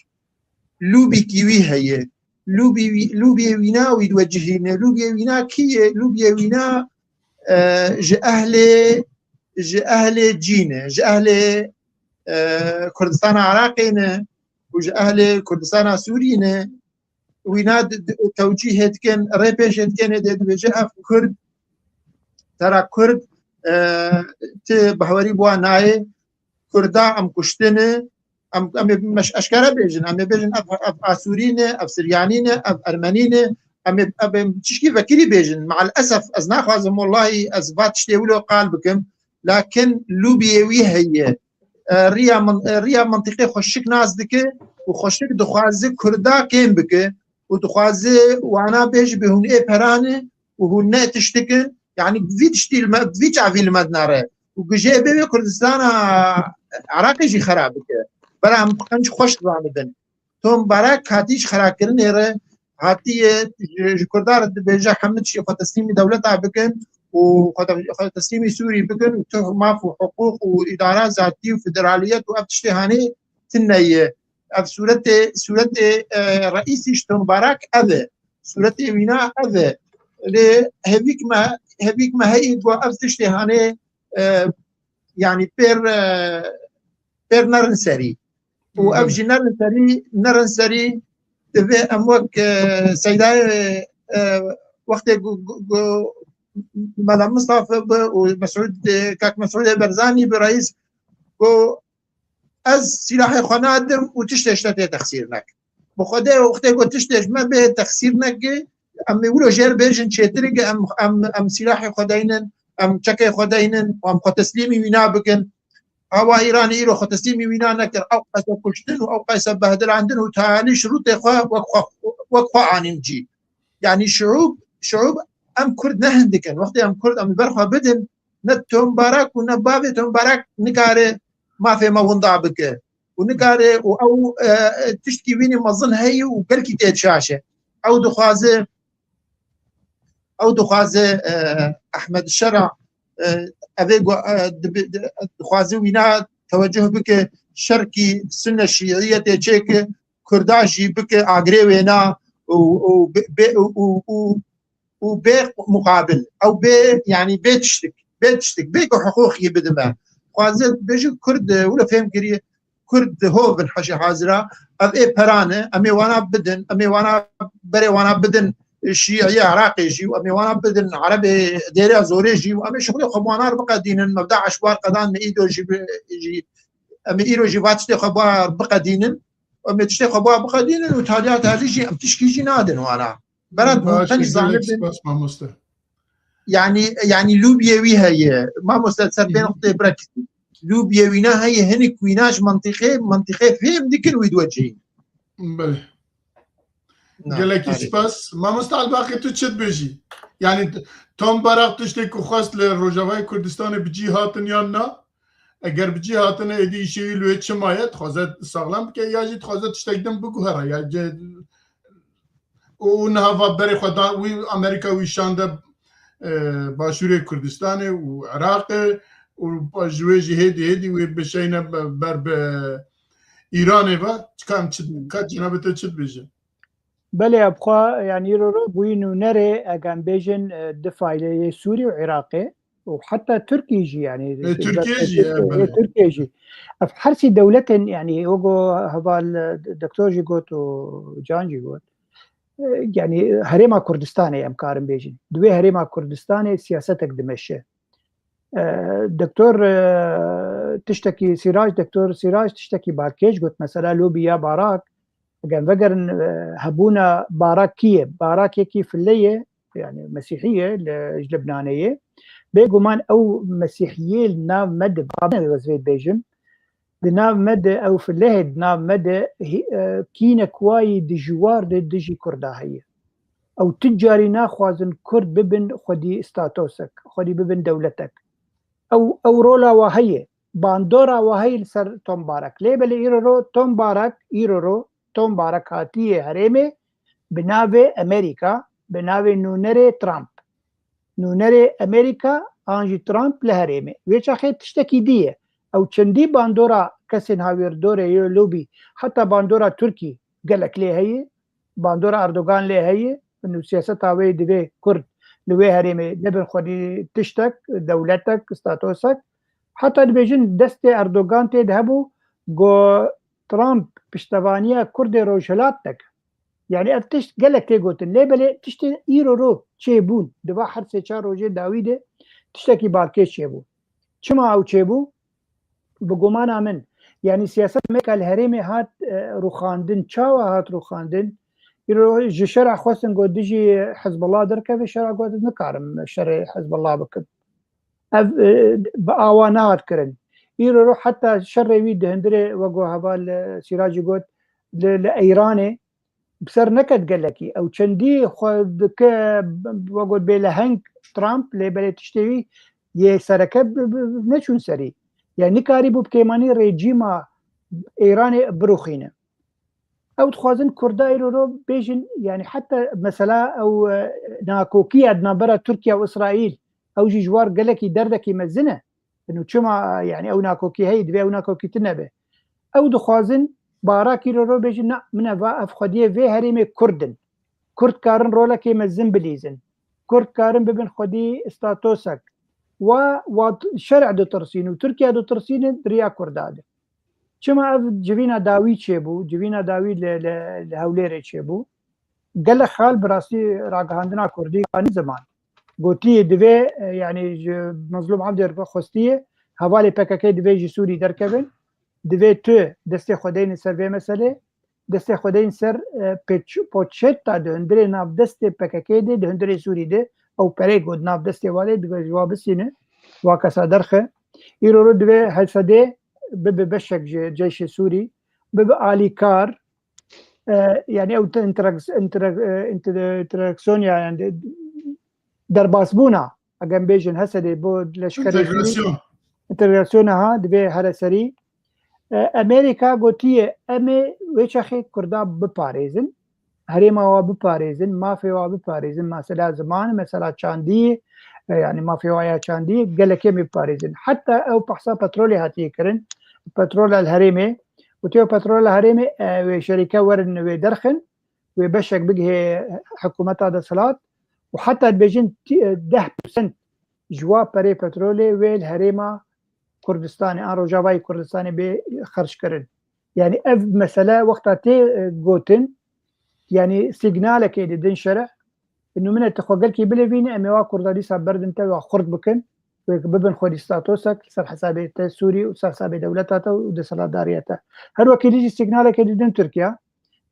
lûbîkî wî heye. Lûbî wî, lûbiyê wîna wî diwecihîne. Lûbiyê wîna kî ye? Lûbiyê wîna, e, ji ehlê, ji ehlê cî ne, ji ehlê, e, Kurdistana Iraqê ne û ji ehlê Kurdistana Sûrî ne. Wîna di, di, tewcîhê dikin, rê pêşê dikin, ê dê dibêje ev Kurd, tera Kurd, e, ti behwerî bi wan nayê. Kurda em kuştine, em, em ê meş-, eşkere bêjin, em ê bêjin ev, ev Asûrî ne, ev Siryanî ne, ev Ermenî ne, em ê, em ê tişkî vekirî bêjin. Me'el esef, ez naxwazim, wellahî, ez va tiştê wilo qal bikim, lakin lûbiyê wî heye. E, riya min-, e, riya mintîqê xweşik nas dike û xweşik dixwaze Kurda kêm bike û dixwaze wana bêje bê hûn ê perane û hûn ne tiştikin, yanî bi vî tiştî li me, bi vî çavî li me dinare û gijê bê wê Kurdistana Iraqê jî xera bike. Bera em qenc xweş dizanibin. Tom Barak hatiye ji xerakirinê re, hatiye ji, ji Kurdan re dibêje hemû tiştê xwe teslîmî dewleta bikin û xwe te-, xwe teslîmî Sûrî bikin û tu maf û hiqûq û îdara zatî û federaliyet û ev tiştê hanê tune ye. Ev sûretê, sûretê, e, reîsî ji Tom Barak ev e. Sûretê wîna ev e. Lê hevîk me, hevîk me heyî ku ev tiştê hanê, e, yanî pêr, e, pêr nerin serî. Û ev jî nerin serî, nerin serî divê em wek, e, Seydayê, e, wextê ku, ku, ku Mela Mistafa bi û Mesûd, e, Kak Mesûdê Berzanî bi reîs ku ez sîlahê xwe nadim û tiştê ji te tê texsîr nekin. Bi Xwedê wextê ku tiştê ji me bê texsîr neke, em ê wilo jêr bêjin çêtir e, em, em, em sîlahê xwe deynin, em çekê xwe deynin, em xwe teslîmî wîna bikin. Awa Îranê îro xwe teslîmî wîna nekir. Ew qese kuştin û ew qese behdilandin û tayalî şirûtê xwe wek xwe, wek xwe anîn cî. Yanî şiûb, şiûb em Kurd ne hindik in. Wextê em Kurd em li ber xwe bidin, ne Tom Barak û ne bavê Tom Barak nikare mafê me winda bike. Û nikare û ew, e, e, tiştkî wînî mezin heye û gelkî tê şaş e. Ew dixwaze, ew dixwaze, e, Ehmed Şera, e, ev ê gu-, e, dibi-, di-, dixwaze wîna tewecuh bike, şerkî sune şîiyetê çêke, Kurda jî bike agirê wêna û, û bê, bê, û, û, û, û bê muqabil. Ew bê, yanî bê tiştik, bê tiştik, bê ku hiqûqî bidime. Xwaze bêjin Kurd, e, wilo fêm kiriye, Kurd di hov bin heşê hazira, ev ê perane, em ê wana bidin, em ê wana berê wana bidin, e, Şîiyê Iraqê jî û em ê wana bidin Erebê dêrê zorê jî û em ê şixulê xwe bi wana re biqedînin, mevda eşbar qedan me îdo jî bi-, jî, em ê îro jî va tiştê xwe bi wan biqedînin, em ê tiştê xwe bi wan biqedînin û taliya talî jî em tişkî jî nadin wana. Berat, hûn Baş, tenê gelek zanibin. Spas mamoste. Yanî, yanî lûbiyê wî heye. Mamoste, ser pê Hı hı. noqteyê birekî. Lûbiyê wîna heye, hinik wîna ji mentiqê, mentiqê fêm dikin wî diwecihîn. Belê. Na, Gelekî belê. Spas. Mamoste Elbaqî, tu çi dibêjî? Yanî Tom Barak tiştê ku xwest li Rojavayê Kurdistanê bi cî hatin yan na? Eger bi cî hatine êdî îşê wî li wê çima ye, dixwaze saxlem bike ya jî dixwaze tiştek din biguhere ya ce-, û niha va berê xwe da wî Amerîka wî şande, e, Başûrê Kurdistanê û Iraqê û ji wê jî hêdî hêdî wê bişeyne be-, ber bi Îranê ve. Çika em çi, ka cenabê te çi dibêje? Belê, ya bixwe, yanî îro ro bûyî nûnerê, eger em bêjin, e, di fayleyê Sûrî û Iraqê û heta Tirkî jî, yanî E, Tirkiye jî, e, Tirkiye, belê. Tirkiye jî. Ev her sî dewletên, yanî wego heval, e, doktor jî got û Can jî got. E, yanî herêma Kurdistanê em karin bêjin. Di wê herêma Kurdistanê siyasetek dimeşe. E, doktor, e, tiştekî Sîrac, doktor Sîrac tiştekî balkêş got, mesela lobî ya Barak, eger vegerin, e, hebûna Barak kî ye? Barak yekî file ye, yanî Mesîhî ye, li, ji Libnanê ye. Bêguman ew Mesîhiyê li nav me de, ba me ez vê bêjim, di nav me de ew filehê di nav me de hî-, e, kînek wayî dijwar de dijî Kurda heye. Ew tu carî naxwazin Kurd bibin xwedî statosek, xwedî bibin dewletek. Ew, ew rola wa heye. Bandora wa heye li ser Tom Barak. Lê belê îro ro Tom Barak, îro ro Tom Barak hatiye herêmê bi navê Amerîka, bi navê nûnerê Trump. Nûnerê Amerîka an jî Trump li herêmê. Wê çaxê tiştekî dî ye. Ew çendî bandora kesên hawîrdorê yê lobî, heta bandora Tirkî gelek lê heye, bandora Erdogan lê heye, û siyaseta wê divê Kurd li wê herêmê nebin xwedî tiştek, dewletek, statosek. Heta dibêjin destê Erdogan tê de hebû, go Trump piştevaniya Kurdê Rojhilat dike. Yanî ev tişt gelek tê gotin. Lê belê tiştê îro ro çêbûn, di va her sê çar rojê dawî de tiştekî balkêş çêbû. Çima ew çêbû? Bi gumana min, yanî siyaset Amerîka li herêmê hat, e, rûxandin. Çawa hat rûxandin? Îro ji şera xwestin got dijî Hizbullah derkeve, şera got nikarim şerê Hizbullah bikim. Ev, e, bi awa nehat kirin. Îro ro heta şerê wî di hundirê, wego heval, e, Sîracî got, li, li Eyranê bi ser neket gelekî. Ew çendî xwe dike, wego bêleheng Trump, lê belê tiştê wî yê sereke bi, bi, bi, neçûn serî. Yani nikarî bû bi kêmanî rejîma Eyranê birûxîne. Ew dixwazin Kurda îro ro bêjin, yani heta mesela ew, e, nakokiya di navbera Tirkiye û Îsraîl, ew jî ji war gelekî derdekî mezin e. Û çima, yani ew nakokî heye, divê ew nakokî tune be. Ew dixwazin Barak îro ro bêjin, na, min e va ev xwediyê vê herêmê Kurd in. Kurd karin rolekê mezin bilîzin. Kurd karin bibin xwedî statosek. Wa, wa t-, şerê ditirsîn û Tirkiye ditirsînin di riya Kurda de. Çima ev civîna dawî çêbû? Civîna dawî li, li, li Hewlêrê çêbû. Gelek xal bi rastî ragihandina Kurdî anî ziman. Gotiye divê, e, yani ji Mezlûm Evdê re xwestiye, hevalê P K K divê ji Sûrî derkevin. Divê tu destê xwe deynin ser vê meselê. Destê xwe deynin ser, e, pêç-, poçeta di hundirê nav destê P K K de, di hundirê Sûrî de. Ew perê ku di nav destê wa de, divê ji wa bisîne, wa kesa derxe. Îro ro divê H S D bibe beşek ji ceyşê Sûrî, bibe alîkar, e, yani ew te-, interaks-, inter-, e, inter-, interaksiyona, yani derbasbûna, eger em bêjin H S D bo leşkerê Sûrî, Entegrasyon. Entegrasyona ha, divê here serî. E, Amerîka gotiye, em ê wê çaxê Kurda biparêzin, herêma wa biparêzin, mafê wa biparêzin, mesela ziman, mesela çandî, e, yani mafê wa ya çandî, gelekê em ê biparêzin. Heta ew behsa petrolê hatiye kirin, petrola li herêmê, gotiye petrola herêmê, e, wê şerîke werin wê derxin, wê beşek bigihê hikûmeta desthilat û heta dibêjin tî-, deh persent ji wa perê petrolê wê li herêma Kurdistanê an Rojavayê Kurdistanê bê xerckirin. Yani ev mesele wexta tê, e, gotin, yani sîgnalekê didin şerê, nûmine tu xwe gelkî bilêvîne, em ê wa Kurda dîsa berdin te wa xurt bikin, wê bibin xwedî statosek li ser hesabê te Sûrî û ser hesabê dewleta te û desthilatdariya te. Her wekî dî jî sîgnalekê didin Tirkiye.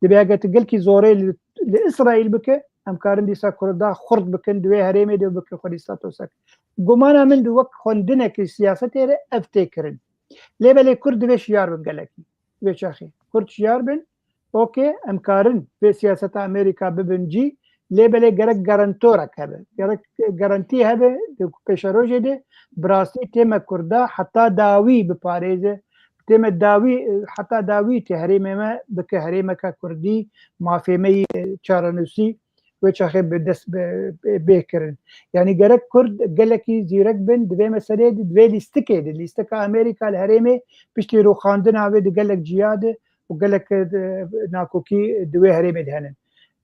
Divê eger tu gelkî zorê li, li Îsraîl bike, em karin dîsa Kurda xurt bikin, di wê herêmê de bikin xwedî statosek. Gumana min di wek xwendinekî siyasetê re ev tê kirin. Lê belê Kurd divê şiyar bin gelekî. Vê çaxê. Kurd şiyar bin, okê, em karin vê siyaseta Amerîka bibin cî, Lê belê gerek garantorek hebe. Gerek garantî hebe di pêşerojê de bi rastî tême Kurda heta dawî biparêze. Tême dawî, heta dawî tê herêmê me bike herêmeke Kurdî, mafê me yî çarenûsî wê çaxê bi dest bi, bi, bê kirin. Yanî gerek Kurd gelekî zîrek bin di vê meseleyê de, di vê lîstikê de, lîstika Amerîka li herêmê piştî rûxandina wê di gelek ciya de û gelek, e, nakokî di wê herêmê de hene.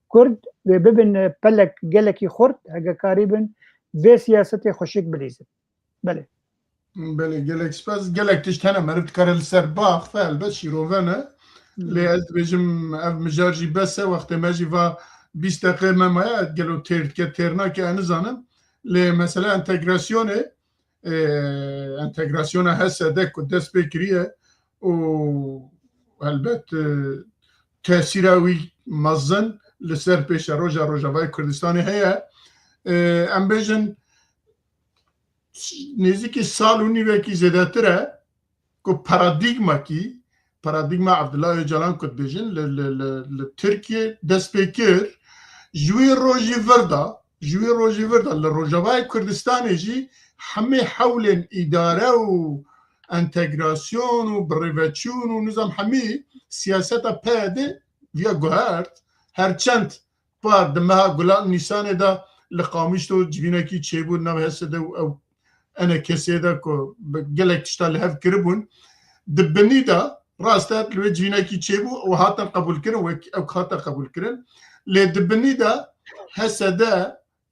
Kurd wê bibin, e, pelek gelekî xurt, hege karîbin vê siyasetê xweşik bilîzin. Belê. Belê, gelek spas. Gelek tişt hene meriv dikare li ser baxfe, helbet şîrove ne. Hmm. Lê ez dibêjim ev mijar jî bes e, wextê me jî va bîst deqê me maye, gelo têr dike, têr nake, ez nizanim. Lê mesela entegrasyonê, e, entegrasyona H S D ku dest pê kiriye û helbet, e, tesîra wî mezin li ser pêşeroja Rojavayê Kurdistanê heye. E, em bêjin nêzîkî sal û nîvekî zêdetir e ku paradîgmakî, paradîgma Abdullah Öcalan ku dibêjin li, li, li, li Tirkiyê dest pê kir, ji wî rojî vir de, ji wî rojî vir de li Rojavayê Kurdistanê jî hemî hewlên îdare û entegrasyon û birêveçûn û nizam hemî siyaseta P Y D viya guhert, her çend par di meha Gula Nîsanê de li Qamişlo civînekî çêbû nav H S D û ew enê kesê de ku bi gelek tişta li hev kiribûn. Di binî de rast e li wê civînekî çêbû û hatin qebûlkirin, wek ew hate qebûlkirin. Lê di binî de H S D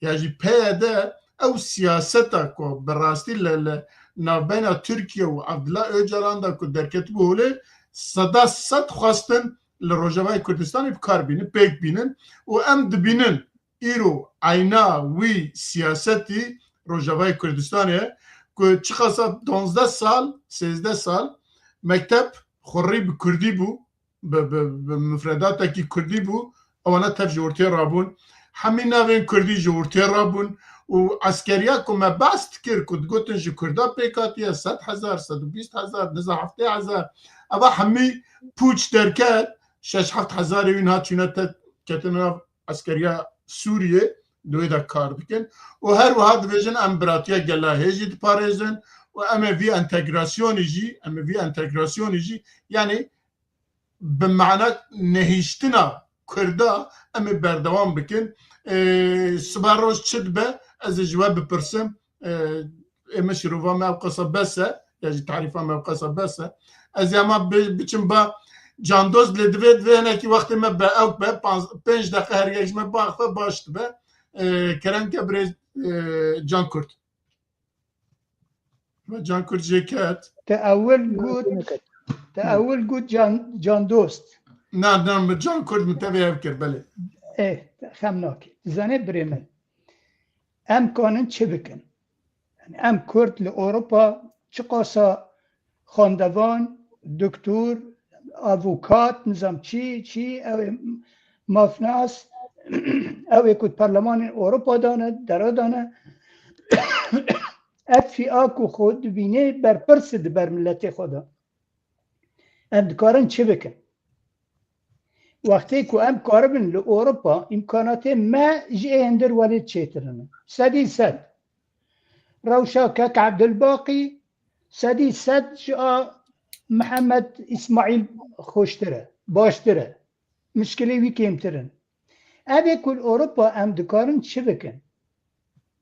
ya jî P Y D ew siyaseta ku bi rastî li, li navbeyna Tirkiye û Abdullah Öcalan de ku derketibû holê, seda sed xwestin li Rojavayê Kurdistanê bi kar bînin, pêk bînin û em dibînin îro eyna wî siyasetî Rojavayê Kurdistanê ye ku çiqasa duwazdeh sal, sêzdeh sal mekteb xurî bi kurdî bû, bi, bi, bi mifredatekî kurdî bû, ewana tev ji ortê rabûn. Hemî navên kurdî ji ortê rabûn û eskeriya ku me behs dikir ku digotin ji kurda pêk hatiye sed hezar, sed û bîst hezar, niza heftê hezar, eva hemî pûç derket, şeş heft hezarê wî niha çûne te, ketine nav eskeriya Sûriyê, di wê de kar dikin. Û her wiha dibêjin em biratiya gela hê jî diparêzin û em ê vî entegrasyonî jî, em ê vî entegrasyonî jî, yanî bi mana nehiştina Kurda em ê berdewam bikin. Ê, sibe roj çi dibe, ez ê ji we bipirsim. Ê, ê min şîrova me ew qasa bes e, ya jî tarîfa me ew qasa bes e. Ez ê hema bi-, biçim ba Candost, lê divê, divê hinekî wextê me be, ew be, panz-, pênc deqe her yek ji me baxe baş dibe. Ê, kerem ke birêz, ê, Can Kurt. Ve Can Kurt jê ket. Te ewil got, te ewil got Can, Can Dost. Na, na, min Can Kurt min tevê ev kir, belê. Eh, xem nake. Dizane birê min. Em kanin çi bikin? Yani em Kurd li Ewropa çiqasa xwendevan, doktor, avukat, nizam çi, çi, ew ê mafnas, ew ê ku di Perlemanên Ewropa de ne, dera de ne, ev fîa ku xwe dibîne berpirs e di ber miletê xwe de. Em dikarin çi bikin? Wextê ku em karibin li Ewropa, îmkanatê me ji ê hindir welêt çêtir in. Sedî sed. Rewşa kek Ebdulbaqî, sedî sed ji a Mihemed Îsmaîl xweştir e, baştir e. Mişkilê wî kêmtir in. Ev ê ku li Ewropa em dikarin çi bikin?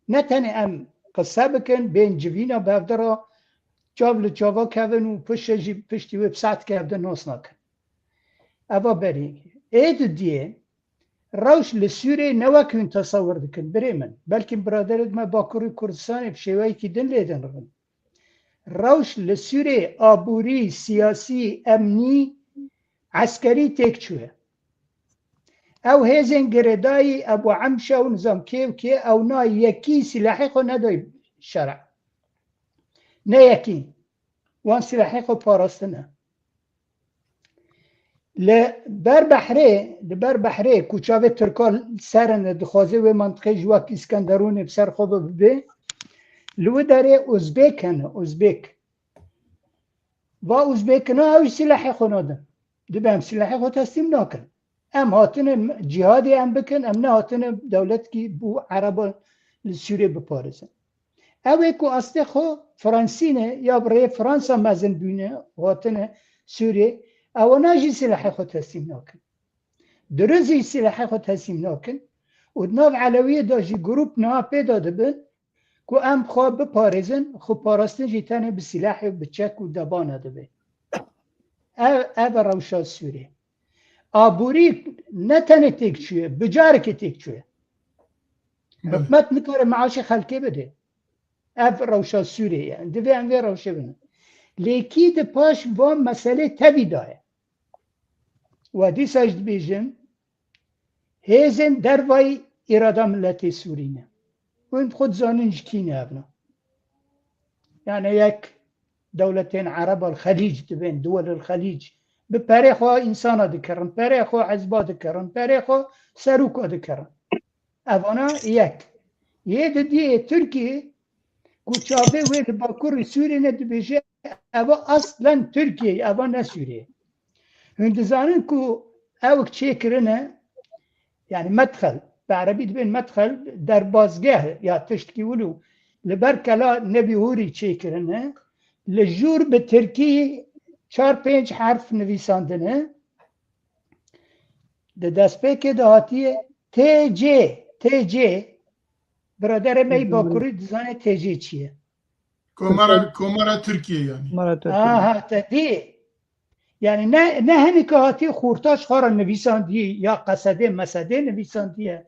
Ne tenê em qise bikin, bên civîna bi hev de re çav li çava kevin û piştre jî piştî wê bi saet kevde nas nakin. Eva berî. Ê didiyê rewş li Sûriyê ne wek hûn tesewir dikin, birê min. Belkî biraderê me Bakurê Kurdistanê bi şêweyekî din lê din ribin. Rewş li Sûriyê aborî, siyasî, emnî, eskerî têk çûye. Ew hêzên girêdayî, Ebû Emşa û nizam kê û kê, ewna yekî silahê xwe nedayî şere. Ne yekî. Wan silahê xwe parastine. Li ber behrê, li ber behrê ku çavê Tirka ser in, dixwaze wê mantiqê ji wek Îskenderûnê bi ser xwe bibe, li wî derê Uzbek hene, Uzbek. Va Uzbekina ew silahê xwe nadin. Dibe em silahê xwe teslîm nakin. Em hatine cîhadê em bikin, em nehatine dewletkî bû Ereba li Sûriyê biparêzin. Ew ê ku astê xwe Fransî ne ya bi rêyê Fransa mezin bûne û hatine Sûriyê, ewana jî silahê xwe teslîm nakin. Dirist jî silahê xwe teslîm nakin û di nav Elewiyê de jî grûp niha pê de dibin ku em xwe biparêzin, xwe parastin jî tenê bi silahê û bi çek û debana dibe. Ev, ev e rewşa Sûriyê. Aborî ne tenê têk çûye, bi carekê têk çûye. Hikûmet nikare meaşê xelkê bide. Ev rewşa Sûriyê ye. Divê em vê rewşê binin. Lê kî di paş van meselê tevî de ye? We dîsa jî dibêjin, hêzên dervayî îrada miletê Sûrî ne. Hûn xwe dizanin ji kî ne evna. Yani yek dewletên Ereb al Xelîc dibên, duwel al Xelîc, bi perê xwe însana dikirin, perê xwe hizba dikirin, perê xwe serûka dikirin. Evana yek. Yê didiyê Tirkiyê ku çavê wê li Bakurê Sûriyê ne dibêje, eva aslen Tirkiyê, eva ne Sûriyê. Hûn dizanin ku ewk çêkirine, yani medxel, bi erebî dibên medxel, derbazgeh ya tiştkî wilo, li ber kela Nebî Hûrî çêkirine, li jûr bi tirkî çar pênc herf nivîsandine, di destpêkê de hatiye T C, T C, biraderê me yî Bakurî dizane T C çi ye. Komara, Komara Tirkiye yani. Komara Tirkiye. Aha, te dî. Yani ne, ne henî ke hatiye xorta ji xwe re nivîsandiye ya qesedê mesedê nivîsandiye.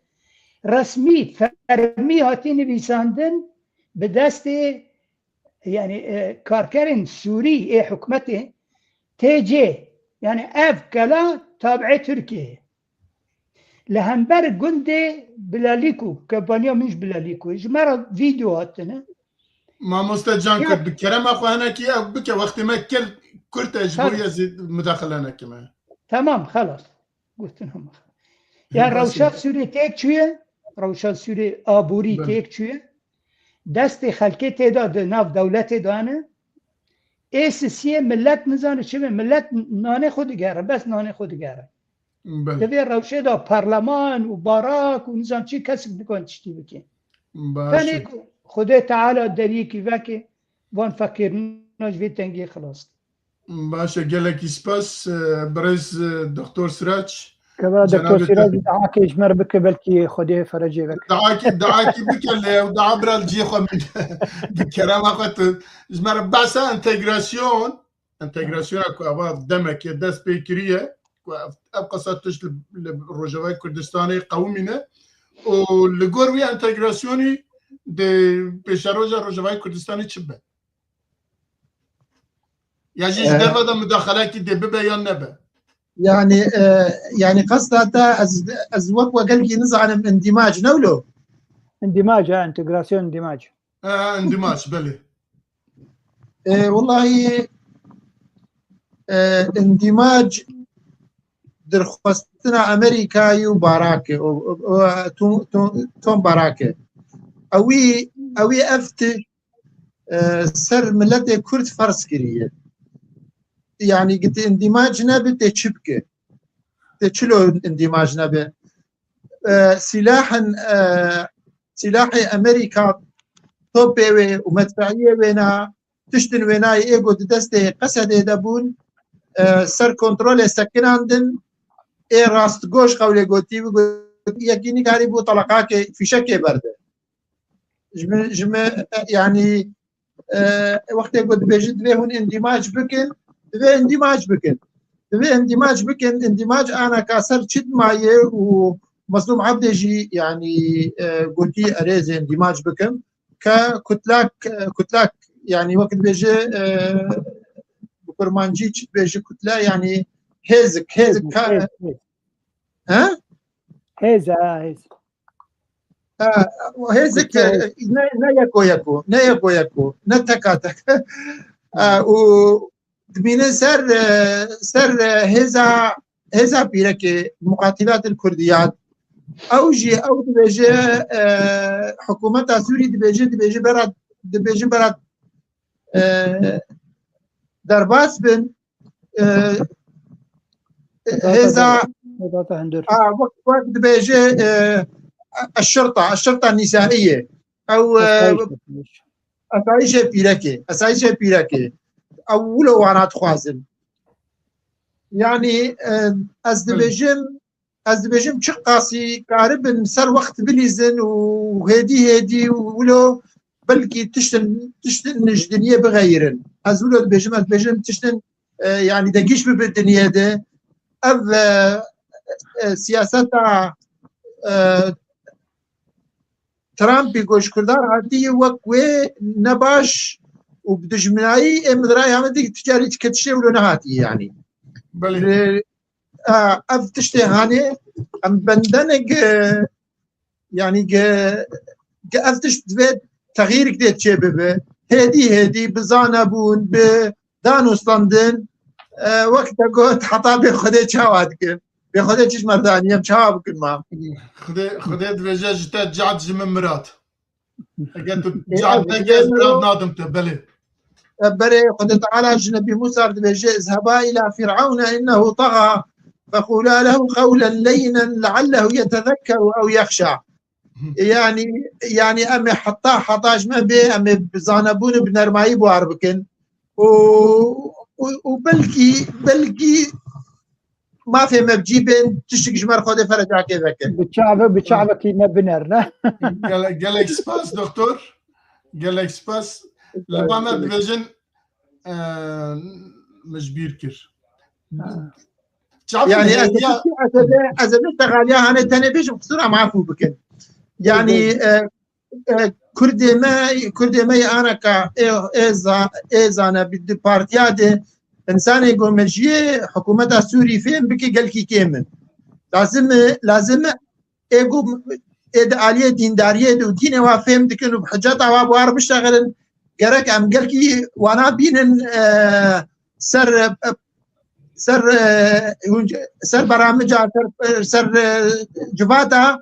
Resmî, fermî hatiye nivîsandin bi destê, yani, e, karkerên Sûrî ê hikûmetê T C. Yani ev kela tabiê Tirkiyê ye. Li hember gundê Bilalîko, kompaniya min ji Bilalîko, ji me re vîdeo hatine. Mamoste Can Kurt, bi kerema xwe hinekî ev bike, wextê me kir kurt e, ji bo Tabii. Yê ez ê mudaxile nekim e. Tamam, xelas. Gotin hema. Ya Rewşa Sûrê têk çûye, Rewşa Sûrê aborî têk çûye. Destê xelkê tê de di nav dewletê de ne. Ê sisiyê millet nizane çi be, millet nanê xwe digere, bes nanê xwe digere. Belê. Di vê rewşê de parleman û barak û nizam çi kesik dikon tiştî bike. Baş e. Tenê ku Xwedê Teala deriyekî veke, van feqîrina ji vê tengiyê xilas ke. Baş e, gelekî spas, e, birêz, e, Doktor Sirac. Keva Doktor Sirac, diakê ji me re bike, belkî Xwedê ferecê veke. Diakê, diakê bike lê ew dia bira li cihê xwe bide. Bi kerema xwe tu ji me re behsa entegrasyon, entegrasyona ku eva demekê dest pê kiriye, ku ev, ev qasa tişt li, li Rojavayê Kurdistanê qewimîne û li gor wî entegrasyonî di pêşeroja Rojavayê Kurdistanê çi be? Ya jî ji derve de mudaxalekî dê bibe yan nebe? Yani, e, yani qesta te ez, ez wek we gelkî nizanim, indimac ne wilo? İndimac, ha, entegrasyon indimac. E, indimac, belê. E, wellahî, e, indimac dirxwestina Amerîkayê û Barak e, û, û, û, Tom, Tom, Tom Barak e. Ewî, ewî ev tişt, e, ser miletê Kurd ferz kiriye. Yani gitî indimac nebe tê çi bike? Tê çilo indimac nebe? E, silahın, e, silahê Amerîka, topê wê û medfeiyê wêna, tiştin wênayê ê ku di destê Qesedê de bûn, e, ser kontrolê sekinandin, ê rastgoş qewlê gotî, got, yekî nikarî bû teleqakê fîşekê berde. Ji min, ji min, e, yani, e, wextê ku dibêjin divê hûn indimac bikin, divê indimac bikin. Divê indimac bikin, indimac ana ka ser çi dimaye û Mezlûm Ebdê jî, yani, e, gotî erê ez ê indimac bikim. Ke kutlak, e, kutlak, yani wek dibêje, e, bi kurmancî çi dibêje kutle, yani hêzik, hêzik ka, hêz, hêz. He? Hêz, ha, hêz. Ha, hêzik, e, ne, ne yeko yeko, ne yeko yeko, ne teka tek. E, û dimîne ser, e, ser, e, hêza, hêza pîrekê Muqatilat el Kurdiyat. Ew jî, ew dibêje, e, hikûmeta Sûrî dibêje, dibêje bera, dibêje bera, e, derbas bin, e, hêza, Wek, wek dibêje, e, eşşirta, eşşirta nîsaîye. Ew, e, esayîşê pîrekê, esayîşê pîrekê. Ew wilo wana dixwazin. Yanî, e, ez dibêjim, ez dibêjim çiqasî karibin ser wext bilîzin û hêdî hêdî û wilo belkî tiştin, tiştin ji diniyê bixeyirin. Ez wilo dibêjim, ez dibêjim tiştin, e, yanî degîş bibe diniyê de. Ev, e, e, siyaseta, e, Trumpî ku ji Kurdan hatî wek wê nebaş û bi dijminayî ê min raya min dî tu carî dike tiştê wilo nehatî yanî. Belê. Li, a, ev tiştê hanê em bendene ge, yanî ge, ge ev tişt divê texyîrik dê çê bibe. Hêdî hêdî bi zanebûn, bi danûstandin, e, wek te got heta bê Xwedê çawa dikin. Bê Xwedê çi ji me re danî em çawa bikin ma? Xwedê, Xwedê dibêje ji te cad ji min mirad. Eger tu cad neke ez mirad nadim te, belê. E, berê Xwedê Teala ji Nebî Musa re dibêje, "اذهبا إلى فرعون إنه طغى فقولا له قولا لينا لعله يتذكر أو يخشى." Yanî, yanî em ê heta, heta ji me bê, em ê bi zanebûn û bi nermayî bi war bikin. Û, û, û belkî, belkî mafê me bi cî bên, tiştik ji me re Xwedê ferecakê veke. Bi çave, bi çavekî me biner, ne? Gele-, gelek spas, doktor. Gelek spas. Li ba me dibêjin, e, min ji bîr kir. Ha. Çavê Yanî me ez ê, ya ez ê, ez ê vê texaliya hanê tenê bêjim, qisûra me efû bikin. Yanî, Bêjin. e, e, Kurdê me, Kurdê me yê anaka ê, ê za-, ê zane bi di partiya de, insanê ku mejiyê hikûmeta Sûrî fêm bike gelkî kêm in. Lazim e, lazim e ê ku ê di aliyê dîndariyê de û dînê wa fêm dikin û bi hiceta wa bi war biştexilin, gerek em gelkî wana bînin, e, ser, e, ser, e, hûn-, ser beramica, ser, ser, e, civata,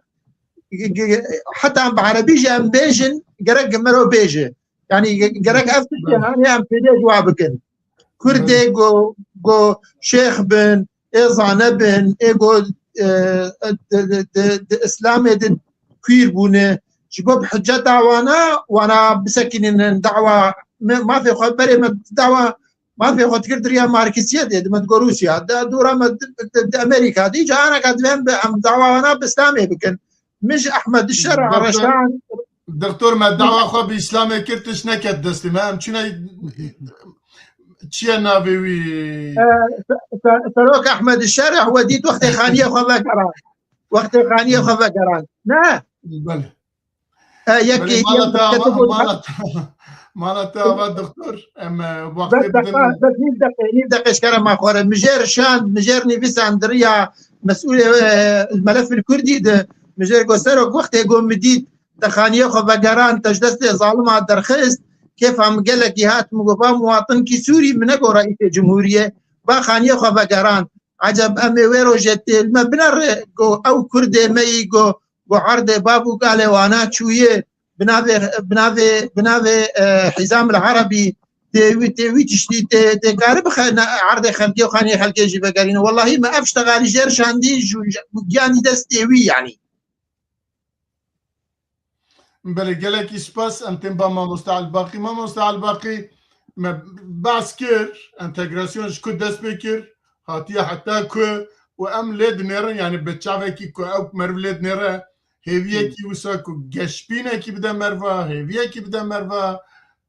g-, g-, heta em bi erebî jî em bêjin, gerek mero bêje. Yanî ge-, gerek ev tiştê hanê em pêdê ji wa bikin. Kurdê go, go şêx bin, ê zane bin, ê go, e, di, di, di, di Îslamê de kuîr bûne. Ji bo bi hiceta wana, wana bisekînînin dawa, me, mafê xwe berê me dawa, mafê xwe dikir di riya Marksiyetê de, me digot Rûsya, di dora me di, di, di Amerîka de, îca aneka divên bi em dawa wana bi Îslamê bikin. Min ji Ehmed Şer Doktor, Reşan. Doktor, me dawa xwe bi Îslamê kir, tişt neket destê me. Em çûne çi ye navê wî? E, se-, se-, Serok Ehmed Şer, we dît wextê xaniyê xwe vegerand. Wextê xaniyê xwe vegerand. Ne? Belê. E, yekî, Belê, mala yek te ava, ketibû mala te, mala te ava doktor. Em, e, wextê bes deqa, bidin. Bes nîv deqê, nîv deqê ji kere me xware. Mijêr şand, mijêr nivîsand riya mesûlê, e, melefil Kurdî de, mijêr go serok wextê go min dît, te xaniyê xwe vegerand, te ji destê zalima derxist, kêfa min gelekî hat, min got, ba muwatinkî Sûrî, min nego reîsê cumhûriyê, ba xaniyê xwe vegerand. Eceb em ê wê rojê tê li me binere, go ew Kurdê me yî, go, go erdê bav û kalê wana çûye, bi navê, bi navê, bi navê, e, Hîzam el Erebî, tê wî, tê wî tiştî, tê, tê karibe xe-, ne, erdê xelkê û xaniyê xelkê jî vegerîne. Wellahî me ev ştegalî jêr şandî, ju-, ju-, giyanî destê wî, yanî. Belê, gelekî spas. Em tên ba mamoste Elbaqî. Mamoste Elbaqî, me behs kir, entegrasyon ji ku dest pê kir, hatiye heta ku û em lê dinêrin, yanî bi çavekî ku ew meriv lê dinêre, hêviyekî wisa ku geşbînekî bide merva, hêviyekî bide merva,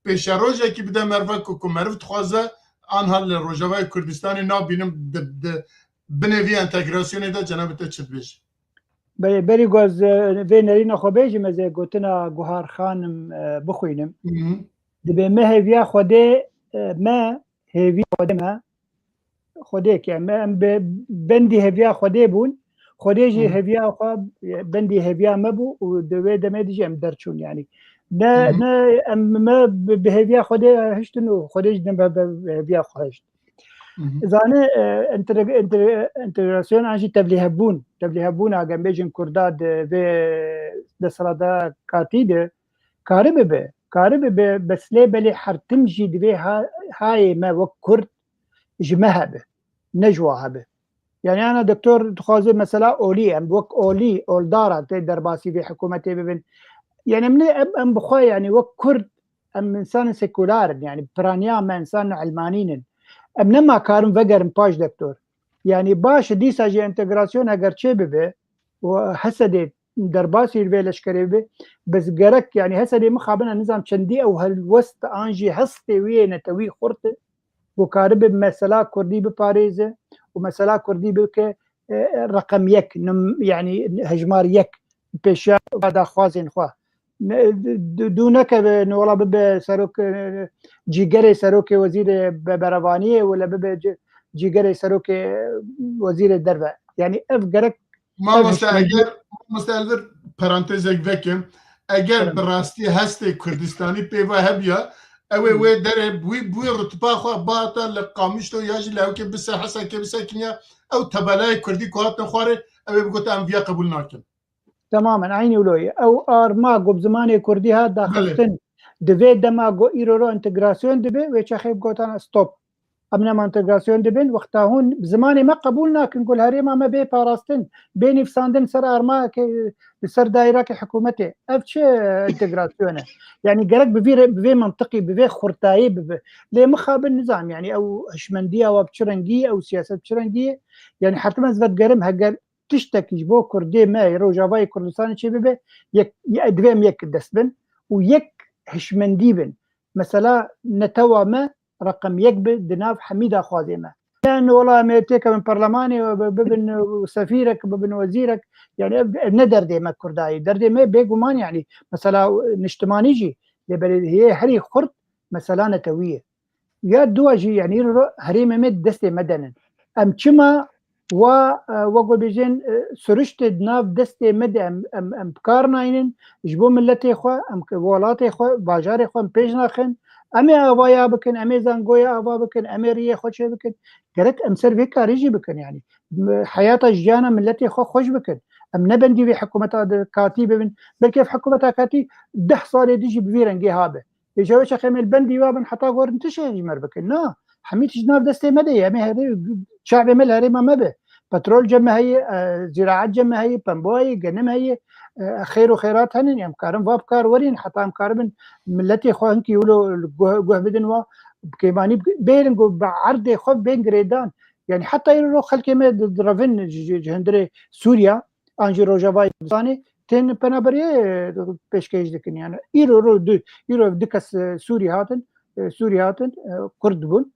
pêşerojekî bide merva ku, ku meriv dixwaze, anha li Rojavayê Kurdistanê nabînim di, di binê vî entegrasyonê de cenabê te çi dibêje? Be-, berî ku ez, e, vê nerîna xwe bêjim, ez ê gotina Guhar Xanim, e, bixwînim. Hı hı. Dibê me hêviya Xwedê, e, me hêviya Xwedê me, Xwedê ke me, em bi bendî hêviya Xwedê bûn, Xwedê jî Hı hı. hêviya xwe, e, bendî hêviya me bû û di wê demê de jî em derçûn, yanî. Ne, Hı hı. ne em, me bi, bi hêviya Xwedê hiştin û Xwedê jî ne me bi hêviya xwe hişt. Hı hı. Zanî, e, entegre-, entegre-, entegrasyon an jî tevlîhevbûn, tevlîhevbûna, em bêjin, Kurda di vê desthilata katî de karibe be, karibe be, bes lê belê her tim jî divê ha-, hayê me wek Kurd ji me hebe, ne ji wa hebe. Yani ana doktor dixwaze mesela olî, em wek olî, oldara tê derbasî vê hikûmetê bibin. Yani em ne, em, em bi xwe yani wek Kurd, em insanên sekular in, yani piraniya me insanên ilmanîn in. Em nema karin vegerin paş doktor. Yani baş e, dîsa jî entegrasyon eger çê bibe û Hesedê derbasî vê leşkerê bibe, biz gerek yani Hesedê mixabin e nizam çendî ew helwest an jî hestê wî yê netewî xurt e. Ku karibe mesela Kurdî biparêze û mesela Kurdî bike, e, e, reqem yek, num-, yani hejmar yek pêşiya daxwazên xwe. Ne, du, du nekeve, ne wala bibe serok, e, cîgerê serokê wezîrê be-, berevaniyê wala bibe ci-, cîgerê serokê wezîrê derve. Yani ev gerek Mamoste, eger, mamoste, ez vir parantezek vekim. Eger bi rastî hestê Kurdistanî pê ve hebiya, ew ê wê derê wî, bi wî rutba xwe bihata li Qamişlo ya jî li Hewkê bise, Hesekê bise kinya, ew tebelayê Kurdî ku hatin xwarê, ew ê bigote em viya qebûl nakin. Temamen, eynî wilo ye. Ew arma ku bi zimanê Kurdî hat daxistin, di vê dema ku îro ro entegrasyon dibe, wê çaxê bigotana stop. Em nema entegrasyon dibin, wexta hûn zimanê me qebûl nakin, ku li herêma me bê parastin, bê nivîsandin ser armayekê, li ser dayîrekê hikûmetê. Ev çi entegrasyon e? Yani gerek bi vî re-, bi vê mantiqî, bi vê xurtayî bibe. Lê mixabin nizam, yani ew hişmendiya wa bi çi rengî ye, ew siyaset bi çi rengî ye? Yani hertim ez vedigerim, heger tiştekî ji bo Kurdê me yê Rojavayê Kurdistanê çê bibe, yek, ye-, divê em yek dest bin û yek hişmendî bin. Mesela netewa me reqem yek bi di nav hemî daxwazê me. Yani wela em ê têkevin perlemanê, bi-, bibin sefîrek, bibin wezîrek, yani ev, ev ne derdê me Kurdayî. Derdê me bêguman yani mesela niştimanî jî, lê belê hê herî xurt mesela netewî ye. Ya dua jî, yani îro herêmê me destê me denin. Em çima wa, e, wek we bêjin, e, siriştê di nav destê me de em, em, em bi kar naynin, ji bo miletê xwe, em welatê xwe, bajarê xwe em pêş naxin. Em ê avaya bikin, em ê zangoya ava bikin, em ê riyê xwe çê bikin. Gerek em ser vê karî jî bikin yani. M-, heyata jiyana miletê xwe xweş bikin. Em ne bendî vê hikûmeta de katî bibin. Belkî ev hikûmeta katî deh salê din jî bi vî rengê habe. Ê, ji wê çaxê em ê li bendî wa bin heta gorin tiştê ji me re bikin. Na, hemî tişt nav destê me de ye. Em ê herê, çavê me li herêma me be. Petrol cem me heye, e, ziraet cem me heye, pembo heye, genim heye, e, xêr û xêrat henin. Em karin va bi kar werîn, heta em karibin miletê xwe hinkî wilo guh, guh bidin wa, bi kêmanî bi-, bêrin ku bi erdê xwe bên girêdan. Yani heta îro xelkê me di-, direvin ji, ji, ji hundirê Sûriya, an jî Rojavayê Kurdistanê, tên penaberiyê, e, pêşkêş dikin. Yani îro ro du, îro du kes, e, Sûrî hatin, e, Sûrî hatin, e, Kurd bûn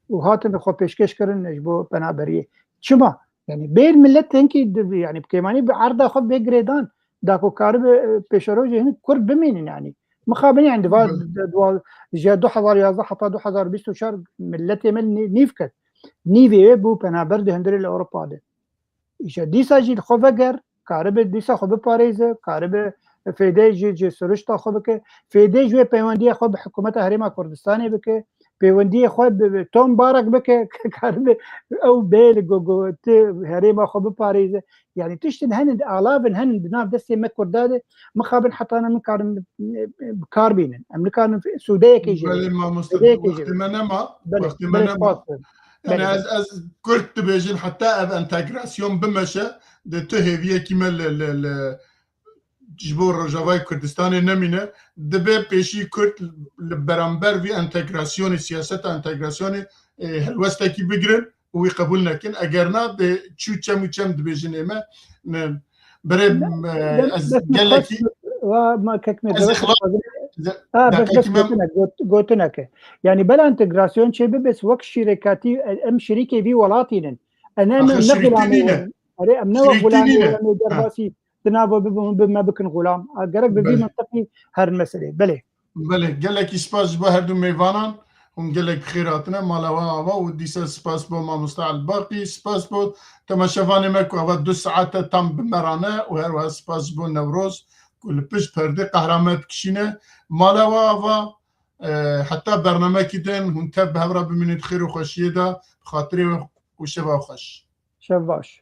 û hatin xwe pêşkêş kirin ji bo penaberiyê. Çima? Yani bêr millet tenkî di-, yani bi kêmanî bi erda xwe bê girêdan, da ku karibe, e, pêşerojê hin Kurd bimînin yani. Mixabin yani diva, Belê. di-, diva, ji du hezar yazdeh heta du hezar bîst û çar milletê me nî-, nîv kir. Nîvê wê bû penaber di hundirê li Ewropa de. Îşte dîsa jî li xwe veger, karibe dîsa xwe biparêze, karibe fêdê ji, ji sirişta xwe bike, fêdê ji wê peywendiya xwe bi hikûmeta Herêma Kurdistanê bike, pêwendiyê xwe bi, bi Tom Barak bike, karibe ew bê li go, go, ti herêma xwe biparêze. Yani tiştin henin, alavin henin di nav destê me Kurda de, mixabin hetana min karin, e, e, bi kar bînin. Em nikarin sûdeyekê jê. Belê mamoste, Sûdeyekê jê. Wextê me nema, Belê, wextê me belê, nema. spas be. Yani Belê, ez, belê. ez kurt dibêjin, heta ev entegrasyon bimeşe, de tu hêviyekî me li, li, li, ji bo Rojavayê Kurdistanê nemîne. Dibe pêşî Kurd li beramber vî entegrasyonê, siyaseta entegrasyonê, e, helwestekî bigirin û wî qebûl nekin. Eger na, de çû çem û çem dibêjin ê me. Ne, berê, Ne, e, dem-, ez dest me gelekî xweş, wa, ma kek me ez dewet ixlas, xwazine. ze-, Ha, bes, deqekî bes me gotinek, got-, gotineke. Yani bela entegrasyon çê bibes wek şîrekatî, e, em şirîkê vî welatî nin. E, ne, Axe ne, ne şirîktî gulamê nîne. wen. Erê, em ne wek Şirîktî gulamê nîne. wen, em ê Ha. derbasî di nava bibin, bi me bikin gulam. A, gerek bi vî Belê. mintiqî herin meselê. Belê. Belê, gelekî spas ji bo her du mêvanan. Hûn gelek bi xêr hatine, mala we ava û dîsa spas bo mamoste Elbaqî, spas bo temaşevanê me ku ava du saete tam bi me re ne û her wiha spas ji bo Newroz ku li pişt perdê qehra me dikişîne. Mala we ava, e, heta bernamekî din hûn tev bi hev re bimînin di xêr û xweşiyê de, bi xatirê we û şeva xweş. Şev baş.